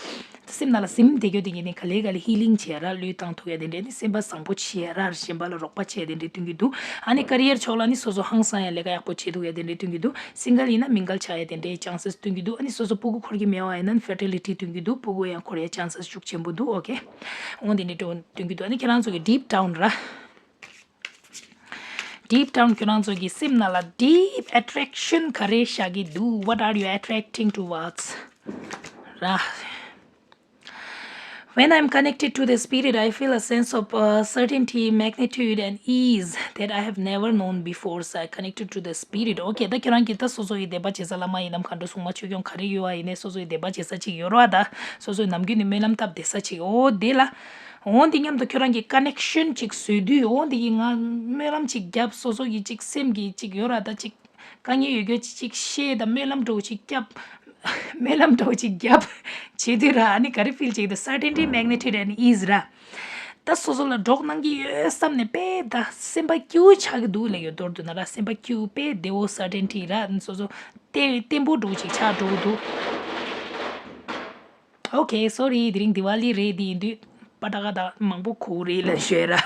སེམས་ནང་ལ་ཟིམ་བསྡད་རྒྱུ་དེ་གི་ནི་ག་ལེ་ག་ལེ་ཧི་ལིང་བྱས་ར། བློས་བཏང་ཐུབ་ཡ་དེ་འདྲའི་ནི་སེམས་པ་བཟང་པོ་བྱས་ར། གཞན་པ་ལ་རོགས་པ་བྱས་དེ་འདྲའི་སྟོན་གྱི་འདུག་ཨ་ནི་ཀ་རི་ཡར་ཕྱོགས་ལ་ནི་སོ་སོ་ཧང་སང་ཡ་ལས་ཀ་ཡག་པོ་བྱེད་ཐུབ་ཡ་དེ་འདྲའི་སྟོན་གྱི་འདུག་སིང་གལ་ཡིན་ན་མིང་གལ་ཆགས་ཡ་དེ་འདྲའི་ཅན་སི་སྟོན་གྱི་འདུག་ཨ་ནི་སོ་སོ་སྤུ་གུ་འཁོར་གྱི་མེད་པ་ཡིན་ན་ཕར་ཊི་ལི་ཊི་སྟོན་གྱི་འདུག་སྤུ་གུ་ཡང་འཁོར་ཡ་ཅན་སི་ཤུགས་ཆེན་པོ་འདུག་ཨོ་ཁེ། འོ་དེ་འདྲའི་སྟོན་གྱི་འདུག་ཨ་ནི་ཁྱེད་རང་ཚོ་གི་ཌིབ་ཌའུན་ར། ཌིབ་ཌའུན་ཁྱོད་རང་ཚོ་གི་སེམས་ནང་ལ་ཌིབ་ཨེ་ཊེག་ཤན་ག་རེ་བཞག་གི་འདུག What are you attracting towards? ར། When I'm connected to the spirit, I feel a sense of uh, certainty, magnitude, and ease that I have never known before. So I connected to the spirit. Okay, ད་ཁྱོད་རང་གིས་ད་སོ་སོ་ཡི་དད་པ་བྱེད་ས་བླ་མ་ཡིན་ནམ་མཁའ་འགྲོ་སྲུང་མ་ཆོས་སྐྱོང་ག་རེ་ཡོད་པ་ཡིན་ནའི་སོ་སོ་ཡི་དད་པ་བྱེད་ས་ཅིག་ཡོད་རེད་བ། ད་སོ་སོ་ཡི་ནམ་རྒྱུན་ནས་སྨོན་ལམ་བཏབ་བསྡད་ས་ཅིག་འོ་དེ་ལ། འོ་འདི་མཉམ་དུ་ཁྱོད་རང་གིས་ཀ་ནེག་ཤན་ཅིག་བཟོས་དུས་འོ་འདི་གི་ང་སྨོན་ལམ་ཅིག་བརྒྱབ། སོ་སོ་གི་ཅིག་སེམས་ཀྱི་ཅིག་ཡོད་ར། ད་ཅིག་དཀའ་ངལ་ཡོད་རྒྱུ་ཅིག་ཅིག་བཤད། ད་སྨོན་ལམ་འདྲ་བོ་ཅིག་བརྒྱབ། སྨོན་ལམ་འདྲ་བོ་ཅིག་བརྒྱབ་བྱེད་དུས་ར། ཨ་ནི་ག་རེ་ཕིལ་བྱེད་ཀྱི་འདུག Certainty, magnitude and ease ར། ད་སོ་སོ་ལ་གྲོགས་གནང་གི་ཡོད་བསམ་ནས་དཔེ་ད་སེམས་པ་སྐྱིད་པོ་ཆགས་ཀྱི་འདུག་ལབ་ཡོད། མདོར་བསྡུ་ན་ར་སེམས་པ་སྐྱིད་པོ་དཔེ་བདེ་བོ་སར་ཊེན་ཊི་ར། སོ་སོ་བརྟན་བརྟན་པོ་འདྲ་བོ་ཅིག་ཆགས་འགྲོ་གི་འདུག་ཨོ་ཁེ། སོ་རི། དེ་རིང་དི་ཝ་ལི་རེད། དེ་ཡིན་དུས་པ་ཏ་ཀ་ད་མང་པོ་གོ་རེད་ལབ་ཤོད་ར།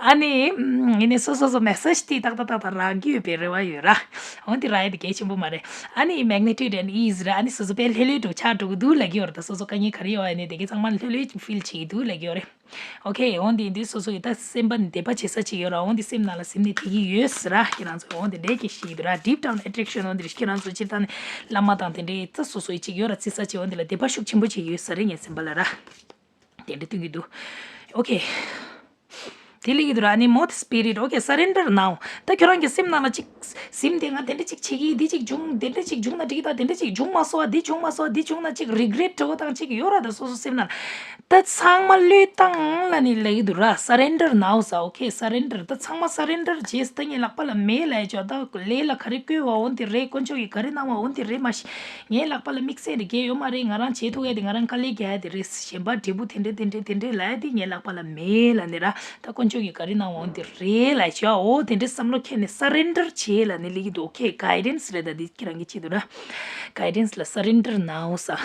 ཨ་ནི་ཡིན་ནའི་སོ་སོ་སོ་མེ་སེ་ཇི་དེ་ཏག་ཏག་ཏག་ཏག་རག་གི་ཡོད་པའི་རེ་བ་ཡོད་ར། འོ་དེ་རག་ཡ་དེ་གལ་ཆེན་པོ་མ་རེད། ཨ་ནི་མེག་ནི་ཊུ་ཌི་ཨེན་ཌི་ཨི་ཛི་ར། ཨ་ནི་སོ་སོ་དཔེ་ལྷོད་ལྷོད་འདྲ་བོ་ཆགས་འགྲོ་གི་འདུག་ལབ་ཀྱི་ཡོད་རེད། ད་སོ་སོ་དཀའ་ངལ་ག་རེ་ཡོད་པ་ཡིན་ནའི་དེ་གའི་ཚང་མ་ལྷོད་ལྷོད་ཕིལ་བྱེད་ཀྱི་འདུག་ལབ་ཀྱི་ཡོད་རེད། ཨོ་ཁེ། འོ་འདི་འདི་སོ་སོ་ཡི་ད་སེམས་པ་ནི་དད་པ་བྱེད་ས་ཅིག་ཡོད་ར། འོ་འདི་སེམས་ནང་ལ་སེམས་ནི་དེ་གི་ཡོད་ཟེར་ར། ཁྱེད་རང་ཚོ་འོ་འདི་འདྲའི་གི་ཤེས་ཀྱི་འདུག་ར། ཌིབ་ཌའུན་ཨེ་ཊེག་ཤན། འོ་འདི་རེད། ཁྱེད་རང་ཚོ་སྤྱིར་བཏང་ནི་བླ་མ་དང་དེ་འདྲའི་ད་སོ་སོ་ཡི་ཅིག་ཡོད་ར། བརྩི་ས་ཅིག་འོ་འདི་ལ་དད་པ་ཤུགས་ཆེན་པོ་ཅིག་ཡོད་ས་རེད། ངའི་སེམས་པ་ལ་ར། དེ་འདྲ་སྟོན་གྱི་འདུག་ཨོ་ཁེ། དེ་ལས་ཀྱི་འདུག་ར། ཨ་ནི་མོ་དི་སི་པི་རི་ཊི། ཨོ་ཁེ། སར་རེན་ཌར་ནའོ། ད་ཁྱོད་རང་གི་སེམས་ནང་ལ་ཅིག་སིམ་དེ་ང་དེ་འདྲ་ཅིག་བྱེད་ཀྱི། འདི་ཅིག་བྱུང་། དེ་འདྲ་ཅིག་བྱུང་ན་འགྲིག་གི། ད་དེ་འདྲ་ཅིག་བྱུང་མ་སོང་བ། འདི་བྱུང་མ་སོང་བ། འདི་བྱུང་ན་ཅིག་རི་གི་རེ་ཊི་འདྲ་བོ་དང་ཅིག་ཡོད་ར། ད་སོ་སོ་སེམས་ནང་ད་ཚང་མ་བློས་བཏང་ལབ་ནི་ལབ་ཀྱི་འདུག་ར། སར་རེན་ཌར་ནའོ་ཟེར། ཨོ་ཁེ། སར་རེན་ཌར། ད་ཚང་མ་སར་རེན་ཌར་བྱས། ད་ངའི་ལག་པ་ལ་མེད་ལབ་ཡ་ཅིག་ད་ལས་ལ་ག་རེ་བསྐོས་པ་འོ་འདི་རེད། དཀོན་མཆོག་གིས་ག་རེ་གནང་བ་འོ་འདི་རེད། མ་གཞི་ངའི་ལག་པ་ལ་དམིགས་བསལ་རེ་གལ་ཡོད་མ་རེད། ང་རང་བྱེད་ཐུབ་ཡ་དེ་ང་རང་དཀའ་ལས་རྒྱག་ཡ་དེ་རེད། གཞན་པ་འབྲས་བུ་དེ་འདྲ་དེ་འདྲ་དེ་འདྲ་ལབ་ཡ་དེ་ངའི་ལག་པ་ལ་མེད་ལབ་ནི་ར། ད་དཀོན་མཆོག་གིས་ག་རེ་གནང་བ་འོ་འདི་རེད་ལབ་ཡ་ཅིག་འོ་དེ་འདྲ་བསམ་བློ་འཁྱེར་ནས་སར་རེན་ཌར་བྱེད་ལབ་ནི་ལབ་ཀྱི་འདུག་ཨོ་ཁེ། གའི་ཌེན་སི་རེད། ད་འདི་ཁྱེད་རང་གི་ཆེད་དུ་ར། གའི་ཌེན་སི་ལ་སར་རེན་ཌར་ནའོ་ཟེར།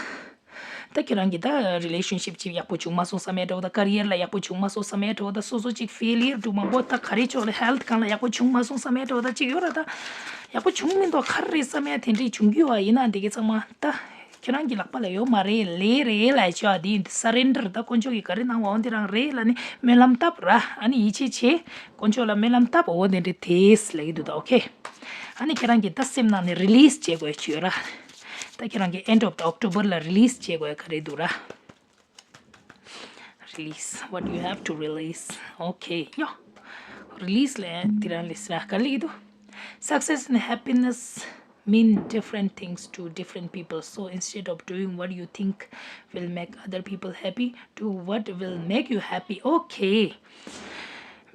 ད་ཁྱེད་རང་གི་ད་རི་ལེ་ཤན་ཤིབ་ཅིག་ཡག་པོ་བྱུང་མ་སོང་བསམ་ཡ་འདྲ་བོ། ད་ཀ་རི་ཡར་ལ་ཡག་པོ་བྱུང་མ་སོང་བསམ་ཡ་འདྲ་བོ། ད་སོ་སོ་ཅིག་ཕེ་ལི་ཡར་འདུག་མང་པོ། ད་ག་རེ་ཕྱོགས་ལ་ཧེལ་ཐི་སྒང་ལ་ཡག་པོ་བྱུང་མ་སོང་བསམ་ཡ་འདྲ་བོ་ད་ཅིག་ཡོད་ར། ད་ཡག་པོ་བྱུང་མི་འདུག་ག་རེ་རེད་བསམ་ཡ་དེ་འདྲས་བྱུང་གི་ཡོད་པ་ཡིན་ན་དེ་གའི་ཚང་མ་ད་ཁྱེད་རང་གི་ལག་པ་ལ་ཡོད་མ་རེད། ལས་རེད་ལབ་ཡ་ཅིག་ཡོད་པ་དེ་ཡིན་དུས་སར་རེན་ཌར། ད་དཀོན་མཆོག་གིས་ག་རེ་གནང་བ་འོ་འདི་རང་རེད་ལབ་ནི་སྨོན་ལམ་བཏབ་ར། ཨ་ནི་ཡིད་ཆེས་བྱེད། དཀོན་མཆོག་ལ་སྨོན་ལམ་བཏབ། འོ་དེ་འདྲས་དེས་ལབ་ཀྱི་འདུག་ད་ཨོ་ཁེ། ཨ་ནི་ཁྱེད་རང་གི་ད་སེམས་ནང་ནས་རི་ལི་སི་བྱེད་དགོས་ཡ་ཅིག་ཡོད་ར། ད་ཁྱེད་རང་གི་ཨེན་ཌི་ཨོཕ་ཨོག་ཊོ་བར་ལ་རི་ལི་སི་བྱེད་དགོས་ཡ་ག་རེ་འདུག་ར། Release what you have to release. Okay, yeah. Release ལབ་ཡ་དེ་རང་ལས་སི་ར། ག་རེ་ལབ་ཀྱི་འདུག Success and happiness mean different things to different people. So instead of doing what you think will make other people happy, do what will make you happy. Okay.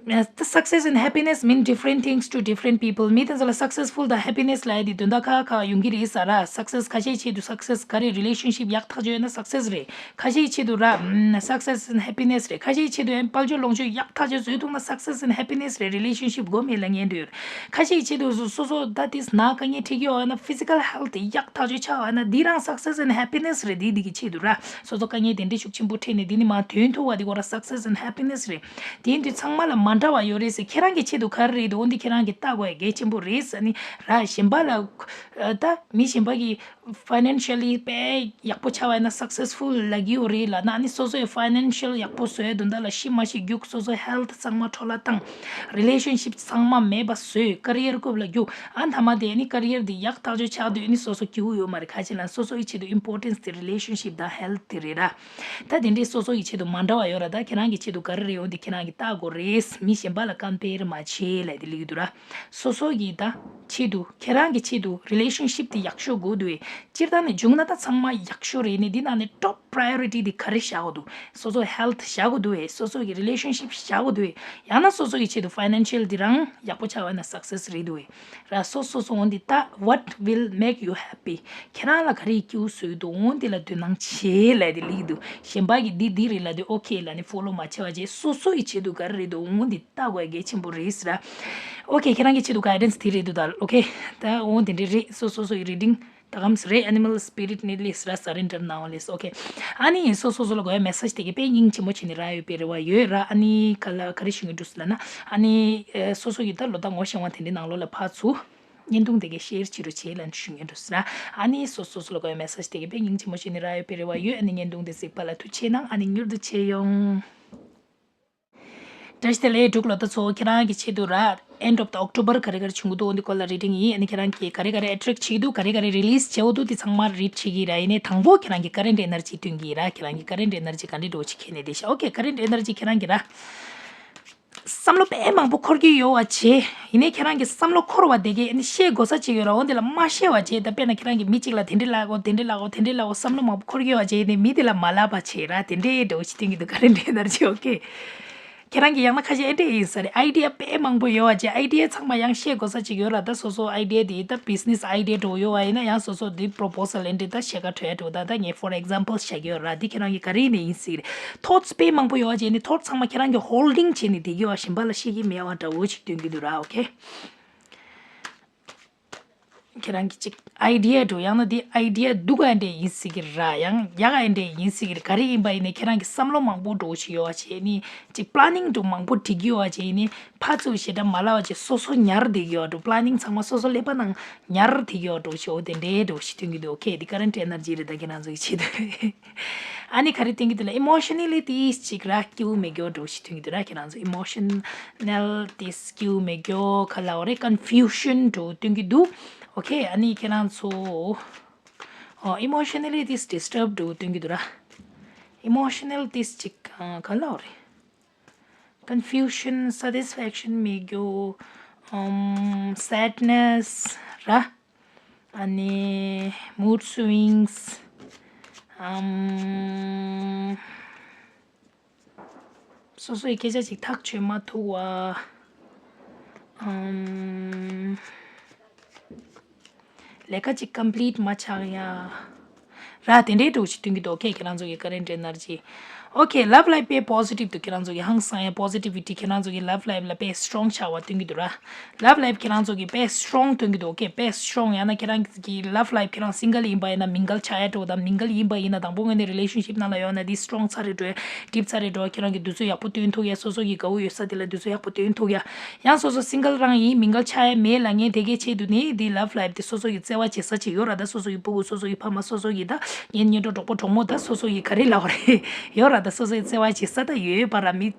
Uh, the success and happiness mean different things to different people. མི་དེ་ཚོ་ལ་སག་སེ་སི་ཕུལ་དང་ཧེ་པི་ནེ་སི་ལབ་ཡ་དེ་དོན་དག་ཁ་ཁ་ཡོང་གི་རེད་ཟེར་ར། སག་སེ་སི་ཁ་ཤས་ཆེད་དུ་སག་སེ་སི་ག་རེ། རི་ལེ་ཤན་ཤིབ་ཡག་ཐག་ཆོད་ཡོད་ན་སག་སེ་སི་རེད། ཁ་ཤས་ཆེད་དུ་ར། ཨམ། སག་སེ་སི་ཨེན་ཧེ་པི་ནེ་སི་རེད། ཁ་ཤས་ཆེད་དུ་ཡང་དཔལ་འབྱོར་ལོངས་སྤྱོད་ཡག་ཐག་ཆོད་བཟོས་ཐུབ་ན་སག་སེ་སི་ཨེན་ཧེ་པི་ནེ་སི་རེད། རི་ལེ་ཤན་ཤིབ་སྒོ་མེད་ལ་ཉན་འདོད་ཡོད། ཁ་ཤས་ཆེད་དུ་སོ་སོ་ད་དེ་ན་དཀའ་ངལ་འཕྲད་ཀྱི་ཡོད་ན་ཕི་ཛི་ཀལ་ཧེལ་ཐི་ཡག་ཐག་ཆོད་ཆགས་ཡོད་ན་འདི་རང་སག་སེ་སི་ཨེན་ཧེ་པི་ནེ་སི་རེད། འདི་འདི་གི་ཆེད་དུ་ར། སོ་སོ་དཀའ་ངལ་དེ་འདྲའི་ཤུགས་ཆེན་པོ་འཕྲད་ནས་འདི་ནི་མར་ཐོན་ཐུབ་པ་འདི་ཁོ་རང་སག་སེ་སི་ཨེན་ཧེ་པི་ནེ་སི་རེད། དེ་ཡིན་དུས་ཚང་མ་ལ་མ་འདྲ་བ་ཡོད་རེད་ཟེར། ཁྱེད་རང་གི་ཆེད་དུ་ག་རེ་རེད་འདུག་འོ་འདི་ཁྱེད་རང་གིས་ལྟ་དགོས་ཡ་གལ་ཆེན་པོ་རེད་ཟེར་ནི་ར། གཞན་པ་ལ་ད་མི་གཞན་པ་གིས་ཕའི་ནན་ཤལ་ལི་དཔེ་ཡག་པོ་ཆགས་པ་ཡིན་ན་སག་སེ་སི་ཕུལ་ལབ་ཀྱི་ཡོད་རེད་ལབ་ན། ཨ་ནི་སོ་སོའི་ཕའི་ནན་ཤལ་ཡག་པོ་བཟོ་ཡ་དོན་དག་ལ་ཤི་མ་ཤི་རྒྱུགས། སོ་སོའི་ཧེལ་ཐི་ཚང་མ་འཕྲོ་བརླག་བཏང་། རི་ལེ་ཤན་ཤིབ་ཚང་མ་མེད་པ་བཟོས། ཀ་རི་ཡར་རྐུབ་ལ་རྒྱུགས། ཨ་མཐའ་མ་དེ་ནི་ཀ་རི་ཡར་དེ་ཡག་ཐག་ཆོད་ཆགས་དུས་ནི་སོ་སོ་སྐྱིད་པོ་ཡོད་མ་རེད། ག་ཅི་ལབ་ན་སོ་སོ་ཡི་ཆེད་དུ་ཨིམ་པོར་ཊེན་སི་དེ་རི་ལེ་ཤན་ཤིབ་དང་ཧེལ་ཐི་དེ་རེད་ར། ད་དེ་འདྲའི་སོ་སོ་ཡི་ཆེད་དུ་མ་འདྲ་བ་ཡོད་ར། ད་ཁྱེད་རང་གི་ཆེད་དུ་ག་རེ་རེད་འོ་འདི་ཁྱེད་རང་གིས་ལྟ་དགོས་རེད། མི་གཞན་པ་ལ་ཀམ་པེར་མ་བྱེད་ལབ་དེ་ལབ་ཀྱི་འདུག་ར། སོ་སོ་གི་ད་ཆེད་དུ་ཁྱེད་རང་གི་ཆེད་དུ་རི་ལེ་ཤན་ཤིབ་དེ་ཡག་ཤོས་དགོས་འདུག་ཨེ། སྤྱིར་བཏང་ནས་བྱུང་ན་ད་ཚང་མ་ཡག་ཤོས་རེད། ནས་འདི་ནང་ནས་top priority དེ་ག་རེ་བཞག་དགོས་འདུག་སོ་སོ་health བཞག་དགོས་འདུག་ཨེ། སོ་སོ་གི་relationship བཞག་དགོས་འདུག་ཨེ། ཡང་ན་སོ་སོ་གི་ཆེད་དུ་financial འདི་རང་ཡག་པོ་ཆགས་པ་ན་success རེད་འདུག་ཨེ། ར་སོ་སོ་སོ་འོན་ཏེ་ད་what will make you happy། ཁྱེད་རང་ལ་ག་རེ་སྐྱིད་པོ་བཟོ་གི་འདུག་འོན་ཏེ་ལ་དོ་སྣང་བྱེད་ལབ་དེ་ལིག་འདུག་གཞན་པ་གི་འདི་འདི་རེད་ལབ་དེ་okay ལབ་ནས་follow མ་བྱས་པ་བྱས། སོ་སོ་ཡི་ཆེད་དུ་ག་རེ་རེད་འདུག་འོན་ཏེ་ལྟ་དགོས་གལ་ཆེན་པོ་རེད་ཟེར་ར། Okay ཁྱེད་རང་གི་ཆེད་དུ་guidance དེ་རེད་འདུག་ད་okay ད་འོན་ཏེ་འདྲ་རེད། སོ་སོ་སོ་ཡི་reading ད་གམ་རེད། Animal spirit ནི་ལས་ར་surrender གནང་བ་ལས། Okay ཨ་ནི་སོ་སོ་སོ་ལ་དགོས་ཡ་message དེ་གི་དཔེ་སྙིང་རྗེ་མོ་བྱས་ནས་རག་ཡོད་པའི་རེ་བ་ཡོད་ར། ཨ་ནི་ག་ལ་ག་རེ་ཞུ་གི་འདུག་ཟེར་ལབ་ན། ཨ་ནི་སོ་སོ་ཡི་ད་ལོ་ད་ངོ་ཤེས་པ་དེ་འདྲའི་ནང་ལོགས་ལ་ཕར་ཚུར་བརྙན་ཐུང་དེ་གའི་share བྱེད་རོགས་བྱེད་ལབ་ཞུ་གི་འདུག་ཟེར། ཨ་ནི་སོ་སོ་སོ་ལ་དགོས་ཡ་message དེ་གི་དཔེ་སྙིང་རྗེ་མོ་བྱས་ནས་རག་ཡོད་པའི་རེ་བ་ཡོད། ཨ་ནི་བརྙན་ཐུང་དེ་གཟིགས་པ་ལ་ཐུགས་རྗེ་གནང་། ཨ་ནི་མྱུར་དུ་མཇལ་ཡོང་། བཀྲ་ཤིས་བདེ་ལེགས་འབྲུག་ལོ་ད་ཚོ། ཁྱེད་རང་གི་ཆེད་དུ་ར་end of the October ག་རེ་ག་རེ་བྱུང་གི་འདུག་འོ་འདི་སྐོར་ལ་reading ཡིན། ཨ་ནི་ཁྱེད་རང་གིས་ག་རེ་ག་རེ་attract བྱེད་ཀྱི་འདུག་ག་རེ་ག་རེ་release བྱེད་འོ་འདུག་དེ་ཚང་མ་read བྱེད་ཀྱི་ར། ཡིན་ནའི་དང་པོ་ཁྱེད་རང་གི་current energy སྟོན་གྱི་ར། ཁྱེད་རང་གི་current energy ག་འདྲ་འགྲོ་ཅིག་ཁྱེད་ནས་དེ་ཤ། Okay current energy ཁྱེད་རང་གི་ར། བསམ་བློ་དཔེ་མང་པོ་འཁོར་གྱི་ཡོད་པ་བྱས། ཡིན་ནའི་ཁྱེད་རང་གི་བསམ་བློ་འཁོར་བ་དེ་གས་ནི་བཤད་དགོས་ས་ཅིག་ཡོད་ར། འོ་འདི་ལ་མ་བཤད་པ་བྱས། ད་དཔེར་ན་ཁྱེད་རང་གི་མི་གཅིག་ལ་དེ་འདྲ་ལབ་དགོས་དེ་འདྲ་ལབ་དགོས་དེ་འདྲ་ལབ་དགོས་བསམ་བློ་མང་པོ་འཁོར་གྱི་ཡོད་པ་བྱས། ཡིན་ནའི་མི་དེ་ལ་མ་ལབ་པ་བྱས་ར། དེ་འདྲའི་འགྲོ་ཞིག་སྟོན་གྱི་འདུག current energy okay ཁྱེད་རང་གི་ཡང་ན་ཁ་ཤས་ཨེ་འདྲ་ཡིན་ས་རེད། idea དཔེ་མང་པོ་ཡོད་པ་བྱས། idea ཚང་མ་ཡང་བཤད་དགོས་ས་ཅིག་ཡོད་ར། ད་སོ་སོ་idea དེ་ད་business idea འགྲོ་ཡོད་པ་ཡིན་ན་ཡང་སོ་སོ་དེ་proposal ཨེ་འདྲ་ད་བཤད་ག་འཕྲོད་འགྲོ། ད་ད་ངས་for example བཤད་ཀྱི་ཡོད་ར། འདི་ཁྱེད་རང་གི་ག་རེ་ནས་ཡིན་སྲིད་རེད། thoughts དཔེ་མང་པོ་ཡོད་པ་བྱས་ནི་thoughts ཚང་མ་ཁྱེད་རང་གི་holding བྱས་ནི་དེ་གི་བ་གཞན་པ་ལ་བཤད་ཀྱི་མེད་པ་འདྲ་བོ་ཞིག་སྟོན་གྱི་འདུག་ར། okay ཁྱེད་རང་གི་ཅིག་idea འགྲོ་ཡང་ན་དེ་idea སྡུག་ག་འདྲ་ཡིན་སྲིད་ཀྱི་ར། ཡང་ཡག་ག་འདྲ་ཡིན་སྲིད་ཀྱི་ར། ག་རེ་ཡིན་པ་ཡིན་ནའི་ཁྱེད་རང་གི་བསམ་བློ་མང་པོ་འགྲོ་ཞིག་ཡོད་པ་བྱས་ནི་ཅིག་planning འགྲོ་མང་པོ་སྒྲིག་གི་ཡོད་པ་བྱས་ནི་ཕར་ཚུར་ཞེ་དྲག་མ་ལབ་པ་བྱས། སོ་སོ་ཉར་བསྡད་ཀྱི་ཡོད་འགྲོ། planning ཚང་མ་སོ་སོ་ཀླད་པ་ནང་ཉར་བསྡད་ཀྱི་ཡོད་འགྲོ་ཞིག་འོ་དེ་འདྲའི་འགྲོ་ཞིག་སྟོན་གྱི་འདུག okay འདི་current energy རེད། ད་ཁྱེད་རང་ཚོ་གི་ཆེད་དུ། ཨ་ནི་ག་རེ་སྟོན་གྱི་འདུག་ལ། emotionally དེ་ཅིག་ར་སྐྱིད་པོ་མེད་རྒྱུ་འགྲོ་ཞིག་སྟོན་གྱི་འདུག་ར། ཁྱེད་རང་ཚོ་emotionally དེ་སྐྱིད་པོ་མེད་རྒྱུ་ག་ལབ་དགོས་རེད། confusion འགྲོ་སྟོན་གྱི་འདུག okay ཨ་ནི་ཁྱེད་རང་ཚོ་ཨོ་emotionally དེ་disturb འགྲོ་སྟོན་གྱི་འདུག་ར། emotional དེ་ཅིག་ག་ལབ་དགོས་རེད། confusion satisfaction མེད་རྒྱུ། ཨམ་sadness ར། ཨ་ནི་mood swings ཨམ་སོ་སོའི་སྐད་ཆ་ཅིག་ཐག་ཆོད་མ་ཐུབ་པ། ཨམ་ལས་ཀ་ཅིག་complete མ་ཆགས་ཡ། ར་དེ་འདྲའི་འགྲོ་ཞིག་སྟོན་གྱི་འདུག okay ཁྱེད་རང་ཚོ་གི་current energy okay love life དཔེ་positive འདུག་ཁྱེད་རང་ཚོ་གི་ཧང་སང་ཡ་positivity ཁྱེད་རང་ཚོ་གི་love life ལ་དཔེ་strong ཆགས་པ་སྟོན་གྱི་འདུག་ར། love life ཁྱེད་རང་ཚོ་གི་དཔེ་strong སྟོན་གྱི་འདུག okay དཔེ་strong ཡང་ན་ཁྱེད་རང་གི་love life ཁྱེད་རང་single ཡིན་པ་ཡིན་ན་mingle ཆགས་ཡ་འགྲོ་དང་mingle ཡིན་པ་ཡིན་ན་དང་པོ་ངོས་ནས་relationship ནང་ལ་ཡོང་ན་འདི་strong ཚར་རེ་འགྲོ་ཡ་deep ཚར་རེ་འགྲོ་ཁྱེད་རང་གི་དུས་ཚོད་ཡག་པོ་སྟོན་ཐུབ་ཡ། སོ་སོ་གི་དགའ་བོ་ཡོད་ས་དེ་ལ་དུས་ཚོད་ཡག་པོ་སྟོན་ཐུབ་ཡ། ཡང་སོ་སོ་single རང་ཡིན་mingle ཆགས་ཡ་མེད་ལབ་མཁན་དེ་གའི་ཆེད་དུ་ནི་འདི་love life དེ་སོ་སོ་ཡི་བརྩེ་བ་བྱེད་ས་ཅིག་ཡོད་ར། ད་སོ་སོ་ཡི་ཕྲུ་གུ་སོ་སོ་ཡི་ཕ་མ་སོ་སོ་ཡི་ད་གཉེན་ཉེ་གྲོགས་གྲོགས་པོ་གྲོགས་མོ་ད་སོ་སོ་ཡི་ག་རེ་ལབ་དགོས་རེད་ཡོད་ར། ད་སོ་སོ་ཡི་བརྩེ་བ་བྱེད་ས་ད་ཡོད་པ་ར། མི་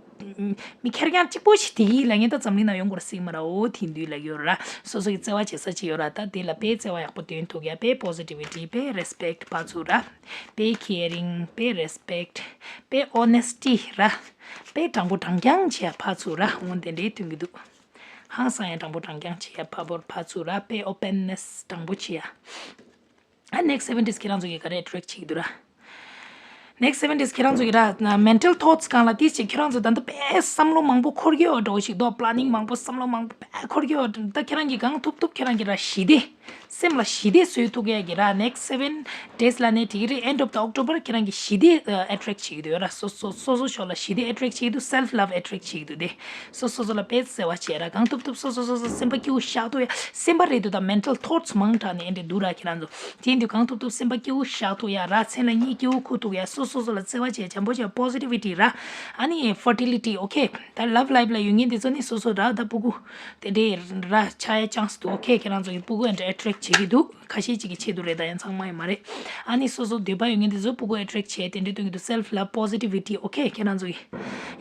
མི་ཁེར་རྐྱང་གཅིག་པོ་ཞིག་དེ་ཡིན་ལབ་མཁན་ད་འཛམ་གླིང་ནང་ཡོང་དགོས་ར་སྲིད་མ་ར། འོ་དེ་འདུས་ལ་ཡོད་ར། སོ་སོ་ཡི་བརྩེ་བ་བྱེད་ས་ཅིག་ཡོད་ར། ད་དེ་ལ་དཔེ་བརྩེ་བ་ཡག་པོ་སྟོན་ཐུབ་ཡ། དཔེ་positivity དཔེ་respect ཕར་ཚུར་ར། དཔེ་caring དཔེ་respect དཔེ་honesty ར། དཔེ་དྲང་པོ་དྲང་རྐྱང་བྱེད་ཡ་ཕར་ཚུར་ར། འོ་དེ་འདྲའི་སྟོན་གྱི་འདུག་ཧང་སང་ཡ་དྲང་པོ་དྲང་རྐྱང་བྱེད་ཡ་ཕ་བོར་ཕར་ཚུར་ར། དཔེ་openness དྲང་པོ་བྱེད་ཡ། ཨ་next seven days ཁྱེད་རང་ཚོ་གིས་ག་རེ་attract བྱེད་ཀྱི་འདུག་ར། next seven days ཁྱེད་རང་ཚོ་གིས་ར་mental thoughts སྒང་ལ་ཏིས་ཅིག་ཁྱེད་རང་ཚོ་ད་ལྟ་དཔེ་བསམ་བློ་མང་པོ་འཁོར་གྱི་ཡོད་འགྲོ་ཞིག་འདུག planning མང་པོ་བསམ་བློ་མང་པོ་དཔེ་འཁོར་གྱི་ཡོད། ད་ཁྱེད་རང་གིས་གང་ཐུབ་ཐུབ་ཁྱེད་རང་གིས་ར་ཞི་བདེ། སེམས་ལ་ཞི་བདེ་བཟོས་ཐུབ་ཡ་གི་ར། next seven days ལ་ནས་དེ་གི་རེད། end of the October ཁྱེད་རང་གི་ཞི་བདེ་ཨ་attract བྱེད་ཀྱི་འདུག་ཡོད་ར། སོ་སོ་སོ་སོ་ཕྱོགས་ལ་ཞི་བདེ་attract བྱེད་ཀྱི་འདུག self love attract བྱེད་ཀྱི་འདུག་དེ་སོ་སོ་སོ་ལ་དཔེ་བརྩེ་བ་བྱེད་ར། གང་ཐུབ་ཐུབ་སོ་སོ་སོ་སོ་སེམས་པ་སྐྱིད་པོ་བཞག་ཐུབ་ཡ། སེམས་པ་རེད་འདུག་ད་mental thoughts མང་དྲགས་ནས་ཨེ་འདྲ་འདུག་ར་ཁྱེད་རང་ཚོ། དེ་ཡིན་དུས་གང་ཐུབ་ཐུབ་སེམས་པ་སྐྱིད་པོ་བཞག་ཐུབ་ཡ་ར། མཚན་ལ་གཉིད་སྐྱིད་པོ་ཁུག་ཐུབ་ཡ། སོ་སོ་སོ་ལ་བརྩེ་བ་བྱེད། བྱམས་པོ་བྱེད། positivity ར། ཨ་ནི་fertility okay ད་love life ལ་ཡོད་མཁན་དེ་ཚོ་ནི་སོ་སོ་ར་ད་སྤུ་གུ་དེ་འདྲའི་ར་ཆགས་ཡ་chance འདུག okay ཁྱེད་རང་ཚོ་གི་སྤུ་གུ་ཨེ་འདྲ་attract བྱེད་ཀྱི་འདུག་ཁ་ཤས་ཅིག་གི་ཆེད་དུ་རེད། ད་ཡང་ཚང་མ་ཡང་མ་རེད། ཨ་ནི་སོ་སོ་འདོད་པ་ཡོད་མཁན་དེ་ཚོ་སྤུ་གུ་attract བྱས་དེ་འདྲའི་སྟོན་གྱི་འདུག self love positivity okay ཁྱེད་རང་ཚོ་གི་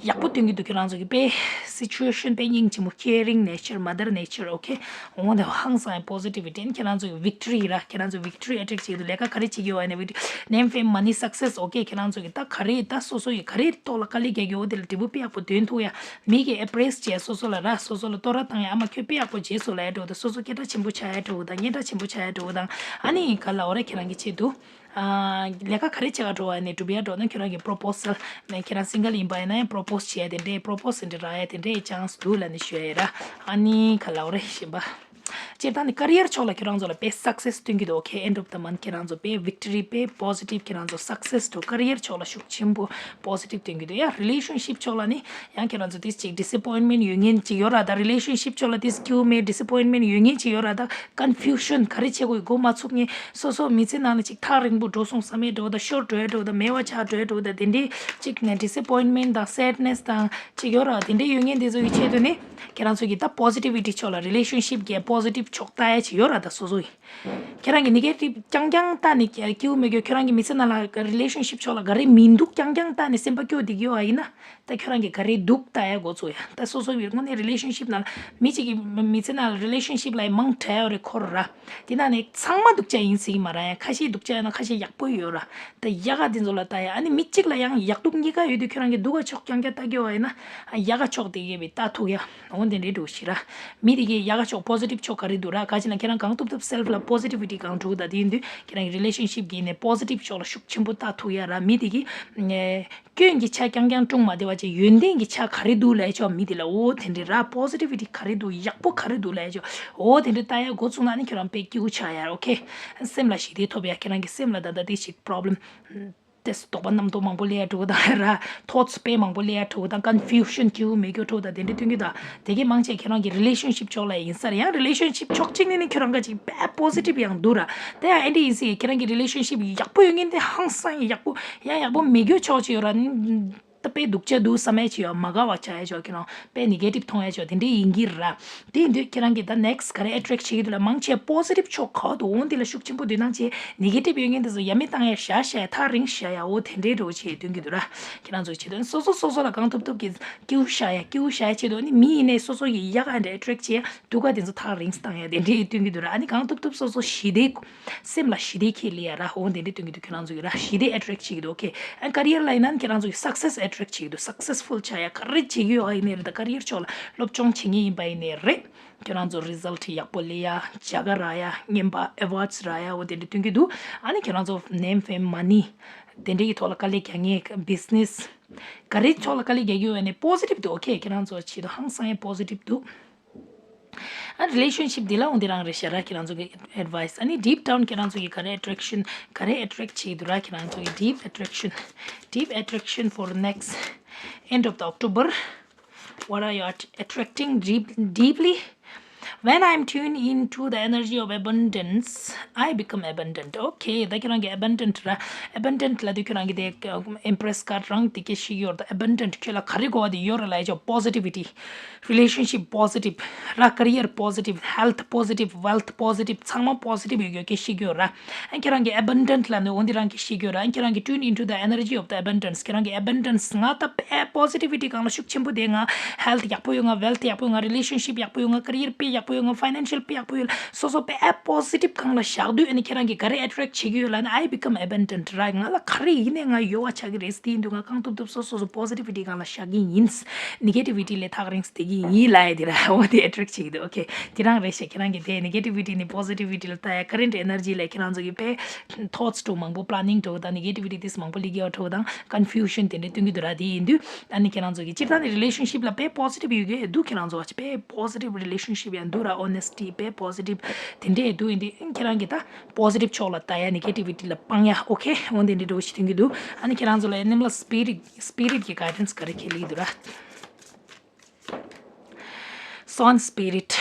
ཡག་པོ་སྟོན་གྱི་འདུག་ཁྱེད་རང་ཚོ་གི་དཔེ་situation དཔེ་སྙིང་རྗེ་མོ། caring nature, mother nature okay འོ་དེ་ཧང་སང་positivity ཁྱེད་རང་ཚོ་གི་victory ར། ཁྱེད་རང་ཚོ་victory attract བྱེད་ཀྱི་འདུག་ལས་ཀ་ག་རེ་བྱེད་ཀྱི་ཡོད་ཨ་ནི་victory name, fame, money, success okay ཁྱེད་ རང་ཚོ་གི་ད་ག་རེ་ད་སོ་སོ་ཡི་ག་རེ་ཐོག་ལ་དཀའ་ལས་རྒྱག་གི་འོ་དེ་ལ་འབྲས་བུ་དཔེ་ཡག་པོ་འདོན་ཐུབ་ཡ། མི་གི་ཨེ་པྲེས་བྱས་སོ་སོ་ལ་ར་སོ་སོ་ལ་བསྟོད་ར་བཏང་ཡ། ཨ་མ་ཁྱོད་དཔེ་ཡག་པོ་བྱས་སོང་ལབ་ཡ་འདྲ་བོ་དང་། སོ་སོ་སྐད་གྲགས་ཆེན་པོ་ཆགས་ཡ་འདྲ་བོ་དང་། སྙན་གྲགས་ཆེན་པོ་ཆགས་ཡ་འདྲ་བོ་དང་། ཨ་ནི་ག་ལ་འོ་ར་ཁྱེད་རང་གི་ཆེད་དུ། ཨ། ལས་ཀ་ག་རེ་བྱེད་ག་འགྲོ་བ་ནས་སྒྲུབ་ཡ་འགྲོ་ན་ཁྱོད་རང་གི་པོ་རོ་པོ་སལ་ནས་ཁྱེད་རང་སིང་གལ་ཡིན་པ་ཡིན་ན་ཡང་པོ་རོ་པོ་སི་བྱེད་ཡ་དེ་འདྲའི་པོ་རོ་པོ་སི་དེ་འདྲ་རག་ཡ་དེ་འདྲའི་ཅན་སི་འདུག་ལབ་ནས་ཞུ་ཡ་ཡིན་ར། ཨ་ནི་ག་ལ་འོ་རེ་ཤེས་པ། སྤྱིར་བཏང་ནི་ཀ་རི་ཡར་ཕྱོགས་ལ་ཁྱོད་རང་ཚོ་ལ་དཔེ་སག་སེ་སི་སྟོན་གྱི་འདུག་ཨོ་ཁེ། ཨེན་ཌི་ཨོཕ་ད་མན་ཐི་ཁྱེད་རང་ཚོ་དཔེ་ཝིག་ཊོ་རི་དཔེ་པོ་ཟི་ཊིབ་ཁྱེད་རང་ཚོ་སག་སེ་སི་འདུག་ཀ་རི་ཡར་ཕྱོགས་ལ་ཤུགས་ཆེན་པོ་པོ་ཟི་ཊིབ་སྟོན་གྱི་འདུག་ཡ་རི་ལེ་ཤན་ཤིབ་ཕྱོགས་ལ་ནི་ཡང་ཁྱེད་རང་ཚོ་ཏིས་ཅིག་ཌི་སི་པོ་ཡིན་མེན་ཊི་ཡོད་མཁན་ཅིག་ཡོད་ར། ད་རི་ལེ་ཤན་ཤིབ་ཕྱོགས་ལ་ཏིས་སྐྱིད་པོ་མེད་ཌི་སི་པོ་ཡིན་མེན་ཊི་ཡོད་མཁན་ཅིག་ཡོད་ར། ད་ཀོན་ཕིའུ་ཤན་ག་རེ་བྱེད་དགོས་འགོ་མ་ཚུགས་མཁན། སོ་སོ་མི་ཚེ་ནང་ལ་ཅིག་ཐག་རིང་པོ་འགྲོ་སོང་བསམ་ཡས་འགྲོ་ད། ཤོར་འགྲོ་ཡས་འགྲོ་ད། མེད་པ་ཆགས་འགྲོ་ཡས་འགྲོ་ད། དེ་འདྲའི་ཅིག་ཌི་སི་པོ་ཡིན་མེན་ཊི་དང་སེཌ་ནེ་སི་དང་ཅིག་ཡོད་ར། དེ་འདྲའི་ཡོད་མཁན་དེ་ཚོ་གི་ཆེད་དུ་ནི་ཁྱེད་རང་ཚོ་གི་ད་པོ་ཟི་ཊི་ཝི་ཊི་ཕྱོགས་ལ་རི་ལེ་ཤན་ཤིབ་གི་པོ་ཟི་ཊིབ་ཕྱོགས་ལྟ་ཡས་ཅིག་ཡོད་ར། ད་སོ་སོ་ཡི་ཁྱེད་རང་གི་ནེ་གེ་ཊིབ་རྐྱང་རྐྱང་ལྟ་ནས་སྐྱིད་པོ་མེད་རྒྱུ། ཁྱེད་རང་གི་མི་ཚེ་ནང་ལ་རི་ལེ་ཤན་ཤིབ་ཕྱོགས་ལ་ག་རེ་མི་འདུག་རྐྱང་རྐྱང་ལྟ་ནས་སེམས་པ་སྐྱོ་བསྡད་ཀྱི་ཡོད་པ་ཡིན་ན། ད་ཁྱོད་རང་གི་ག་རེ་འདུག་ལྟ་ཡ་འགོ་ཚུགས་ཡ། ད་སོ་སོ་གི་དངོས་གནས་རི་ལེ་ཤན་ཤིབ་ནང་ལ་མི་གཅིག་གི་མི་ཚེ་ནང་ལ་རི་ལེ་ཤན་ཤིབ་ལ་ཡི་མང་དྲགས་ཡོད་རེད་ཁོ་ར། དེ་ནང་ནས་ཚང་མ་སྡུག་ཅག་ཡིན་ཟེར་གྱི་མ་རེད། ཡང་ཁ་ཤས་སྡུག་ཅག་ཡོད་ན་ཁ་ཤས་ཡག་པོ་ཡོད་ར། ད་ཡག་ག་དེ་ཚོ་ལ་ལྟ་ཡ། ཨ་ནི་མི་གཅིག་ལ་ཡང་ཡག་སྡུག་གཉིས་ཀ་ཡོད་དུས་ཁྱོད་རང་གི་སྡུག་ག་ཕྱོགས་རྐྱང་རྐྱང་ལྟ་གི་ཡོད་པ་ཡིན་ན། ཨ་ཡག་ག་ཕྱོགས་དེ་གས་པའི་ལྟ་ཐུབ་ཡ། འོ་དེ་འདྲའི་འགྲོ་ཤི་ར། མི་དེ་གས་ཡག་ག་ཕྱོགས་པོ་ཟི་ཊིབ་ཕྱོགས་ག་རེ་འདུག་ར། ག་ཅི་ན་ཁྱེད་རང་གང་ཐུབ་ཐུབ་སེལ་ཕི་ལ་པོ་ཟི་ཊི་ཝི་ཊི་གང་འགྲོ་ད། དེ་ཡིན་དུས་ཁྱེད་རང་གི་རི་ལེ་ཤན་ཤིབ་གི་ནས་པོ་ཟི་ཊིབ་ཕྱོགས་ལ་ཤུགས་ཆེན་པོ་ལྟ་ཐུབ་ཡ་ར། མི་དེ་གས་ཨེ། སྐྱོན་གྱི་ཆ་རྐྱང་རྐྱང་བསྐྲུན་མ་བསྡད་པ་བྱས། ཡོན་ཏན་གྱི་ཆ་ག་རེ་འདུག་ལབ་ཡ་ཆོག་མི་དེ་ལ། འོ་དེ་འདྲའི་ར། པོ་ཟི་ཊི་ཝི་ཊི་ག་རེ་འདུག་ཡག་པོ་ག་རེ་འདུག་ལབ་ཡ་ཆོག་འོ་དེ་འདྲའི་ལྟ་ཡ་འགོ་བཙུགས་ན་ནི་ཁྱོད་རང་དཔེ་སྐྱིད་པོ་ཆགས་ཡ། ཨོ་ཁེ། སེམས་ལ་ཞི་བདེ་ཐོབ་ཡ། ཁྱེད་རང་གི་སེམས་ལ་ད་ལྟ་དེ་ཞིག་པོ་རོ་བྷི་ལེམ་དེ་དོགས་པ་རྣམ་རྟོག་མང་པོ་སླེབས་ཡ་འགྲོ་གི་དང་ར། ཐོཊ་སི་དཔེ་མང་པོ་སླེབས་ཡ་འགྲོ་གི་དང་། ཀོན་ཕིའུ་ཤན་སྐྱིད་པོ་མེད་རྒྱུ་འགྲོ་དང་། དེ་འདྲའི་སྟོན་རྒྱུ་དང་། དེ་གས་མང་ཆེ་ཁྱེད་རང་གི་རི་ལེ་ཤན་ཤིབ་ཕྱོགས་ལ་ཡིན་ས་རེད། ཡང་རི་ལེ་ཤན་ཤིབ་ཕྱོགས་གཅིག་ནས་ནི་ཁྱོད་རང་ག་ཅིག་དཔེ་པོ་ཟི་ཊིབ་ཡང་འདུག་ར། དེ་ཡང་ཨེ་འདྲ་ཡིན་སྲིད། ཁྱེད་རང་གི་རི་ལེ་ཤན་ཤིབ་ཡག་པོ་ཡོད་མཁན་དེ་ཧང་སང་ཡག་པོ། ཡང་ཡག་པོ་མེད་རྒྱུ་ཕྱོགས་ཅིག་ཡོད་ར། ད་དཔེ་སྡུག་ཅག་འདུག་བསམ་ཡ་ཅིག་ཡོད། མ་དགའ་བ་ཆགས་ཡ་ཅིག་ཡོད། ཁྱེད་རང་དཔེ་ནེ་གེ་ཊིབ་མཐོང་ཡ་ཅིག་ཡོད། དེ་འདྲ་ཡིན་གྱི་ར། དེ་ཡིན་དུས་ཁྱེད་རང་གིས་ད་ནེག་སི་ག་རེ་ཨེ་ཊེག་བྱེད་ཀྱི་འདུག་ལབ། མང་ཆེ་པོ་ཟི་ཊིབ་ཕྱོགས་ག་བ་འདུག་འོ་འདི་ལ་ཤུགས་ཆེན་པོ་འདོན་སྟངས་བྱས། ནེ་གེ་ཊིབ་ཡོད་མཁན་དེ་ཚོ་ཡ་མེད་བཏང་ཡ། བཞག་བཞག་ཡ། ཐག་རིང་བཞག་ཡ། འོ་དེ་འདྲའི་འགྲོ་བྱེད་འདོན་གྱི་འདུག་ར། ཁྱེད་རང་ཚོ་བྱེད་དོན་སོ་སོ་སོ་སོ་ལ་གང་ཐུབ་ཐུབ་ཀྱིས་སྐྱིད་པོ་བཞག་ཡ། སྐྱིད་པོ་བཞག་ཡ་ཆེད་དུ་ནི་མི་ཡིན་ནའི་སོ་སོ་ཡི་ཡག་ག་འདྲ་ཨེ་ཊེག་བྱས། སྡུག་ག་དེ་ཚོ་ཐག་རིང་བཏང་ཡ། དེ་འདྲའི་འདོན་གྱི་འདུག་ར། ཨ་ནི་གང་ཐུབ་ཐུབ་སོ་སོ་ཞི་བདེ། སེམས་ལ་ཞི་བདེ་ཁྱེར་ལེ་ཡ་ར། འོ་དེ་འདྲ་སྟོན་གྱི་འདུག་ཁྱོད་རང་ཚོ་གི་ར། ཞི་བདེ་ཨེ་ཊེག་བྱེད་ཀྱི་འདུག་ཨོ་ཁེ། ཨ་ཀ་རི་ཡར་ལ་ཡིན་ན་ཁྱོད་རང་ཚོ་གི་སག་སེ་སི་ཨེ་ཊེག་བྱེད་ཀྱི་འདུག་སག་སེ་སི་ཕུལ་ཆགས་ཡ། ག་རེ་བྱེད་ཀྱི་ཡོད་ཨ་ཡིན་ནའི་རེད། ད་ཀ་རི་ཡར་ཕྱོགས་ལ་སློབ་སྦྱོང་བྱེད་མཁན་ཡིན་པ་ཡིན་ནའི་རེད། ཁྱོད་རང་ཚོ་རི་ཛལ་ཊི་ཡག་པོ་སླེབས་ཡ། བྱ་དགའ་རག་ཡ། རྔན་པ་ཨེ་ཝར་ཌི་སི་རག་ཡ། འོ་དེ་འདྲ་སྟོན་གྱི་འདུག་ཨ་ནི་ཁྱོད་རང་ཚོ་ནེམ་ཕེམ་མ་ནི་དེ་འདྲའི་གི་ཐོག་ལ་དཀའ་ལས་རྒྱག་མཁན། བི་ཛི་ནེ་སི་ག་རེ་ཐོག་ལ་དཀའ་ལས་རྒྱག་གི་ཡོད་ཨ་ནི་པོ་ཟི་ཊིབ་འདུག་ཨོ་ཁེ། ཁྱོད་རང་ཚོ་ཆེད་དུ་ཧང་སང་ཡ་པོ་ཟི་ཊིབ་འདུག་ཨ་རི་ལེ་ཤན་ཤིབ་འདི་ལ་འོང་འདི་རང་རེད་ཤག་ར། ཁྱེད་རང་ཚོ་གི་ཨེ་ཌི་ཝའི་སི། ཨ་ནི་ཌིབ་ཌའུན་ཁྱེད་རང་ཚོ་གི་ག་རེ་ཨེ་ཊེག་ཤན་ག་རེ་ཨེ་ཊེག་བྱེད་ཀྱི་འདུག་ར། ཁྱེད་རང་ཚོ་གི་ཌིབ་ཨེ་ཊེག་ཤན། Deep attraction for next end of the October. What are you att- attracting deep, deeply? When I am tuned into the energy of abundance, I become abundant. ཨོ་ཁེ། ད་ཁྱེད་རང་གི་ཨེ་བན་ཌེན་ཊི་ར། ཨེ་བན་ཌེན་ཊི་ལབ་དུས་ཁྱེད་རང་གི་དེ་ཨེམ་པི་རེ་སི་ཀར་རང་དེ་སྐད་ཤེས་ཀྱི་ཡོད་རེད། ད་ཨེ་བན་ཌེན་ཊི་ཁྱོད་ལ་ག་རེ་དགོས་པ་དེ་ཡོད་རེད་ལབ་ཡ་ཅོ། པོ་ཟི་ཊི་ཝི་ཊི། རི་ལེ་ཤན་ཤིབ་པོ་ཟི་ཊིབ་ར། ཀེ་རི་ཡར་པོ་ཟི་ཊིབ། ཧེལ་ཐི་པོ་ཟི་ཊིབ། ཝེལ་ཐི་པོ་ཟི་ཊིབ། ཚང་མ་པོ་ཟི་ཊིབ་ཡོད་ཡོད་སྐད་ཤེས་ཀྱི་ཡོད་ར། ཨ་ཁྱེད་རང་གི་ཨེ་བན་ཌེན་ཊི་ལབ་ནས་འོ་འདི་རང་གི་ཤེས་ཀྱི་ཡོད་ར། ཨ་ཁྱེད་རང་གི་tuned into the energy of the abundance. ཁྱེད་རང་གི་ཨེ་བན་ཌེན་སི། ང་ད་དཔེ་པོ་ཟི་ཊི་ཝི་ཊི་སྒང་ལ་ཤུགས་ཆེན་པོ་དེ། ང་ཧེལ་ཐི་ཡག་པོ་ཡོད། ང་ཝེལ་ཐི་ཡག་པོ་ཡོད། ང་རི་ལེ་ཤན་ཤིབ་ཡག་པོ་ཡོད། ང་ཀེ་རི་ཡར་དཔེ་ཡག་པོ་ཡོད། ང་ཕའི་ནན་ཤལ་དཔེ་ཡག་པོ་ཡོད། སོ་སོ་དཔེ་པོ་ཟི་ཊིབ་སྒང་ལ་བཞག་དུས། ཨ་ནི་ཁྱེད་རང་གི་ག་རེ་ཨེ་ཊེག་བྱེད་ཀྱི་ཡོད་ལབ་ན། I become abundant ར། ང་ལ་ག་རེ་ཡིན་ནའི་ང་ཡོད་པ་ཆགས་ཀྱི་རེད། དེ་ཡིན་དུས་ང་གང་ཐུབ་ཐུབ་སོ་སོ་སོ་པོ་ཟི་ཊི་ཝི་ཊི་སྒང་ལ་བཞག་གི་ཡིན། ནེ་གེ་ཊི་ཝི་ཊི་ལས་ཐག་རིང་སེ་བསྡད་ཀྱི་ཡིན་ལབ་ཡ་དེ་ར། འོ་དེ་ཨེ་ཊེག་བྱེད་ཀྱི་འདུག་ཨོ་ཁེ། དེ་རང་རེད་ཤག་ཁྱེད་རང་གི་དེ་ནེ་གེ་ཊི་ཝི་ཊི་ནས་པོ་ཟི་ཊི་ཝི་ཊི་ལ་ལྟ་ཡ། ཀ་རེན་ཊི་ཨེ་ནར་ཇི་ལས་ཁྱེད་རང་ཚོ་གི་དཔེ་ཐོཊ་སི་འདྲ་བོ་མང་པོ། པི་ལེ་ནིང་འདྲ་བོ་དང་ནེ་གེ་ཊི་ཝི་ཊི་དེ་མང་པོ་སླེབས་ཀྱི་ཡོད་འདྲ་བོ་དང་། ཀོན་ཕིའུ་ཤན་དེ་འདྲ་སྟོན་གྱི་འདུག་ར། དེ་ཡིན་དུས་ཨ་ནི་ཁྱེད་རང་ཚོ་གི་སྤྱིར་བཏང་ནས་རི་ལེ་ཤན་ཤིབ་ལ་དཔེ་པོ་ཟི་ཊིབ་ཡོད་ཀྱི་འདུག་ཁྱེད་རང་ཚོ་དཔེ་པོ་ཟི་ཊིབ་རི་ལེ་ཤན་ཤིབ་ཡང་འདུག་ར། ཨོ་ནེ་སི་ཊི་དཔེ་པོ་ཟི་ཊིབ་དེ་འདྲ་འདུག་ཡིན་དུས་ཁྱེད་རང་གི་ད་པོ་ཟི་ཊིབ་ཕྱོགས་ལ་ལྟ་ཡ། ནེ་གེ་ཊི་ཝི་ཊི་ལ་སྤང་ཡ། ཨོ་ཁེ། འོ་དེ་འདྲ་འདྲ་བོ་ཞིག་སྟོན་གྱི་འདུག་ཨ་ནི་ཁྱེད་རང་ཚོ་ལ་ཨེ་ནི་མལ་སི་པི་རི་ཊི། སི་པི་རི་ཊི་གི་གའི་ཌེན་སི་ག་རེ་ཁྱེད་ལ་ཡོད་འདུག་ར། Sun Spirit.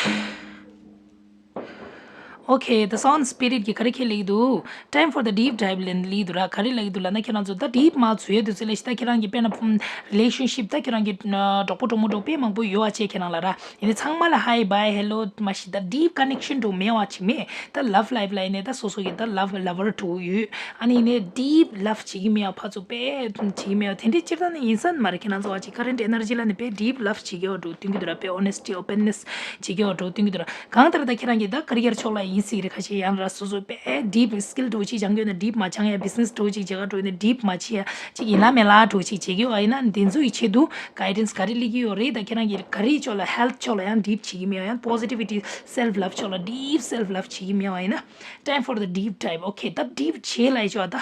Okay, the Sun Spirit གིས་ག་རེ་ཁྱེད་ལ་ཡོད་འདུག Time for the deep dive ལབ་ཡོད་འདུག་ར། ག་རེ་ལབ་ཡོད་འདུག་ལབ་ན། ཁྱེད་རང་ཚོ་ད་ཌིབ་མར་ཚུད་ཡོད་འདུག་ཟེར་ལབ་ཤག་ད་ཁྱེད་རང་གི་དཔེར་ན་རི་ལེ་ཤན་ཤིབ། ད་ཁྱེད་རང་གི་གྲོགས་པོ་གྲོགས་མོ་འདྲ་བོ་དཔེ་མང་པོ་ཡོད་པ་བྱས། ཁྱེད་རང་ལ་ར། ཡིན་ནའི་ཚང་མ་ལ་ཧའི་བྷའི་ཧེ་ལོ་མ་གཏོགས་ད་ཌིབ་ཀ་ནེག་ཤན་འདྲ་བོ་མེད་པ་ཅིག་མེད། ད་ལབ་ལའིབ་ལ་ཡིན་ནའི་ད་སོ་སོ་གི་ད་ལབ་ལ་བར་འདྲ་བོ་ཡོད། ཨ་ནི་ཡིན་ནའི་ཌིབ་ལབ་བྱེད་ཀྱི་མེད་པ། ཕར་ཚུར་དཔེ་བྱེད་ཀྱི་མེད་པ་དེ་འདྲའི་སྤྱིར་བཏང་ནས་ཡིན་ས་མ་རེད། ཁྱེད་རང་ཚོ་བ་ཅིག་ཀ་རེན་ཊི་ཨེ་ནར་ཇི་ལབ་ནས་དཔེ་ཌིབ་ལབ་བྱེད་ཀྱི་ཡོད་འདྲ་བོ་སྟོན་གྱི་འདུག་ར། དཔེ་ཨོ་ནེ་སི་ཊི། ཨོ་པེན་ནེ་སི་བྱེད་ཀྱི་ཡོད་འདྲ་བོ་སྟོན་གྱི་འདུག་ར། གང་ལྟར་ད་ཁྱེད་རང་གི་ད་ཀེ་རི་ཡར་ཕྱོགས་ལ་ཡིན། ཚིག་རེ་ཁ་ཤས་ཡང་ར་སོ་སོ་དཔེ་deep skill འདྲ་བོ་ཅིག་སྦྱང་གི་ཡོད་ན་deep མ་སྦྱང་ཡ། business འདྲ་བོ་ཅིག་བྱེད་ག་འགྲོ་ཡོད་ན་deep མ་བྱེད་ཡ། ཅིག་ཡིན་ན་མེད་ལ་འདྲ་བོ་ཅིག་བྱེད་ཀྱི་ཡོད་ཡིན་ན་འདི་ཚོ་ཡི་ཆེད་དུ་guidance ག་རེ་སླེབས་ཀྱི་ཡོད་རེད། ད་ཁྱེད་རང་གི་career ཕྱོགས་ལ་health ཕྱོགས་ལ་ཡང་deep བྱེད་ཀྱི་མེད་པ་ཡང་positivity self love ཕྱོགས་ལ་deep self love བྱེད་ཀྱི་མེད་པ་ཡིན་ན། Time for the deep dive. Okay, ད་deep བྱེད་ལ་ཡི་ཆོག་ད།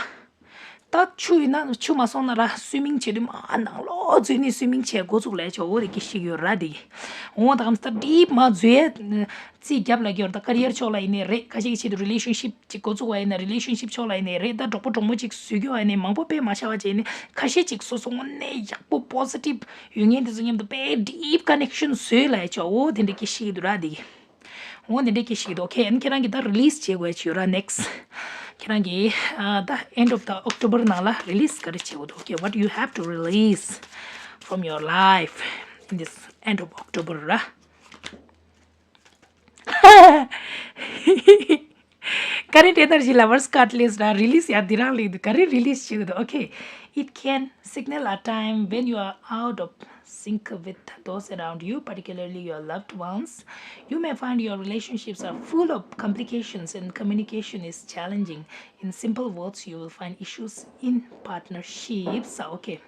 ད་ཆུ་ཡིན་ན་ཆུ་མ་སོང་ན་ར་swimming བྱེད་དུས་མ་ནང་ལོགས་འཛུལ་ནས་swimming བྱེད་འགོ་བཙུགས་ལ་ཡི་ཆོག་འོ་རེ་སྐད་ཤིག་ཡོད་ར་དེ། འོ་ད་གམ་ད་deep མ་འཛུལ་ཡ། རྩིས་རྒྱབ་ལ་གི་ཡོད་ད་career ཕྱོགས་ལ་ཡིན་ནའི་རེད། ཁ་ཤས་ཀྱི་ཆེད་དུ་relationship ཅིག་འགོ་བཙུགས་པ་ཡིན་ན་relationship ཕྱོགས་ལ་ཡིན་ནའི་རེད། ད་གྲོགས་པོ་གྲོགས་མོ་ཅིག་བཟོས་རྒྱུ་བ་ཡིན་ནའི་མང་པོ་དཔེ་མ་བྱ་བ་བྱས་ནས་ཁ་ཤས་ཅིག་སོ་སོ་དངོས་གནས་ཡག་པོ་positive ཡོད་ངེས་དེ་ཚོ་མཉམ་དུ་དཔེ་deep connection བཟོས་ལ་ཡི་ཆོག་འོ་དེ་འདྲ་སྐད་ཤིག་འདུག་ར་དེ། འོ་འདི་འདྲའི་སྐད་ཤིག་འདུག Okay, ཨ་ནི་ཁྱེད་རང་གིས་ད་release བྱེད་དགོས་ཡ་ཅིག་ཡོད་ར། Next ཁྱེད་རང་གིས་ཨ་ད་end of the October ནང་ལ་release ག་རེ་བྱེད་དགོས་འདུག Okay, what you have to release from your life in this end of October ར། Current energy, Lovers card list ར་release ཡ་འདི་རང་ལེགས་འདུག་ག་རེ་release བྱེད་དགོས་འདུག Okay, it can signal a time when you are out of sync with those around you, particularly your loved ones. You may find your relationships are full of complications and communication is challenging. In simple words, you will find issues in partnerships. Okay.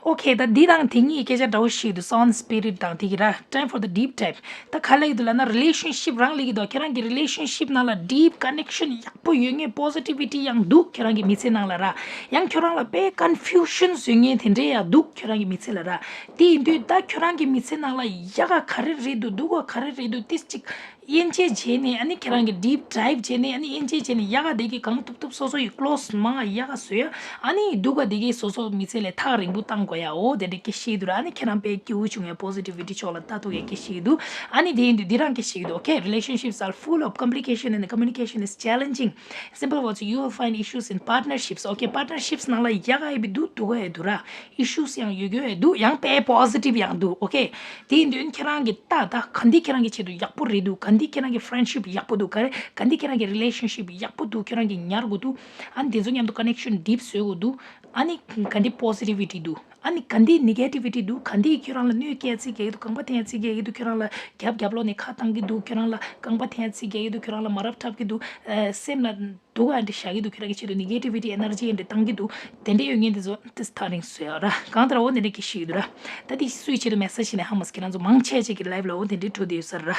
Okay, ད་འདི་དང་དེ་གཉིས་སྐད་ཆ་འདྲ་བོ་ཞིག་འདུག Sound spirit དང་དེ་གི་ར། Time for the deep dive. ད་ག་ལ་ཡི་འདུག་ལབ་ན་relationship རང་ལ་ཡི་འདུག་ཁྱེད་རང་གི་relationship ནང་ལ་deep connection ཡག་པོ་ཡོད་ངེས། positivity ཡང་འདུག་ཁྱེད་རང་གི་མི་ཚེ་ནང་ལ་ར། ཡང་ཁྱོད་རང་ལ་དཔེ་confusion བཟོ་ངེས་དེ་འདྲས་ཡང་འདུག་ཁྱོད་རང་གི་མི་ཚེ་ལ་ར། དེ་ཡིན་དུས་ད་ཁྱོད་རང་གི་མི་ཚེ་ནང་ལ་ཡག་ག་ག་རེ་རེད་འདུག་སྡུག་ག་ག་རེ་རེད་འདུག་དེ་ཅིག་དབྱེ་འབྱེད་བྱས་ནས་ཨ་ནི་ཁྱེད་རང་གི་deep dive བྱས་ནས་ཨ་ནི་དབྱེ་འབྱེད་བྱས་ནས་ཡག་ག་བདེ་གི་གང་ཐུབ་ཐུབ་སོ་སོ་ཡི་close མ་ཡག་ག་བཟོ་ཡ། ཨ་ནི་སྡུག་ག་བདེ་གི་སོ་སོ་མི་ཚེ་ལས་ཐག་རིང་པོ་བཏང་དགོས་ཡ། འོ་དེ་འདྲའི་སྐད་ཤིག་འདུག་ར། ཨ་ནི་ཁྱེད་རང་དཔེ་སྐྱིད་པོ་བྱུང་ཡ་positivity ཕྱོགས་ལ་ལྟ་ཐུབ་ཡ་སྐད་ཤིག་འདུག་ཨ་ནི་དེ་ཡིན་དུས་འདི་རང་སྐད་ཤིག་འདུག Okay, relationships are full of complication and communication is challenging. Simple words, you will find issues in partnerships. Okay, partnerships ནང་ལ་ཡག་ག་ཡི་བི་འདུག་སྡུག་ག་ཡི་འདུག་ར། Issues ཡང་ཡོད་རྒྱུ་ཡོད་འདུག་ཡང་དཔེ་positive ཡང་འདུག Okay, དེ་ཡིན་དུས་ཁྱེད་རང་གི་ལྟ་ད་ག་འདི་ཁྱེད་རང་གི་ཆེད་དུ་ཡག་པོ་རེད་འདུག་ག་འདི་ཁྱེད་རང་གི་friendship ཡག་པོ་འདུག་ག་རེ་ག་འདི་ཁྱེད་རང་གི་relationship ཡག་པོ་འདུག་ཁྱེད་རང་གི་ཉར་དགོས་འདུག་ཨ་ནི་དེ་ཚོ་མཉམ་དུ་connection deep བཟོ་དགོས་འདུག་ཨ་ནི་ག་འདི་positivity འདུག་ཨ་ནི་ག་འདི་negativity འདུག་ག་འདི་ཁྱོད་རང་ལ་གནོད་སྐྱེལ་རྩིས་རྒྱག་གི་འདུག་རྐང་པ་འཐེན་རྩིས་རྒྱག་གི་འདུག་ཁྱོད་རང་ལ་རྒྱབ་རྒྱབ་ལོགས་ནས་ཁ་བཏང་གི་འདུག་ཁྱོད་རང་ལ་རྐང་པ་འཐེན་རྩིས་རྒྱག་གི་འདུག་ཁྱོད་རང་ལ་མ་རབས་འཁྲབ་ཀྱི་འདུག་ཨ་སེམས་ལ་སྡུག་ག་འདྲ་བཞག་གི་འདུག་ཁྱོད་རང་གི་ཆེད་དུ་negativity energy འདྲ་བཏང་གི་འདུག་དེ་འདྲ་ཡོད་ངེས་འདི་ཚོ་ཏིས་ཐག་རིང་བཟོས་ཡོད་ར། གང་ལྟར་འོ་འདི་འདྲ་གི་ཤིག་འདུག་ར། ད་འདི་སུའི་ཆེད་དུ་message ནས་ཧ་མ་སི་ཁྱེད་རང་ཚོ་མང་ཆེ་ཆེ་གི་life ལ་འོ་འདི་འདྲ་འགྲོ་བསྡད་ཡོད་ས་ར།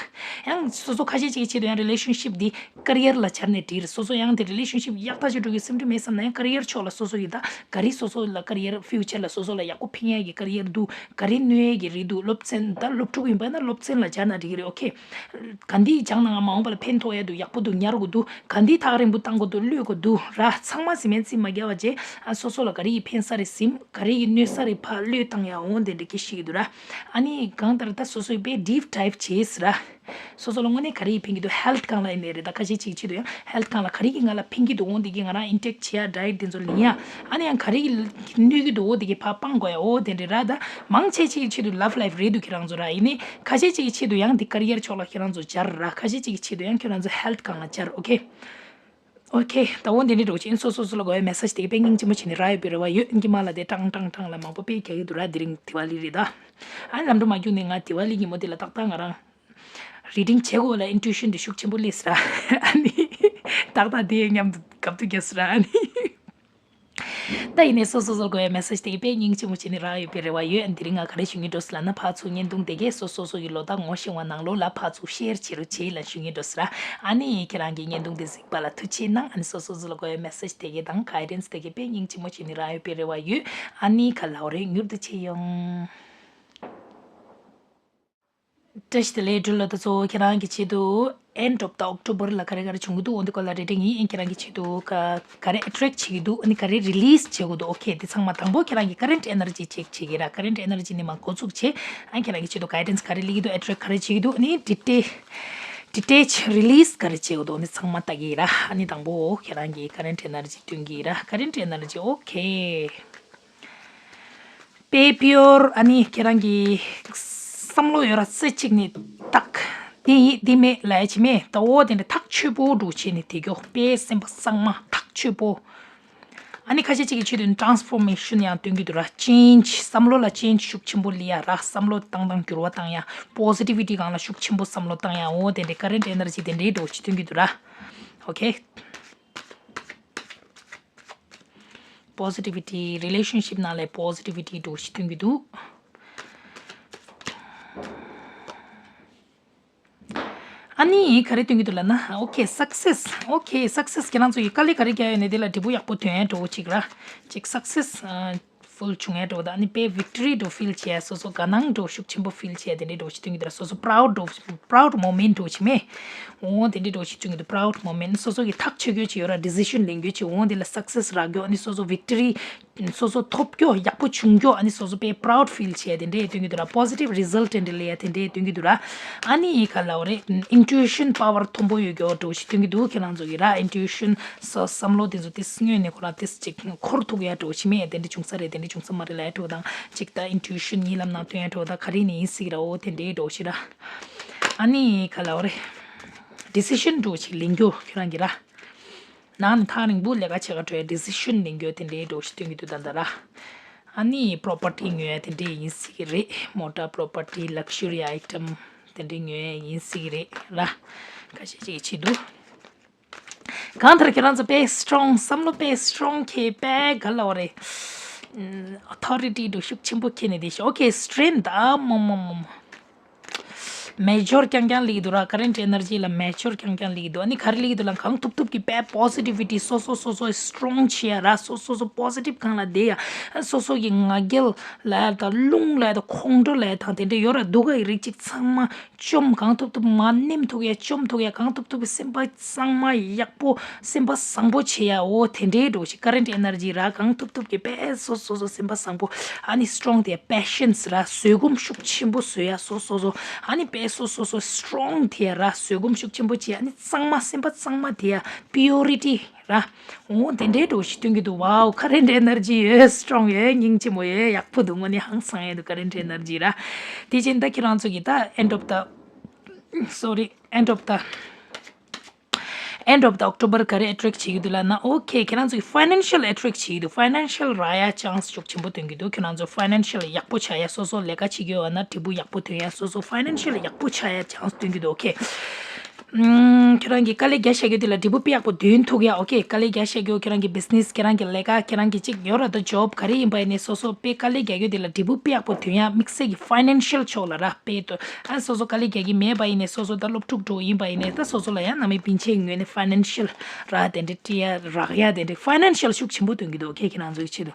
ཡང་སོ་སོ་ཁ་ཤས་ཅིག་གི་ཆེད་དུ་ཡང་relationship འདི་career ལ་སྦྱར་ནས་འགྲིག་རེད། སོ་སོ་ཡང་དེ་relationship ཡག་ཐག་ཆོད་འགྲོ་གི་སེམས་ཁྲལ་མེད་བསམ་ན་ཡང་career ཕྱོགས་ལ་སོ་སོ་ཡི་ད་ག་རེ་སོ་སོ་ལ་career future ལ་སོ་སོ་ལ་ཡག་པོ་ཕན་ཡག་གི་career འདུག་ག་རེ་གནོད་ཡག་གི་རེད་འདུག་སློབ་ཚན་ད་སློབ་ཕྲུག་ཡིན་པ་ན་སློབ་ཚན་ལ་སྦྱར་ན་འགྲིག་གི་རེད། Okay, ག་འདི་སྦྱང་ན་ང་མ་འོངས་པ་ལ་ཕན་ཐོགས་ཡ་འདུག་ཡག་པོ་འདུག་ཉར་དགོས་འདུག་ག་འདི་ཐག་རིང་པོ་བཏང་དགོས་འདུག་གློད་དགོས་འདུག་ར། ཚང་མ་ཟིན་མེད་རྩིས་མ་རྒྱག་པ་བྱས་ཨ་སོ་སོ་ལ་ག་རེ་ཡི་ཕན་ས་རེད་ཟིན། ག་རེ་ཡི་གནོད་ས་རེད་ཕར་གློད་བཏང་ཡ་འོང་དེ་འདྲ་སྐད་ཤིག་འདུག་ར། ཨ་ནི་གང་ལྟར་ད་སོ་སོའི་དཔེ་deep dive བྱས་ཟེར་ར། སོ་སོ་ལ་དངོས་གནས་ག་རེ་ཡི་ཕན་གྱི་འདུག health སྒང་ལ་ཡིན་ནའི་རེད། ད་ཁ་ཤས་ཅིག་ཆེད་དུ་ཡང་health སྒང་ལ་ག་རེ་གི་ང་ལ་ཕན་གྱི་འདུག་འོང་དེ་གི་ང་རང་intake བྱེད་ཡ་diet དེ་ཚོ་ལེན་ཡ། ཨ་ནི་ཡང་ག་རེ་གི་གནོད་ཀྱི་འདུག་འོ་དེ་གི་ཕར་སྤང་དགོས་ཡ་འོ་དེ་འདྲ་ར། ད་མང་ཆེ་ཅིག་གི་ཆེད་དུ་love life རེད་འདུག་ཁྱེད་རང་ཚོ་ར། ཡིན་ནའི་ཁ་ཤས་ཅིག་གི་ཆེད་དུ་ཡང་དེ་career ཕྱོགས་ལ་ཁྱེད་རང་ཚོ་སྦྱར་ར། ཁ་ཤས་ཅིག་གི་ཆེད་དུ་ཡང་ཁྱེད་རང་ཚོ་health སྒང་ལ་སྦྱར། Okay, okay, ད་འོ་འདི་འདྲ་འགྲོ་ཅིག་སོ་སོ་སོ་ལ་དགོས་པའི་message དེ་གི་དཔེ་སྙིང་རྗེ་མོ་བྱས་ནས་རག་ཡོད་པའི་རེ་བ་ཡོད། ཨིན་གྱི་མ་ལ་དེ་ཀྲང་ཀྲང་ཀྲང་ལ་མང་པོ་དཔེ་རྒྱག་གི་འདུག་ར། དེ་རིང་དི་ཝ་ལི་རེད་ད། ཨ་ནི་ལམ་འགྲོ་མ་རྒྱུག་ནས་ང་དི་ཝ་ལི་ཉིན་མོ་དེ་ལ་ཏག་ཏག་ང་རང་reading བྱེད་དགོས་ལ་intuition དེ་ཤུགས་ཆེན་པོ་སླེབས་ར། ཨ་ནི་ཏག་ཏག་དེ་མཉམ་དུ་གབ་ཏུ་རྒྱབ་སོང་ར། ཨ་ནི། ད་ཡིན་ནའི་སོ་སོ་སོ་དགོས་པའི་message དེ་གི་དཔེ་སྙིང་རྗེ་མོ་བྱས་ནས་རག་ཡོད་པའི་རེ་བ་ཡོད། དེ་རིང་ང་ག་རེ་ཞུ་སྙིང་འདོད་ཟེར་ལབ་ན་ཕར་ཚུར་བརྙན་ཐུང་དེ་གས་སོ་སོ་སོ་གི་ལོ་ཟླ་ངོ་ཤེས་པ་ནང་ལོགས་ལ་ཕར་ཚུར་share བྱེད་རོགས་བྱེད་ལ་ཞུ་སྙིང་འདོད་ཟེར། ཨ་ནི་ཁྱེད་རང་གི་བརྙན་ཐུང་དེ་གཟིགས་པ་ལ་ཐུགས་རྗེ་གནང་། ཨ་ནི་སོ་སོ་སོ་ལ་དགོས་པའི་message དེ་གས་དང་guidance དེ་གས་དཔེ་སྙིང་རྗེ་མོ་བྱས་ནས་རག་ཡོད་པའི་རེ་བ་ཡོད། ཨ་ནི་ཁ་ལག་རེ་མྱུར་དུ་མཇལ་ཡོང་། བཀྲ་ཤིས་བདེ་ལེགས། འགྲུལ་ལ་ད་གཙོ་བོ་ཁྱེད་རང་གི་ཆེད་དུ་end of the October ལ་ག་རེ་ག་རེ་བྱུང་གི་འདུག་འོ་འདི་སྐོར་ལ་རེ་ལྟོས་ཡིན། ཁྱེད་རང་གི་ཆེད་དུ་ག་ག་རེ་attract བྱེད་ཀྱི་འདུག་ཨ་ནི་ག་རེ་release བྱེད་དགོས་འདུག Okay, དེ་ཚང་མ་དང་པོ་ཁྱེད་རང་གི་current energy check བྱེད་ཀྱི་ར། current energy ནས་མར་འགོ་ཚུགས་བྱེད། ཨ་ཁྱེད་རང་གི་ཆེད་དུ་guidance ག་རེ་སླེབས་ཀྱི་འདུག attract ག་རེ་བྱེད་ཀྱི་འདུག་ཨ་ནི་detail detail release ག་རེ་བྱེད་དགོས་འདུག་ཨ་ནི་ཚང་མ་ལྟ་གི་ར། ཨ་ནི་དང་པོ་ཁྱེད་རང་གི་current energy སྟོན་གྱི་ར། current energy okay. དཔེ་pure ཨ་ནི་ཁྱེད་རང་གི་བསམ་བློ་ཡོད་ར་རྩེ་གཅིག་ནས་དག་འདི་ཡིན་འདི་མེད་ལབ་ཡ་ཅིག་མེད། ད་འོ་དེ་འདྲ་ཐག་ཆོད་པོ་འདྲ་བྱས་ནས་དེ་གྱོ་དཔེ་སེམས་པ་གཙང་མ་ཐག་ཆོད་པོ། ཨ་ནི་ཁ་ཤས་ཅིག་གི་ཆེད་དུ་transformation ཡང་སྟོན་གྱི་འདུག་ར། change བསམ་བློ་ལ་change ཤུགས་ཆེན་པོ་སླེབས་ཡ་ར། བསམ་བློ་བཏང་སྟངས་འགྱུར་བ་བཏང་ཡ། positivity སྒང་ལ་ཤུགས་ཆེན་པོ་བསམ་བློ་བཏང་ཡ། འོ་དེ་འདྲའི་current energy དེ་འདྲའི་འདྲ་བོ་ཅིག་སྟོན་གྱི་འདུག་ར། okay positivity relationship ནང་ལ་positivity འདྲ་བོ་ཅིག་སྟོན་གྱི་འདུག་ཨ་ནི་ག་རེ་སྟོན་གྱི་འདུག་ལབ་ན། okay success okay success ཁྱེད་རང་ཚོ་ཡི་དཀའ་ལས་ག་རེ་བརྒྱབ་ཡོད་ནའི་དེ་ལ་འབྲས་བུ་ཡག་པོ་ཐོན་ཡ་འདྲ་བོ་ཅིག་ར། ཅིག་success ཨ་full བྱུང་ཡ་འདྲ་བོ་དང་། ཨ་ནི་དཔེ་victory འདྲ་བོ་feel བྱེད་ཡ། སོ་སོ་དགའ་སྣང་འདྲ་བོ་ཤུགས་ཆེན་པོ་feel བྱེད་ཡ་དེ་འདྲའི་འདྲ་བོ་ཅིག་སྟོན་གྱི་འདུག་ར། སོ་སོ་proud འདྲ་བོ་proud moment འདྲ་བོ་ཅིག་མེད། འོ་དེ་འདྲའི་འདྲ་བོ་ཅིག་སྟོན་གྱི་འདུག proud moment སོ་སོ་གི་ཐག་ཆོད་རྒྱུ་ཅིག་ཡོད་ར། decision ལེན་རྒྱུ་ཅིག་འོ་དེ་ལ་success རག་རྒྱུ། ཨ་ནི་སོ་སོ་victory སོ་སོ་ཐོབ་རྒྱུ། ཡག་པོ་བྱུང་རྒྱུ། ཨ་ནི་སོ་སོ་དཔེ་proud feel བྱས་དེ་འདྲས་སྟོན་གྱི་འདུག་ར། positive result དེ་འདྲས་སླེབས་ཡ་དེ་འདྲས་སྟོན་གྱི་འདུག་ར། ཨ་ནི་ག་ལབ་དགོས་རེད། intuition power མཐོན་པོ་ཡོད་རྒྱུ་འདྲ་བོ་ཞིག་སྟོན་གྱི་འདུག་ཁྱེད་རང་ཚོ་གི་ར། intuition ས་བསམ་བློ་དེ་ཚོ་དེ་སྔོན་ནས་ཁོ་རང་དེ་ཅིག་འཁོར་ཐུབ་ཡ་འདྲ་བོ་ཞིག་མེད། དེ་འདྲས་བྱུང་ས་རེད། དེ་འདྲས་བྱུང་ས་མ་རེད་ལབ་ཡ་འདྲ་བོ་དང་། ཅིག་ད་intuition གཉིད་ལམ་ནང་སྟོན་ཡ་འདྲ་བོ་དང་། ག་རེ་ནས་ཡིན་སྲིད་ཀྱི་ར། འོ་དེ་འདྲས་འདྲ་བོ་ཞིག་ར། ཨ་ནི་ག་ལབ་དགོས་རེད། decision འདྲ་བོ་ཞིག་ལེན་རྒྱུ་ཁྱེད་རང་གི་ར། ནང་ནས་ཐག་རིང་པོ་ལས་ཀ་བྱེད་ག་འགྲོ་ཡ། decision ལེན་རྒྱུ་དེ་འདྲའི་འདྲ་བོ་ཞིག་སྟོན་གྱི་འདུག་ད་ལྟ་ར། ཨ་ནི་property ཉོ་ཡ་དེ་འདྲའི་ཡིན་སྲིད་ཀྱི་རེད། མོ་ཊ་property luxury item དེ་འདྲའི་ཉོ་ཡ་ཡིན་སྲིད་ཀྱི་རེད་ར། ཁ་ཤས་ཅིག་བྱེད་འདུག་གང་ལྟར་ཁྱེད་རང་ཚོ་དཔེ་strong བསམ་བློ་དཔེ་strong ཁྱེད་དཔེ་ག་ལབ་དགོས་རེད། authority འདྲ་བོ་ཤུགས་ཆེན་པོ་ཁྱེད་ནས་དེ་ཤོག okay strength ཨ་མོ་མོ་མོ་མོ། mature རྐྱང་རྐྱང་སླེབས་འདུག་ར། current energy ལ་mature རྐྱང་རྐྱང་སླེབས་འདུག་ཨ་ནི་ག་རེ་སླེབས་འདུག་ལབ་ན། གང་ཐུབ་ཐུབ་ཀྱིས་དཔེ་positivity སོ་སོ་སོ་སོ་strong བྱེད་ཡ་ར། སོ་སོ་སོ་positive སྒང་ལ་བསྡད་ཡ། སོ་སོ་གི་ང་རྒྱལ་ལབ་ཡ་དང་། རླུང་ལབ་ཡ་དང་། ཁོང་ཁྲོ་ལབ་ཡ་དང་། དེ་འདྲ་ཡོད་ར། སྡུག་ག་ཡི་རིགས་ཅིག་ཚང་མ་བཅོམ། གང་ཐུབ་ཐུབ་མར་ནེམ་ཐུབ་ཡ། བཅོམ་ཐུབ་ཡ། གང་ཐུབ་ཐུབ་ཀྱིས་སེམས་པ་གཙང་མ་ཡག་པོ། སེམས་པ་བཟང་པོ་བྱེད་ཡ། འོ་དེ་འདྲའི་འདྲ་བོ་ཞིག current energy ར། གང་ཐུབ་ཐུབ་ཀྱིས་དཔེ་སོ་སོ་སོ་སེམས་པ་བཟང་པོ། ཨ་ནི་strong དེ་patience ར། བཟོད་སྒོམ་ཤུགས་ཆེན་པོ་བཟོ་ཡ་སོ་སོ་སོ། ཨ་ནི་དཔེ་སོ་སོ་སོ་strong དེ་ར། བཟོད་སྒོམ་ཤུགས་ཆེན་པོ་བྱེད་ཡ། ཨ་ནི་གཙང་མ། སེམས་པ་གཙང་མ་དེ་ཡ། purity ར། འོ་དེ་འདྲའི་འདྲ་བོ་ཞིག་སྟོན་གྱི་འདུག wow current energy ཡོད། strong ཡོད། སྙིང་རྗེ་མོ་ཡོད། ཡག་པོ་འདུག་དངོས་གནས་ཧང་སང་ཡ་འདུག current energy ར། དེ་བཞིན་ད་ཁྱེད་རང་ཚོ་གི་ད་end of the sorry end of the end of the October ག་རེ་attract བྱེད་ཀྱི་འདུག་ལབ་ན། okay ཁྱེད་རང་ཚོ་གི་financial attract བྱེད་ཀྱི་འདུག financial རག་ཡ་chance ཤུགས་ཆེན་པོ་སྟོན་གྱི་འདུག་ཁྱེད་རང་ཚོ་financial ཡག་པོ་ཆགས་ཡ། སོ་སོ་ལས་ཀ་བྱེད་ཀྱི་ཡོད་ན་འབྲས་བུ་ཡག་པོ་ཐོན་ཡ། སོ་སོ་financial ཡག་པོ་ཆགས་ཡ་chance སྟོན་གྱི་འདུག okay ཁྱེད་རང་གི་དཀའ་ལས་རྒྱག་བཞག་རྒྱུ་དེ་ལ་འབྲས་བུ་དཔེ་ཡག་པོ་ཐོན་ཐུབ་ཡ། okay དཀའ་ལས་རྒྱག་བཞག་རྒྱུ། ཁྱེད་རང་གི་business ཁྱེད་རང་གི་ལས་ཀ་ཁྱེད་རང་གི་ཅིག་ཡོད་ར། ད་job ག་རེ་ཡིན་པ་ཡིན་ནའི་སོ་སོ་དཔེ་དཀའ་ལས་རྒྱག་རྒྱུ་དེ་ལ་འབྲས་བུ་དཔེ་ཡག་པོ་ཐོན་ཡ། དམིགས་བསལ་གྱི་financial ཕྱོགས་ལ་ར། དཔེ་ཏོ་ཨ་སོ་སོ་དཀའ་ལས་རྒྱག་གི་མེད་པ་ཡིན་ནའི་སོ་སོ་ད་སློབ་ཕྲུག་འདྲ་བོ་ཡིན་པ་ཡིན་ནའི་ད་སོ་སོ་ལ་ཡང་ནང་མི་པིན་ཆེ་ངོས་ནས་financial ར་དེ་འདྲ་སྤྲད་ཡ་རག་ཡ་དེ་འདྲ་financial ཤུགས་ཆེན་པོ་སྟོན་གྱི་འདུག okay ཁྱེད་རང་ཚོའི་ཆེད་དུ།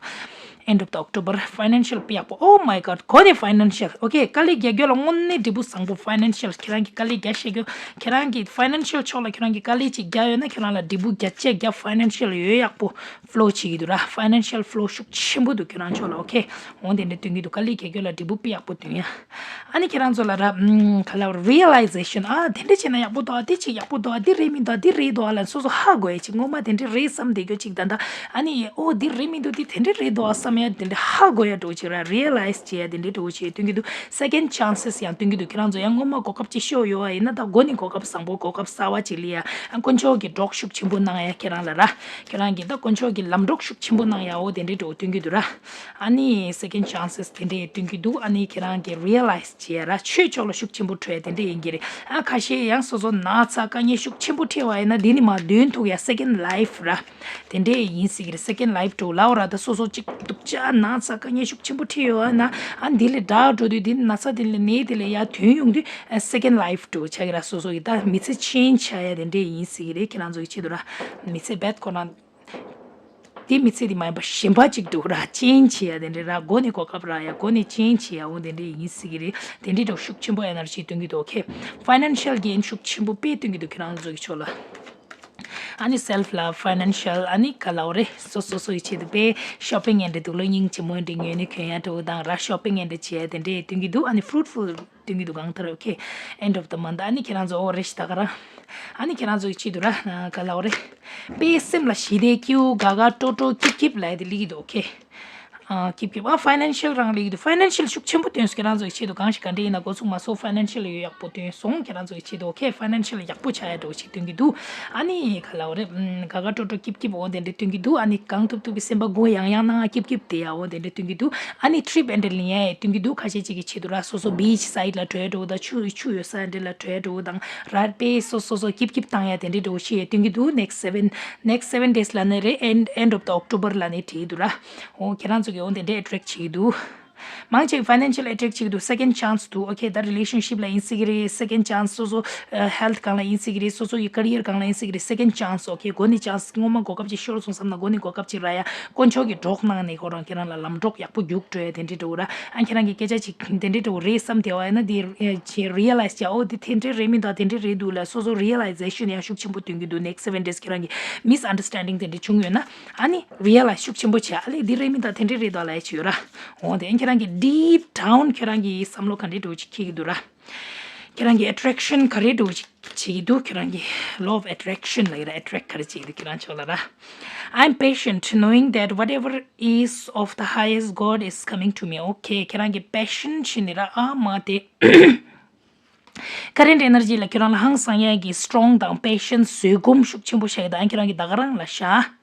end of the October financial དཔེ་ཡག་པོ། oh my god གོ་ནས་financial okay དཀའ་ལས་རྒྱག་རྒྱུ་ལ་དངོས་གནས་འབྲས་བུ་བཟང་པོ། financial ཁྱེད་རང་གི་དཀའ་ལས་རྒྱག་བཞག་རྒྱུ། ཁྱེད་རང་གི་financial ཕྱོགས་ལ་ཁྱེད་རང་གི་དཀའ་ལས་ཅིག་རྒྱག་ཡོད་ན་ཁྱེད་རང་ལ་འབྲས་བུ་བརྒྱ་ཆ་བརྒྱ་financial ཡོད་ཡག་པོ་flow བྱེད་ཀྱི་འདུག་ར། financial flow ཤུགས་ཆེན་པོ་འདུག་ཁྱེད་རང་ཕྱོགས་ལ། okay འོ་དེ་འདྲ་སྟོན་གྱི་འདུག་དཀའ་ལས་རྒྱག་རྒྱུ་ལ་འབྲས་བུ་དཔེ་ཡག་པོ་ཐོན་ཡ། ཨ་ནི་ཁྱེད་རང་ཚོ་ལ་ར་ཨམ་ག་ལབ་realization ཨ་དེ་འདྲ་བྱས་ན་ཡག་པོ་འདུག་ཨ་དེ་ཅིག་ཡག་པོ་འདུག་ཨ་དེ་རེད་མི་འདུག་ཨ་དེ་རེད་འདུག་ཨ་ལབ་སོ་སོ་ཧ་གོ་ཡ་ཅིག་སྔོན་མ་དེ་འདྲ་རེད་བསམ་བསྡད་རྒྱུ་ཅིག་ད་ལྟ་ཨ་ནི་ཨོ་དེ་རེད་མི་འདུག་དེ་དེ་འདྲ་རེད་འདུག་ཨ་བསམ་ཡ་དེ་འདྲ་ཧ་གོ་ཡ་འདྲ་བོ་ཅིག་ར། realize བྱེད་ཡ་དེ་འདྲ་འདྲ་བོ་ཅིག་སྟོན་གྱི་འདུག second chances ཡང་སྟོན་གྱི་འདུག་ཁྱེད་རང་ཚོ་ཡང་སྔོན་མ་གོ་སྐབས་ཅིག་ཤོར་ཡོད་པ་ཡིན་ན་ད་མགོ་ནས་གོ་སྐབས་བཟང་པོ་གོ་སྐབས་གསར་པ་ཅིག་སླེབས་ཡ། ཨ་དཀོན་མཆོག་གིས་གྲོགས་ཤུགས་ཆེན་པོ་གནང་ཡ་ཁྱེད་རང་ལ་ར། ཁྱེད་རང་གིས་ད་དཀོན་མཆོག་གིས་ལམ་གྲོགས་ཤུགས་ཆེན་པོ་གནང་ཡ་འོ་དེ་འདྲ་འདྲ་བོ་སྟོན་གྱི་འདུག་ར། ཨ་ནི་second chances དེ་འདྲས་སྟོན་གྱི་འདུག་ཨ་ནི་ཁྱེད་རང་གིས་realize བྱེད་ཡ་ར། ཆོས་ཕྱོགས་ལ་ཤུགས་ཆེན་པོ་འཕྲོད་ཡ་དེ་འདྲས་ཡིན་གྱི་རེད། ཨ་ཁ་ཤས་ཡང་སོ་སོ་ན་ཚ་དཀའ་ངལ་ཤུགས་ཆེན་པོ་འཕྲད་པ་ཡིན་ན་འདི་ནས་མར་འདོན་ཐུབ་ཡ་second life ར། དེ་འདྲས་ཡིན་སྲིད་ཀྱི་རེད། second life འདྲ་བོ་ལབ་ར། ད་སོ་སོ་གཅིག་སྡུག་ཅག་ན་ཚ་དཀའ་ངལ་ཤུགས་ཆེན་པོ་འཕྲད་ཡོད་ན་ཨ་འདི་ལས་དྲག་འགྲོ་དུས་འདི་ན་ཚ་དེ་ལས་ནད་དེ་ལས་ཡར་ཐོན་ཡོང་དུས་ཨ་second life འདྲ་བོ་ཆགས་ཀྱི་ར། སོ་སོ་གི་ད་མི་ཚེ་change བྱ་ཡ་དེ་འདྲས་ཡིན་སྲིད་ཀྱི་རེད། ཁྱེད་རང་ཚོ་གི་ཆེད་དུ་ར། མི་ཚེ་རྦད་ཁོ་རང་དེ་མི་ཚེ་དེ་མ་ཡིན་པ་གཞན་པ་ཅིག་འདྲ་བོ་ར། change བྱེད་ཡ་དེ་འདྲས་ར། མགོ་ནས་གོ་སྐབས་རག་ཡ། མགོ་ནས་change བྱེད་ཡ་འོ་དེ་འདྲས་ཡིན་སྲིད་ཀྱི་རེད། དེ་འདྲས་འདྲ་བོ་ཤུགས་ཆེན་པོ་energy སྟོན་གྱི་འདུག okay financial gain ཤུགས་ཆེན་པོ་དཔེ་སྟོན་གྱི་འདུག་ཁྱེད་རང་ཚོ་གི་ཕྱོགས་ལ། ཨ་ནི་self love financial ཨ་ནི་ག་ལབ་དགོས་རེད། སོ་སོ་སོ་ཡི་ཆེད་དུ་དཔེ་shopping and འདུག་ལོ་སྙིང་རྗེ་མོ་འདྲ་ངོས་ནས་གྱོན་ཡ་འདྲ་བོ་དང་ར། shopping and བྱེད་ཡ་དེ་འདྲས་སྟོན་གྱི་འདུག་ཨ་ནི་fruitful སྟོན་གྱི་འདུག་གང་ལྟར་okay end of the month ཨ་ནི་ཁྱེད་རང་ཚོ་འོ་རེད་ཤག་ད་ག་རང་། ཨ་ནི་ཁྱེད་རང་ཚོ་ཡི་ཆེད་དུ་ར་ག་ལབ་དགོས་རེད། དཔེ་སེམས་ལ་ཞི་བདེ་སྐྱིད་པོ་དགའ་དགའ་སྤྲོ་སྤྲོ་སྐྱིད་སྐྱིད་ལབ་ཡ་དེ་སླེབས་ཀྱི་འདུག okay ཨ། སྐྱིབ་སྐྱིབ། ཨ། ཕའི་ནན་ཤལ་རང་ལེགས་འདུག་ཕའི་ནན་ཤལ་ཤུགས་ཆེན་པོ་སྟོན་སོང་། ཁྱེད་རང་ཚོ་ཡི་ཆེད་དུ་གང་ཞིག་ག་འདྲ་ཡིན་ན་འགོ་ཚུགས་མ་སོང་། ཕའི་ནན་ཤལ་ཡོད་ཡག་པོ་སྟོན་སོང་། ཁྱེད་རང་ཚོ་ཡི་ཆེད་དུ། ཨོ་ཁེ། ཕའི་ནན་ཤལ་ཡག་པོ་ཆགས་ཡ་འགྲོ་ཞིག་སྟོན་གྱི་འདུག་ཨ་ནི་ག་ལབ་རེད། ཨམ། དགའ་དགའ་སྤྲོ་སྤྲོ་སྐྱིབ་སྐྱིབ། འོ་དེ་འདྲ་སྟོན་གྱི་འདུག་ཨ་ནི་གང་ཐུབ་ཐུབ་ཀྱི་སེམས་པ་སྒོ་ཡང་ཡང་གནང་། སྐྱིབ་སྐྱིབ་དེ་ཡ། འོ་དེ་འདྲ་སྟོན་གྱི་འདུག་ཨ་ནི་ཊི་རིབ་ཨེ་འདྲ་ལེན་ཡ་སྟོན་གྱི་འདུག་ཁ་ཤས་ཅིག་གི་ཆེད་དུ་ར། སོ་སོ་བིཆ་སའིཌ་ལ་བྲོས་འགྲོ་དང་། ཆུ་ཆུ་ཡོད་ས་འདྲ་ལ་བྲོས་འགྲོ་དང་། ར་དཔེ་སོ་སོ་སོ་སྐྱིབ་སྐྱིབ་བཏང་ཡ་དེ་འདྲ་འགྲོ་ཞིག་སྟོན་གྱི་འདུག next seven next seven days ལབ་ནི་རེད། end end of the October ལབ་ནི་བྲིས་འདུག་ར། འོ་ཁྱེད་རང་ཚོ་གི་འོ་དེ་འདྲ་ཨེ་ཊེག་བྱེད་ཀྱི་འདུག་མང་ཆེ་ཕའི་ནན་ཤལ་ཨེ་ཊེག་བྱེད་ཀྱི་འདུག་སེ་ཀེན་ཌི་ཆན་སི་འདུག་ཨོ་ཁེ། ད་རི་ལེ་ཤན་ཤིབ་ལ་ཡིན་སྲིད་ཀྱི་རེད། སེ་ཀེན་ཌི་ཆན་སི། སོ་སོ་ཨ་ཧེལ་ཐི་སྒང་ལ་ཡིན་སྲིད་ཀྱི་རེད། སོ་སོ་ཡི་ཀེ་རི་ཡར་སྒང་ལ་ཡིན་སྲིད་ཀྱི་རེད། སེ་ཀེན་ཌི་ཆན་སི། ཨོ་ཁེ། མགོ་ནས་ཆན་སི། སྔོན་མ་གོ་སྐབས་ཅིག་ཤོར་སོང་བསམ་ན་མགོ་ནས་གོ་སྐབས་ཅིག་རག་ཡ། དཀོན་མཆོག་གིས་གྲོགས་གནང་ནས་ཁོ་རང་ཁྱེད་རང་ལ་ལམ་གྲོགས་ཡག་པོ་རྒྱུགས་འགྲོ་ཡ་དེ་འདྲ་འདྲ་བོ་ར། ཨ་ཁྱེད་རང་གིས་སྐད་ཆ་ཅིག་དེ་འདྲ་འདྲ་བོ་རེད་བསམ་བསྡད་པ་ཡིན་ན། དེ་རི་ཡ་ལའི་ཛི་བྱས། ཨོ་དེ་དེ་འདྲ་རེད་མི་འདུག་དེ་འདྲ་རེད་འདུག་ལབ། སོ་སོ་རི་ཡ་ལའི་ཛེ་ཤན་ཡང་ཤུགས་ཆེན་པོ་སྟོན་གྱི་འདུག next seven days ཁྱེད་རང་གིས་མིས་ཨན་ཌར་སི་ཊེན་ཌིང་དེ་འདྲ་བྱུང་ཡོད་ན། ཨ་ནི་རི་ཡ་ལའི་ཛི་ཤུགས་ཆེན་པོ་བྱས། ཨ་ལས་འདི་རེད་མི་འདུག་དེ་འདྲ་རེད་འདུག་ལབ་ཡ་ཅིག་ཡོད་ར། འོ་དེ་ཁྱེད་རང་གིས་ཌིབ་ཌའོན་ཁྱེད་རང་གི་བསམ་བློ་ག་འདྲ་འདྲ་བོ་ཅིག་འཁྱེར་གྱི་འདུག་ར། ཁྱེད་རང་གིས་ཨེ་ཊེག་ཤན་ག་རེ་འདྲ་བོ་ཅིག་བྱེད་ཀྱི་འདུག་ཁྱེད་རང་གི་law of attraction ལབ་ཡ་ར། ཨེ་ཊེག་ག་རེ་བྱེད་ཀྱི་འདུག་ཁྱེད་རང་ཕྱོགས་ལ་ར། I'm patient, knowing that whatever is of the highest God is coming to me. ཨོ་ཁེ། ཁྱེད་རང་གིས་པེ་ཤན་བྱས་ནས་ར། ཨ་མ་དེ་ཀ་རེན་ཊི་ཨེ་ནར་ཇི་ལ་ཁྱེད་རང་ལ་ཧང་སང་ཡ་གི་སི་ཊོང་དང་པེ་ཤན་སི། བཟོད་སྒོམ་ཤུགས་ཆེན་པོ་བྱས་ཡ་དང་། ཁྱེད་རང་གིས་ད་ག་རང་ལ་བཞག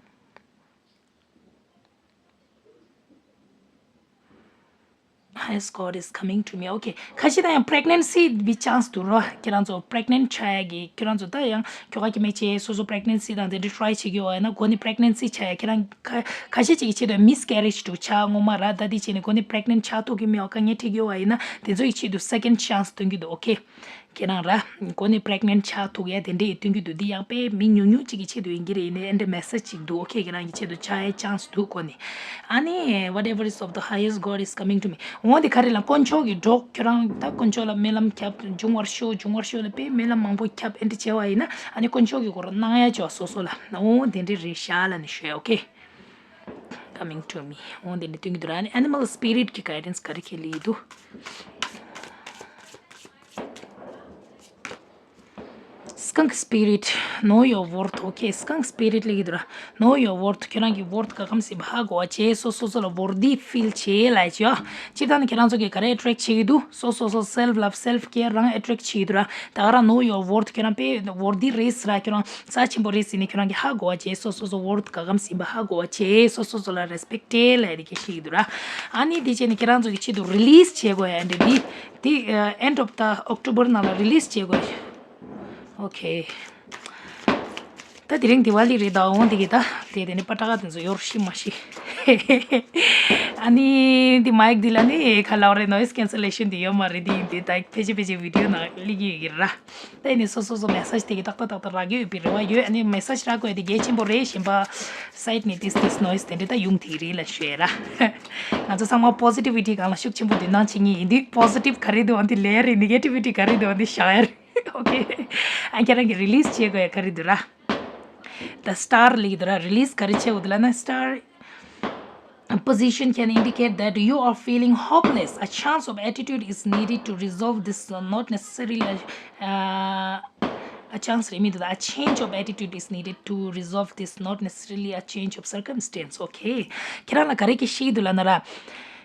Highest God is coming to me. ཨོ་ཁེ། ཁ་ཤས་ད་ཡང་པི་རེག་ནེན་སི་བི་ཆན་སི་འདུག་ར། ཁྱེད་རང་ཚོ་པི་རེག་ནེན་ཊི་ཆགས་ཡ་གི། ཁྱེད་རང་ཚོ་ད་ཡང་ཁྱོ་ག་སྐྱེ་མེད་ཆེ། སོ་སོ་པི་རེག་ནེན་སི་དང་དེ་འདྲ་ཊི་རའི་བྱེད་ཀྱི་ཡོད་པ་ཡིན་ན། མགོ་ནས་པི་རེག་ནེན་སི་ཆགས་ཡ། ཁྱེད་རང་ཁ་ཁ་ཤས་ཅིག་གི་ཆེད་དུ་མིས་ཀེ་རེཇ་འདྲ་བོ་ཆགས། ངོ་མ་ར་ད་དེ་བྱས་ནས་མགོ་ནས་པི་རེག་ནེན་ཊི་ཆགས་ཐུབ་ཀྱི་མེད་པ་དཀའ་ངལ་འཕྲད་ཀྱི་ཡོད་པ་ཡིན་ན། དེ་ཚོ་ཡི་ཆེད་དུ་སེ་ཀེན་ཌི་ཆན་སི་སྟོན་གྱི་འདུག་ཨོ་ཁེ། ཁྱེད་རང་ར། མགོ་ནས་པི་རེག་ནེན་ཊི་ཆགས་ཐུབ་ཡ་དེ་འདྲ་ཡི་སྟོན་གྱི་འདུག་འདི་ཡང་དཔེ་མི་ཉུང་ཉུང་ཅིག་གི་ཆེད་དུ་ཡིན་གྱི་རེད། ཡིན་ནའི་ཨེ་འདྲ་མེ་སེཇ་ཅིག་འདུག་ཨོ་ཁེ། ཁྱེད་རང་གི་ཆེད་དུ་ཆགས་ཡའི་ཆན་སི་འདུག་གོ་ནི། ཨ་ནི་whatever is of the highest God is coming to me. འོ་འདི་ག་རེ་ལ། དཀོན་མཆོག་གི་གྲོགས། ཁྱོད་རང་ད་དཀོན་མཆོག་ལ་སྨོན་ལམ་བརྒྱབ། འབྱུང་བར་ཤོག་འབྱུང་བར་ཤོག་ལ་དཔེ་སྨོན་ལམ་མང་པོ་བརྒྱབ། ཨེ་འདྲ་བྱས་པ་ཡིན་ན། ཨ་ནི་དཀོན་མཆོག་གི་སྒོ་རུ་གནང་ཡ་ཅོ་སོ་སོ་ལ། འོ་དེ་འདྲ་རེད་ཤག་ལབ་ནས་ཞུ་ཡ། ཨོ་ཁེ། Coming to me. འོ་དེ་འདྲ་སྟོན་གྱི་འདུག་ར། ཨ་ནི་ཨེ་ནི་མལ་སི་པི་རིཊ་གི་གའི་ཌེན་སི་ག་རེ་ཁྱེར་ལེ་ཡི་འདུག Skunk spirit, know your worth. ཨོ་ཁེ། Skunk spirit ལབ་ཀྱི་འདུག་ར། Know your worth. ཁྱོད་རང་གི་ཝོར་ཐི། དགའ་ཁམས་ཟིན་པ་ཧ་གོ་བ་བྱས། སོ་སོ་སོ་ལ་ཝོར་ཐི་ཕིལ་བྱེད་ལབ་ཡ་ཅིག་ཡོད། སྤྱིར་བཏང་ནི་ཁྱེད་རང་ཚོ་གིས་ག་རེ་ཨེ་ཊེག་བྱེད་ཀྱི་འདུག་སོ་སོ་སོ་སེལ་ཕི་ལབ། སེལ་ཕི་ཀེར་རང་ཨེ་ཊེག་བྱེད་ཀྱི་འདུག་ར། ད་ག་རང་know your worth. ཁྱོད་རང་དཔེ་ཝོར་ཐི་རེད་ཟེར་ར། ཁྱོད་རང་རྩ་ཆེན་པོ་རེད་ཟེར་ནས་ཁྱོད་རང་གིས་ཧ་གོ་བ་བྱས། སོ་སོ་སོ་ཝོར་ཐི། དགའ་ཁམས་ཟིན་པ་ཧ་གོ་བ་བྱས། སོ་སོ་སོ་ལ་རེ་སི་པེག་ཊི་ལབ་ཡ་དེ་སྐད་ཆ་བཤད་ཀྱི་འདུག་ར། ཨ་ནི་དེ་བྱས་ནས་ཁྱེད་རང་ཚོ་གི་ཆེད་དུ་རི་ལི་སི་བྱེད་དགོས་ཡ་འདི་འདི། དེ་ཨ་end of the October ནང་ལ་རི་ལི་སི་བྱེད་དགོས། ཨོ་ཁེ། ད་དེ་རིང་དི་ཝ་ལི་རེད། ད་འོང་དེ་གི་ད་དེ་དེ་ནི་པ་ཏྲ་ག་དེ་ཚོ་ཡོར་ཤི་མ་ཤི། ཨ་ནི་དེ་མའིག་དེ་ལ་ནི་ག་ལབ་རེད། ནོ་ཡིས་ཀེན་སེ་ལེ་ཤན་དེ་ཡོད་མ་རེད། དེ་ཡིན་དེ་ད་ཕལ་ཆེར་ཕལ་ཆེར་བི་ཌི་ཡོ་ནང་སླེབས་ཀྱི་ཡོད་ཀྱི་ར། ད་ཡིན་ནི་སོ་སོ་སོ་མེ་སེཇ་དེ་གི་ཏག་ཏག་ཏག་ཏག་རག་གི་ཡོད་པའི་རེ་བ་ཡོད། ཨ་ནི་མེ་སེཇ་རག་དགོས་དེ་གལ་ཆེན་པོ་རེད། གཞན་པ་སའིཌ་ནས་ཏིས་ཏིས་ནོ་ཡིས་དེ་འདྲ་ད་ཡོང་དེ་རེད་ལབ་ཞུ་ཡ་ར། ང་ཚོ་ཚང་མ་པོ་སི་ཊི་བི་ཊི་སྒང་ལ་ཤུགས་ཆེན་པོ་འདོན་སྟངས་བྱེད་ངེས་ཡིན་དུས། པོ་སི་ཊིབ་ག་རེ་འདུག་འོ་འདི་ལབ་ཡ་རེད། ནེ་གེ་ཊི་བི་ཊི་ག་རེ་འདུག་འོ་འདི་བཞག་ཡ་རེད། ཨོ་ཁེ། ཨ་ཁྱེད་རང་གིས་རི་ལི་སི་བྱེད་དགོས་ཡ་ག་རེ་འདུག་ར། ད་སི་ཊར་ལབ་ཀྱི་འདུག་ར། རི་ལི་སི་ག་རེ་བྱེད་དགོས་འདུག་ལབ་ན། Star position can indicate that you are feeling hopeless. A change of attitude is needed to resolve this, not necessarily a, uh, a chance རེད་མི་འདུག་ད། A change of attitude is needed to resolve this, not necessarily a change of circumstance. ཨོ་ཁེ། ཁྱེད་རང་ལ་ག་རེ་གི་ཤེས་འདུག་ལབ་ན་ར།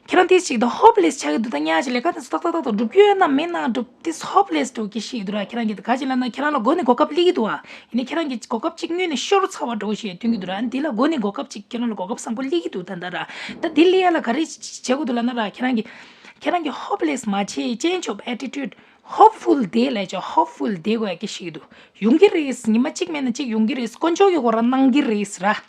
ཁྱེད་རང་དེ་ཅིག་ད་ཧོབ་ལེ་སི་ཆགས་ཀྱི་འདུག་ད་ཉག་ཅིག་ལས་ཀ་དེ་ཚོ་ཏག་ཏག་ཏག་ཏག་སྒྲུབ་རྒྱུ་ཡོད་ན་མེད་ན་སྒྲུབ། དེ་ཧོབ་ལེ་སི་འདྲ་བོ་སྐད་ཆ་ཞིག་འདུག་ར། ཁྱེད་རང་གིས་ད་ག་ཅིག་ལབ་ན། ཁྱེད་རང་ལ་མགོ་ནས་གོ་སྐབས་སླེབས་ཀྱི་འདུག་ཨ། ཡིན་ནའི་ཁྱེད་རང་གིས་གོ་སྐབས་ཅིག་སྔོན་ནས་ཤོར་ཚར་བ་འདྲ་བོ་ཞིག་སྟོན་གྱི་འདུག་ར། ཨ་ནི་དེ་ལ་མགོ་ནས་གོ་སྐབས་ཅིག་ཁྱེད་རང་ལ་གོ་སྐབས་བཟང་པོ་སླེབས་ཀྱི་འདུག་ད་ད་ར། ད་དེ་སླེབས་ཡ་ལ་ག་རེ་བྱེད་དགོས་འདུག་ལབ་ན་ར། ཁྱེད་རང་གིས་ཁྱེད་རང་གིས་ཧོབ་ལེ་སི་མ་བྱེད། Change of attitude, hopeful བསྡད་ལབ་ཅིག་ཧོབ་ཕུལ་བསྡད་དགོས་ཡ་སྐད་ཆ་ཞིག་འདུག་ཡོང་གི་རེད། ཉི་མ་གཅིག་མེད་ན་གཅིག་ཡོང་གི་རེད། དཀོན་མཆོག་གིས་ཁོ་རང་གནང་གི་རེད་ཟེར་ར།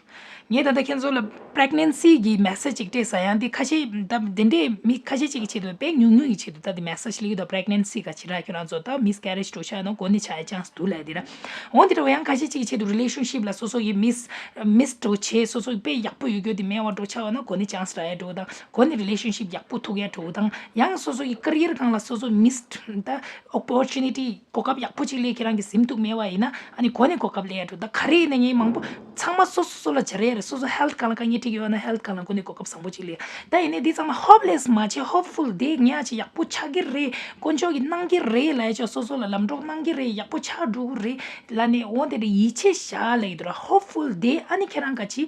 ངས་ད་ལྟ་ཁྱེད་ཚོ་ལ་པི་རེག་ནེན་སི་གི་མེ་སེཇ་ཅིག་སྤྲད་ས། ཡང་འདི་ཁ་ཤས་ད་འདི་འདྲའི་མི་ཁ་ཤས་ཅིག་གི་ཆེད་དུ། དཔེ་ཉུང་ཉུང་གི་ཆེད་དུ་ད་འདི་མེ་སེཇ་སླེབས་ཀྱི་འདུག་པི་རེག་ནེན་སི་ག་ཅི་ར། ཁྱོད་རང་ཚོ་ད་མིས་ཀེ་རེཇ་འདྲ་བོ་ཆགས་ན་མགོ་ནས་ཆགས་ཡ་ཆན་སི་འདུག་ལབ་ཡ་འདི་ར། འོ་འདི་འདྲ་བ་ཡང་ཁ་ཤས་ཅིག་གི་ཆེད་དུ་རི་ལེ་ཤན་ཤིབ་ལ་སོ་སོ་གི་མིས་མིས་འདྲ་བོ་བྱས། སོ་སོ་དཔེ་ཡག་པོ་ཡོད་རྒྱུ་དེ་མེད་པ་འདྲ་བོ་ཆགས་པ་ན་མགོ་ནས་ཆན་སི་རག་ཡ་འདྲ་བོ་དང་། མགོ་ནས་རི་ལེ་ཤན་ཤིབ་ཡག་པོ་ཐུག་ཡ་འདྲ་བོ་དང་། ཡང་སོ་སོ་གི་ཀེ་རི་ཡར་སྒང་ལ་སོ་སོ་མིས་ད་ཨོ་པོར་ཅུ་ནི་ཊི་གོ་སྐབས་ཡག་པོ་ཅིག་སླེབས། ཁྱེད་རང་གིས་ཟིན་ཐུབ་མེད་པ་ཡིན་ན། ཨ་ནི་མགོ་ནས་གོ་སྐབས་སླེབས་ཡ་འདྲ་བོ། ད་ག་རེ་ཡིན་ན་ངས་མང་པོ་ཚང་མ་སོ་སོ་སོ་ལ་སྦྱར་ཡ་རེད། སོ་སོ་ཧེལ་ཐི་སྒང་ལ་དཀའ་ངལ་འཕྲད་ཀྱི་ཡོད་ན་ཧེལ་ཐི་སྒང་ལ་མགོ་ནས་གོ་སྐབས་བཟང་པོ་ཅིག་སླེབས། ད་ཡིན་ནའི་འདི་ཚང་མ་ཧོབ་ལེ་སི་མ་བྱེད། ཧོབ་ཕུལ་བསྡད། ཉག་ཅིག་ཡག་པོ་ཆགས་ཀྱི་རེད། དཀོན་མཆོག་གིས་གནང་གི་རེད་ལབ་ཡ་ཅིག་སོ་སོ་ལ་ལམ་གྲོགས་གནང་གི་རེད། ཡག་པོ་ཆགས་འགྲོ་གི་རེད་ལབ་ནས། འོ་དེ་འདྲ་ཡིད་ཆེས་བཞག་ལབ་ཀྱི་འདུག་ར། ཧོབ་ཕུལ་བསྡད། ཨ་ནི་ཁྱེད་རང་ག་ཅིག་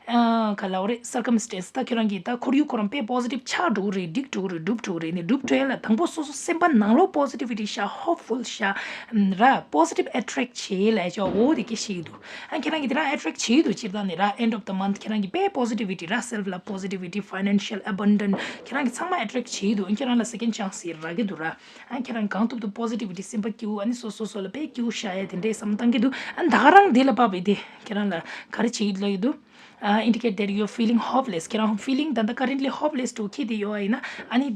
ཨ་ག་ལབ་རེད། circumstance ད་ཁྱོད་རང་གི་ད་ཁོར་ཡུག་ཁོ་རང་དཔེ་positive ཆགས་འགྲོ་གི་རེད། འགྲིག་འགྲོ་གི་རེད། འགྲུབ་འགྲོ་གི་རེད། ནི་འགྲུབ་འགྲོ་ཡ་ལ་དང་པོ་སོ་སོ་སེམས་པ་ནང་ལོགས་positivity ཤ hopeful ཤ་ར་positive attract བྱེད་ལ་ཅོ་འོ་དེ་སྐད་ཤེས་ཀྱི་འདུག་ཨ་ཁྱེད་རང་གི་དེ་རང་attract བྱེད་ཀྱི་འདུག་སྤྱིར་བཏང་ནས་ར་end of the month ཁྱེད་རང་གི་དཔེ་positivity ར་self love positivity financial abundance ཁྱེད་རང་གི་ཚང་མ་attract བྱེད་ཀྱི་འདུག་ཨ་ཁྱེད་རང་ལ་second chance ཡི་རག་གི་འདུག་ར། ཨ་ཁྱེད་རང་གང་ཐུབ་ཐུབ་positivity སེམས་པ་སྐྱིད་པོ་ཨ་ནི་སོ་སོ་སོ་ལ་དཔེ་སྐྱིད་པོ་ཤ་ཡ་དེ་འདྲའི་བསམ་བཏང་གི་འདུག་ཨ་ད་ག་རང་དེ་ལ་བབས་པའི་དེ་ཁྱེད་རང་ལ་ག་རེ་བྱེད་ཀྱི་ལ་ཡི་འདུག་ཨ་indicate that you're feeling hopeless ཁྱེད་རང་feeling ད་ལྟ་currently hopeless འགྲོ་ཁྱེད་དེ་ཡོད་ཨ་ཡིན་ན་ཨ་ནི་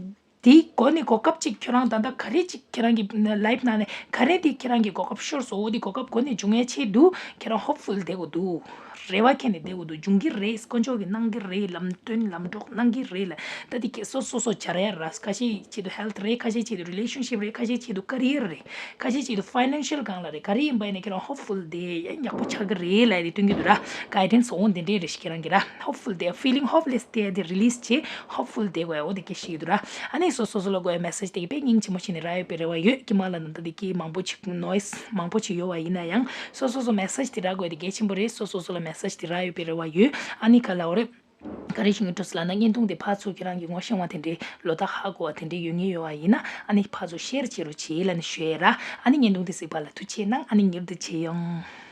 དེའི་སྒོ་ནས་གོ་སྐབས་ཅིག་ཁྱོད་རང་ད་ལྟ་ག་རེ་ཅིག་ཁྱེད་རང་གི་life ནང་ནས་ག་རེ་དེ་ཁྱེད་རང་གི་གོ་སྐབས་ཤོར་སོང་འོ་དེ་གོ་སྐབས་སྒོ་ནས་འབྱུང་ཡ་ཆེད་དུ་ཁྱེད་རང་hopeful བསྡད་དགོས་འདུག་རེ་བ་ཁྱེར་ནས་བསྡད་དགོས་འདུག་འབྱུང་གི་རེད། དཀོན་མཆོག་གིས་གནང་གི་རེད། ལམ་སྟོན་ལམ་གྲོགས་གནང་གི་རེད་ལ། ད་དེ་སོ་སོ་སོ་སྦྱར་ཡ་ར། ཁ་ཤས་ཆེད་དུ་health རེད། ཁ་ཤས་ཆེད་དུ་relationship རེད། ཁ་ཤས་ཆེད་དུ་career རེད། ཁ་ཤས་ཆེད་དུ་financial སྒང་ལ་རེད། ག་རེ་ཡིན་པ་ཡིན་ན་ཁྱེད་རང་hopeful དེ་ཡང་ཡག་པོ་ཆགས་ཀྱི་རེད་ལབ་དེ་སྟོན་གྱི་འདུག་ར། guidance འོང་དེ་འདྲས་རེད་ཤི་ཁྱེད་རང་གི་ར། hopeful དེ་feeling hopeless དེ་དེ་release བྱེད་hopeful དེ་དགོས་འོ་དེ་སྐད་ཤེས་ཀྱི་འདུག་ར། ཨ་ནི་སོ་སོ་སོ་ལ་དགོས་ཡ་message དེ་གི་དཔེ་སྙིང་རྗེ་མོ་བྱས་ནས་རག་ཡོད་པའི་རེ་བ་ཡོད། ཀྱི་མ་ལ་ནང་ད་དེ་གི་མང་པོ་ཅིག་noise མང་པོ་ཅིག་ཡོད་པ་ཡིན་ན་ཡང་སོ་སོ་སོ་message དེ་རག་དགོས་དེ་གལ་ཆེན་པོ་རེད། སོ་སོ་སོ་ལ་message དེ་རག་ཡོད་པའི་རེ་བ་ཡོད། ཨ་ནི་ག་ལ་འོ་རེད། ག་རེ་ཞུ་ངེས་འགྲོ་ལ་ན་བརྙན་ཐུང་དེ་ཕར་ཚུར་ཁྱེད་རང་གི་ངོ་ཤེས་པ་དེ་འདྲའི་ལོ་ཐག་ཧ་གོ་བ་དེ་འདྲའི་ཡོད་ངེས་ཡོད་པ་ཡིན་ན་ཨ་ནི་ཕར་ཚུར་share བྱེད་རོགས་བྱེད་ལབ་ནས་ཞུ་ཡས་ར། ཨ་ནི་བརྙན་ཐུང་དེ་གཟིགས་པ་ལ་ཐུགས་རྗེ་གནང་། ཨ་ནི་མྱུར་དུ་མཇལ་ཡོང་།